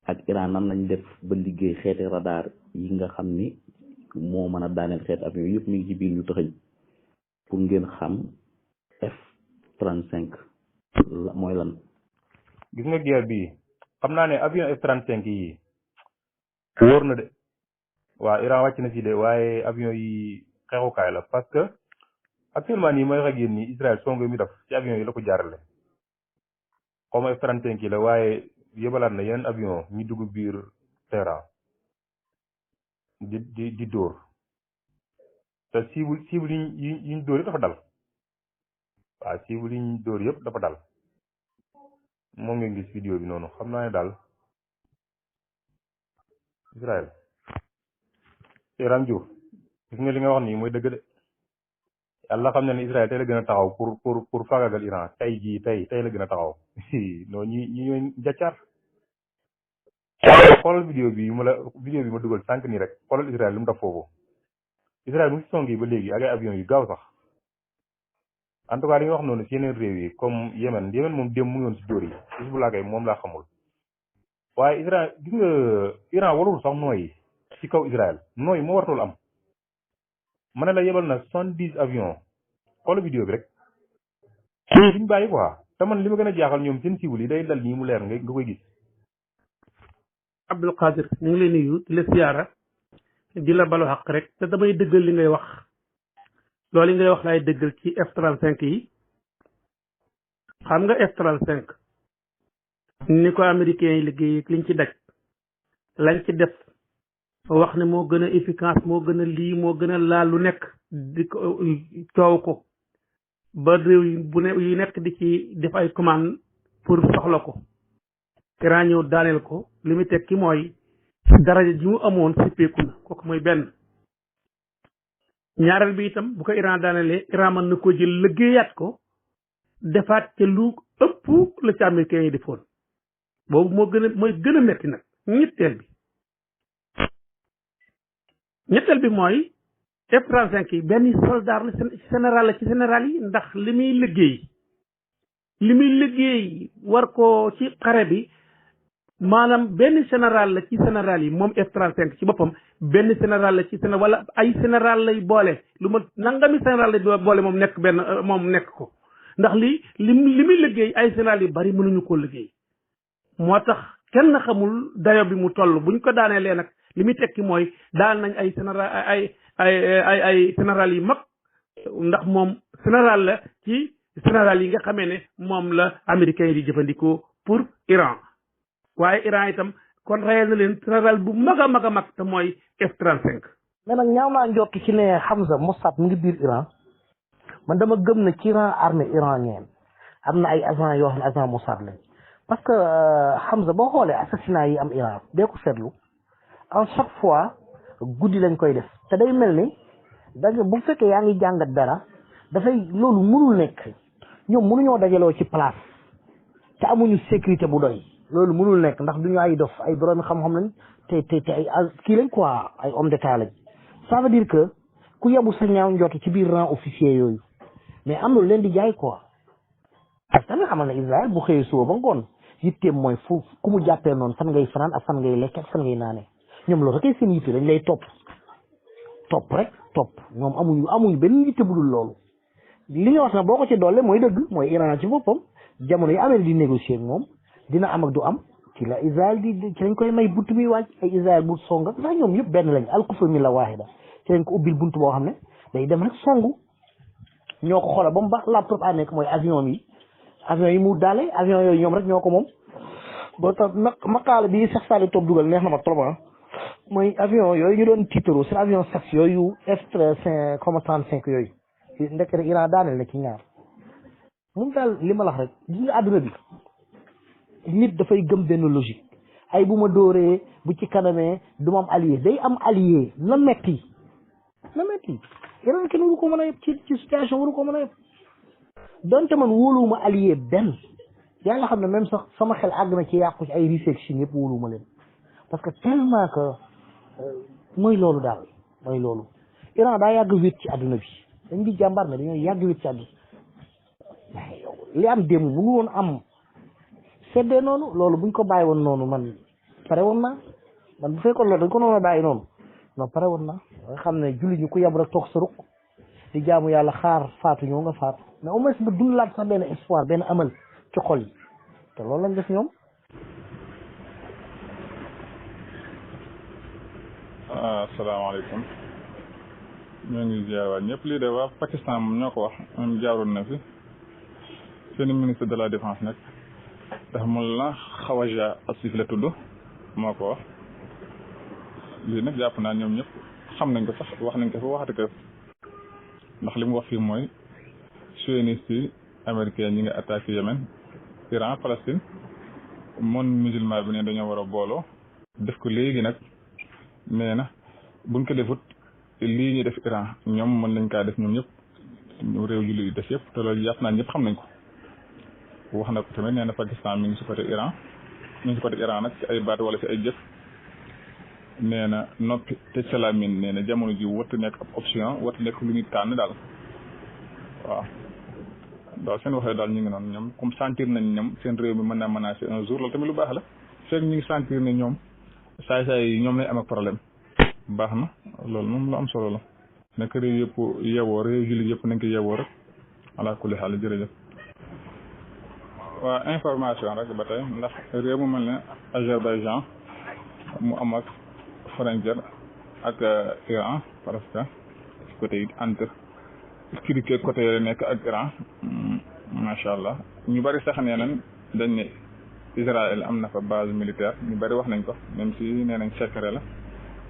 ak Iran nan lañ def ba liggéey xeeti radar yi nga xam ni moo mën a daaneel xeeti avion yëpp mi ngi ci biir ñu tëxëñ pour ngeen xam F-35 mooy lan. gis nga guerre bii xam naa ne avion F-35 yi wóor na de waaw Iran wàcc na fii de waaye avion yi xeexukaay la parce que actuellement nii may wax ak yéen nii Israël songo mi def ci avion yi la ko jaarale xaw ma F-35 yi la waaye yëbalaat na yeneen avion ñu dugg biir Téhéran di dóor te cible yi ñu dóor yëpp dafa dal waaw cible yi ñu dóor yëpp dafa dal moom ngeen gis vidéo bi noonu xam naa ne daal Israël Iran Diouf gis nga li nga wax nii mooy dëgg de yàlla xam na ne Israël tey la gën a taxaw pour faagagal Iran tey jii tey la gën a taxaw non ñi ñooy njaccaar xoolal vidéo bi ma dugal sànq nii rek xoolal Israël lu mu def foofu Israël mu ngi song yi ba léegi ak ay avion yu gaaw sax en tout cas li nga wax noonu si yeneen réew yi comme Yémen moom démb mu ngi woon si dóor yi Hezbollah kay moom laa xamul waaye Israël gis nga Iran warul sax nooyi ci kaw Israël nooyi moo wartul am ma ne la yebal na 70 avions xoolal vidéo bi rek duñ bàyyi quoi te man li ma gën a jaaxal ñoom seen cible yi day dal nii mu leer nga koy gis. Abdul Qadir ñu ngi leen nuyu di la siyaara di la balu xaq rek te damay dëggal li ngay wax loolu li ngay wax laay dëggal ci F-35 yi xam nga F-35 ni ko américains yi liggéey liñ ci daj lañ ci def wax ne moo gën a efficace moo gën a lii moo gën a laal lu nekk di ko coow ko ba réew yu nekk di ci def ay commande pour soxla ko Iran ñëw daaneel ko li mu tekki mooy daraja ji mu amoon sippeeku na kooku mooy benn ñaareel bi itam bu ko Iran daanelee Iran mën na ko jël liggéeyaat ko defaat ca lu ëpp la ci américains yi defoon boobu mooy gën a metti nag ñetteel bi mooy F-35 yi benn soldat la ci général yi ndax li muy liggéey war ko ci xare bi maanaam benn général la ci général yi moom F-35 ci boppam benn général la ci wala ay général lay boole lu ma nangami général lay boole moom nekk ko ndax li muy liggéey ay général yu bari mënuñu koo liggéey moo tax kenn xamul dayo bi mu toll buñ ko daaneelee nag li muy tekki mooy daal nañ ay général ay général yu mag ndax moom général la ci général yi nga xamee ne moom la américains yi di jëfandikoo pour Iran waaye Iran itam kon rayal na leen général bu mag a mag a mag te mooy F-35. mais nag ñaaw naa njort ci ne Hamza Mossad mu ngi biir Iran man dama gëm ne ci Iran armée iranienne am na ay agent yoo xam ne agent Mossad lañ parce que Hamza boo xoolee assassinat yi am Iran bee ko seetlu en chaque fois guddi lañ koy def te day mel ni danga bu fekkee yaa ngi jàngat dara dafay loolu mënul nekk ñoom mënuñoo dajaloo ci place te amuñu sécurité bu doy loolu mënul nekk ndax duñu ay dof ay borom xam-xam lañ te ay kii lañ quoi ay homme d'état lañ ça veut dire que ku yebu sa ñaaw njort ci biir rang officier yooyu mais am na lu leen di jaay quoi parce que tamit xamal na Israël bu xëyee suba ba ngoon yitteem mooy fu ku mu jàppee noonu fan ngay fanaan ak fan ngay lekk ak fan ngay naanee ñoom loolu rek seen yitte dañ lay topp ñoom amuñu benn yitte bu dul loolu li nga wax na boo ko ci doole mooy dëgg mooy Iran ci boppam jamono yi Amérique di négocier ak moom dina am ak du am ci la Israël ci lañ koy may bunt mi wàcc ay Israël bu song ak ndax ñoom yëpp benn lañ alkufa mi la waahida ci lañ ko ubbil bunt boo xam ne day dem rek songu ñoo ko xoolal ba mu baax laptop a nekk mooy avion yi mu daale avion yooyu ñoom rek ñoo ko moom boo tax maqaala bi Cheikh Saliou Top dugal neex na ma trop mooy avion yooyu ñu doon tiitaroo seen avion sax yooyu F-35 yooyu ndekete Iran daaneel na ci ñaar moom daal li ma la wax rek gis nga àdduna bi nit dafay gëm benn logique ay bu ma dóoree bu ci kanamee du ma am allié day am allié na metti Iran kenn waru ko mën a yëpp ci situation waru ko mën a yëpp donte man wóoluwuma allié benn yàlla xam ne même sax sama xel àgg na ci yàqu ci ay Russie ak Chine yëpp wóoluwuma leen parce que tellement que mooy loolu daal mooy loolu Iran daa yàgg wét ci àdduna bi dañ di jàmbaar ne dañoo yàgg wét ci àdduna li am démb mu ngi woon am seddee noonu loolu buñ ko bàyyi woon noonu man pare woon naa man bu fekkoon loolu dañ ko noonu bàyyi noonu non pare woon naa nga xam ne julli ñu ku yab rek toog sa ruq di jaamu yàlla xaar faatu ñëw nga faatu mais au moins nga dundalaat sax benn espoir benn amal ci xol yi te loolu lañ def ñoom. asalaamaaleykum ñoo ngi ziar waat ñëpp lii de waa Pakistan moom ñoo ko wax moom jaaroon na fi seen ministre de la défense nag ndax mun la Khawaja Asif la tudd moo ko wax lii nag jàpp naa ñoom ñëpp xam nañ ko sax wax nañ ko fa waxati ko ndax li mu wax fii mooy sionistes yi américain ñi nga attaqué Yémen Iran Palestine monde musulman bi ne dañoo war a booloo def ko léegi nag nee na buñ ko defut lii ñuy def Iran ñoom mën nañ kaa def ñoom ñëpp ñu réew jullit yi def yëpp te loolu jàpp naa ñëpp xam nañ ko wax na ko tamit nee na Pakistan mi ngi si côté Iran mi ngi si côté Iran nag ci ay baat wala si ay jëf nee na noppi te salamin nee na jamono ji warut nekk ab option warut nekk lu ñuy tànn daal waaw daal seen waxee daal ñu ngi noonu ñoom comme sentir nañ ñoom seen réew mi mën naa menacer un jour loolu tamit lu baax la fekk ñu ngi sentir ne ñoom saay-saay yi ñoom lay am ak problème baax na loolu moom lu am solo la nekk réew yëpp yeewoo réew jullit yëpp nañ ko yeewoo rek ala kulli xaal jërëjëf. waa information rek ba tey ndax réew mu mel ne Azerbaïdjan mu am ak frontière ak Iran parce que côté yi entre criquet côté yooyu nekk ak Iran macha allah ñu bari sax nee nañ dañ ne Israël am na fa base militaire ñu bari wax nañ ko même si nee nañ secret la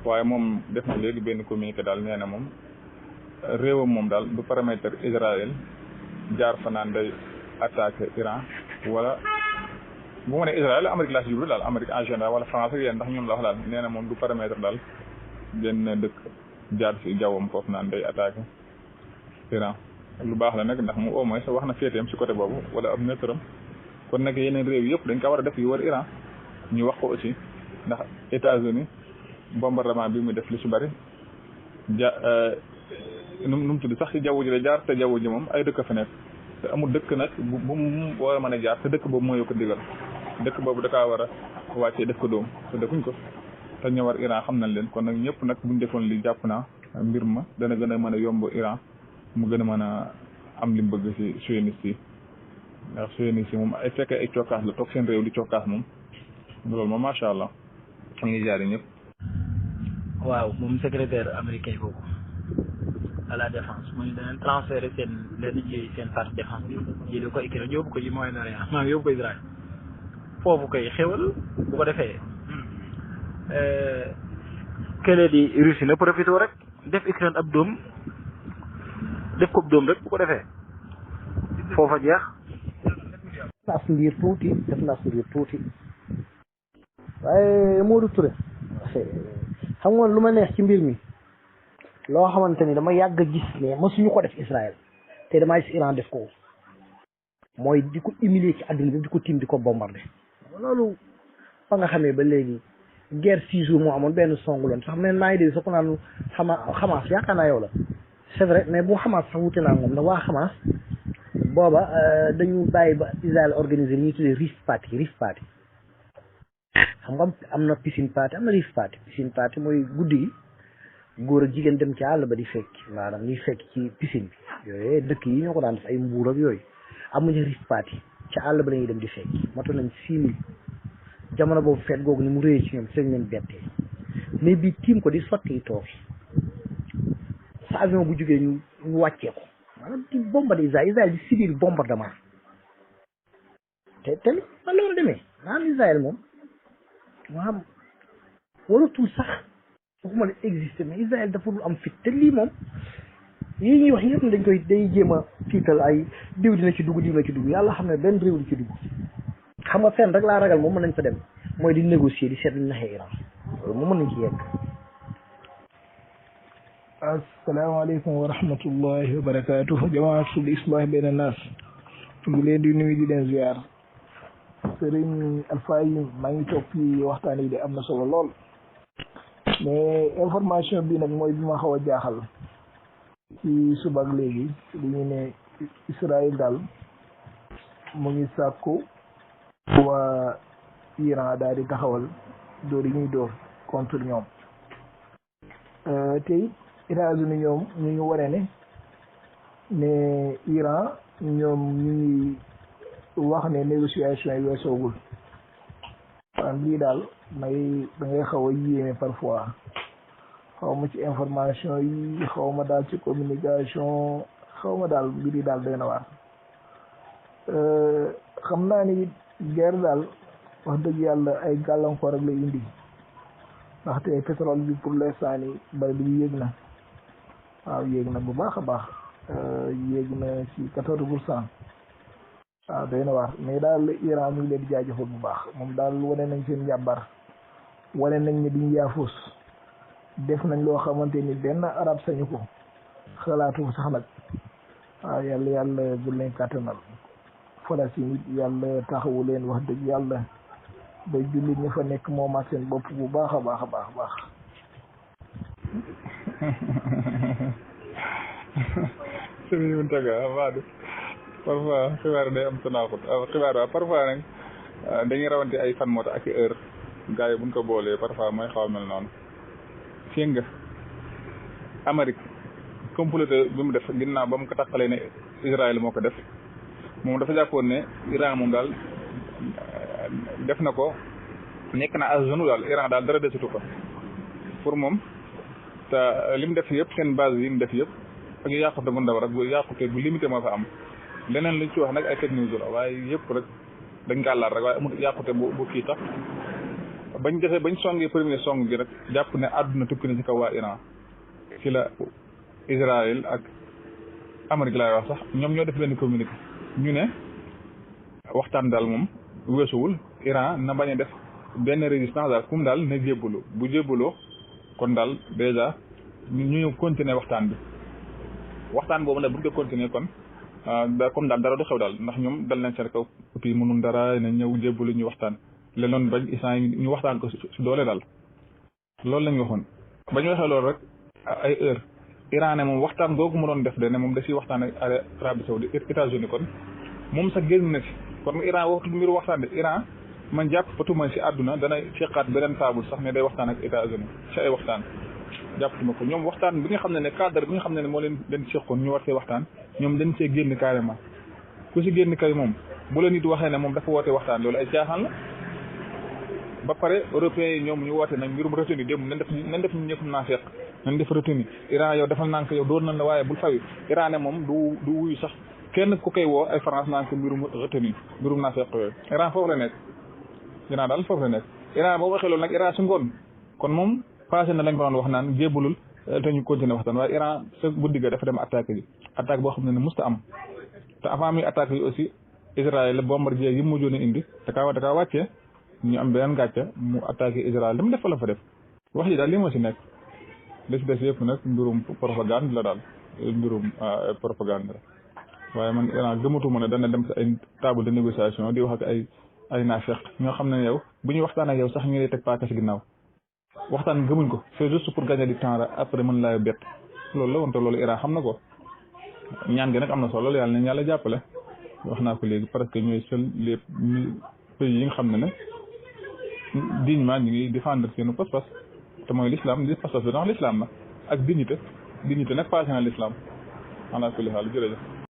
waaye moom def na léegi benn communiqué daal nee na moom réewam moom daal du permettre Israël jaar fa naan day attaqué Iran wala bu ma ne Israël Amérique laa si jublu daal Amérique en général wala France ak yéen ndax ñoom la wax daal nee na moom du permettre daal benn dëkk jaar si jawwam foofu naan day attaqué Iran lu baax la nag ndax mu au moins wax na féeteem si côté boobu wala am na tëram kon nag yeneen réew yëpp dañ ko war a def yu war Iran ñu wax ko aussi ndax États-Unis bombardement bi mu def li si bari nu mu tudd sax ci jaww ji la jaar te jaww ji moom ay dëkk fa nekk te amul dëkk nag bu mu war a mën a jaar te dëkk boobu mooy ko digal dëkk boobu da kaa war a wàccee def ko doom te defuñ ko te ñoo war Iran xam nañ leen kon nag ñëpp nag buñ defoon li jàpp naa mbir ma dana gën a mën a yomb Iran mu gën a mën a am li mu bëgg ci sioniste yi ndax sioniste yi moom ay fekkee ay cokkaas la toog seen réew di cokkaas moom loolu moom macha allah ñu ngi jaari ñëpp. waaw moom secrétaire américain boobu à la défense muy danañ transféré seen lenn ci seen partie défense bi jëlee ko Ukraine yóbbu ko ci Moyen-Orient maa ngi yóbbu ko Israël foofu koy xéwal bu ko defee kële di Russie na profité rek def Ukraine ab dóom def ko dóom rek bu ko defee foofa jeex. nas ngir tuuti def nas ngir tuuti waaye Modou Touré xam nga lu ma neex ci mbir mi loo xamante ni dama yàgg a gis ne mësuñu ko def Israël te damaa gis Iran def ko mooy di ko humilier ci àdduna bi di ko tiim di ko bombardé loolu fa nga xamee ba léegi guerre 6 jours moo amoon benn songu loon sax mais maa ngi dégg sax ku naan Hamas yaakaar naa yow la c'est vrai mais bu Hamas sax wute naa moom ndax waa Hamas booba dañu bàyyi ba Israël organisé li ñuy tuddee Rif Party xam nga am na piscine party am na Rif Party mooy guddi gi góor ak jigéen dem ci àll ba di fekk maanaam ñuy fekk ci piscine bi yooyu dëkk yi ñoo ko daan def ay Mbuur ak yooyu amuñu Rif Party ci àll ba lañuy dem di fekk matu nañ 6000 jamono boobu feet googu ni mu réyee ci ñoom seen leen bettee mais bii tiim ko di sotti toog sa avion bu jógee ñu wàccee ko maanaam di bombardé Israël di subir bombardement te man la war a demee maanaam Israël moom maanaam waratul sax waxuma ne existé mais Israël dafa dul am fit te lii moom yii ñuy wax yëpp dañ koy day jéem a tiital ay diw dina ci dugg yàlla xam ne benn réew di ci dugg xam nga fenn rek laa ragal moom mën nañ fa dem mooy di négocier di seet lu naxee Iran loolu moom mën nañ ci yegg. asalaamaaleykum wa rahmatullahi wa barakaatuh jamaatul islah bayna naas ngi leen di nuyu di leen ziar sëriñ Alpha yi maa ngi toog fii waxtaan yi de am na solo lool mais information bi nag mooy bi ma xaw a jaaxal ci suba ak léegi li ñu ne Israël daal mu ngi sàkku waa Iran daal di taxawal dóor yi ñuy dóor contre ñoom te it États-Unis ñoom ñu ngi wane ne Iran ñoom ñu ngi wax ne négociation yi weesoogul waaw lii daal da ngay xaw a yéeme parfois xaw ma ci information yi xaw ma daal ci communication xaw ma daal mbir yi daal doy na waar xam naa ni guerre daal wax dëgg yàlla ay gàllankoor ak lay indi ndaxte pétrole bi pour l'instant ni bari bi yéeg na waaw yéeg na bu baax a baax yéeg na ci 14%. waaw doy na waar mais daal Iran ñu ngi leen di jaajëfal bu baax moom daal wane nañ seen njàmbar wane nañ ne duñ yaafus def nañ loo xamante ni benn arab sañu ko xalaatu sax nag waaw yàlla bu leen kàttanal Palestine it yàlla taxawu leen wax dëgg yàlla ba jullit ñi fa nekk moomaat seen bopp bu baax a baax a baax a baax. sëriñ Mountaga Amadou parfois xibaar day am tanaaxut xibaar waaw parfois nag dañuy rawante ay fan moo tax ak heure gars yi buñ ko boolee parfois mooy xaw a mel noonu fii nga Amérique comploté bi mu def ginnaaw ba mu ko taxalee ne Israël moo ko def moom dafa jàppoon ne Iran moom daal def na ko nekk na à genoux daal Iran daal dara desitu ko pour moom te li mu def yëpp seen base yi mu def yëpp ak yàqute bu ndaw rek bu yàqute bu limité moo fa am leneen luñ ci wax nag ay technique la waaye yëpp rek dañ gàllaat rek waaye amul yàqute bu kii tax bañ songee premier song gi rek jàpp ne àdduna tukki na ci kaw waa Iran ci la Israël ak Amérique laay wax sax ñoom ñoo def benn communiqué ñu ne waxtaan daal moom weesuwul Iran na bañ a def benn résistance daal kum daal na jébbalu bu jébbaloo kon daal dèjà ñu continuer waxtaan bi waxtaan boobu nag buñ ko continuer kon comme daal dara du xew daal ndax ñoom dal nañ seen kaw puis mënul dara ne ñëw jébbalu ñu waxtaan lenoon bañ isaan ñu waxtaan ko si doole daal loolu lañ waxoon bañ waxee loolu rek ay heure Iran ne moom waxtaan googu mu doon def de ne moom da siy waxtaan ak Arabie Saoudite États-Unis kon moom sax génn na si kon Iran waxtu mbiru waxtaan de Iran man jàpp fatuma si àdduna dana seqaat beneen table sax ne day waxtaan ak États-Unis si ay waxtaan jàppatuma ko ñoom waxtaan bi nga xam ne cadre bi nga xam ne moo leen seqoon ñu war see waxtaan ñoom dañ see génn carrément ku si génn kay moom bu la nit waxee ne moom dafa woote waxtaan loolu ay caaxaan la ba pare européens yi ñoom ñu woote nag mbirum retenu démb nañ def ñu ñëpp naa seq nañ def retenue Iran yow defal naa ko yow doon nañ la waaye bul fayu Iran ne moom du wuyu sax kenn ku koy woo ay France naan ko mbirum retenue mbirum naafeq yooyu Iran foofu la nekk Iran daal foofu la nekk Iran boo waxee loolu nag Iran su ngoon kon moom passé na lañ ko doon wax naan jébbalul te ñu continuer waxtaan waaye Iran sa guddi ga dafa dem attaque ji attaque boo xam ne musta am te avant muy attaque yi aussi Israël bombardier yi mujjoon a indi da kaa wàccee ñu am beneen gàcce mu attaqué Israël dama def fa la fa def wax ji daal lii moo si nekk li si des yëpp nag mbirum propagande la daal mbirum propagande la waaye man Iran gëmatuma ne dana dem si ay table de négociation di wax ak ay naafeq ñoo xam ne yow bu ñuy waxtaan ak yow sax ñu lay teg paaka si ginnaaw waxtaan gëmuñ ko c'est juste pour gagner du temps après mën laa bett loolu la wante loolu Iran xam na ko ñaan gi nag am na solo yàlla nañ yàlla jàppale wax naa ko léegi parce que ñooy seul les pays yi nga xam ne dignement ñu ngi défendre seen pas-pas te mooy l'islam di pas-pas bi ndax l'islam la ak dignité nag passé na l'islam ala kulli haal jërëjëf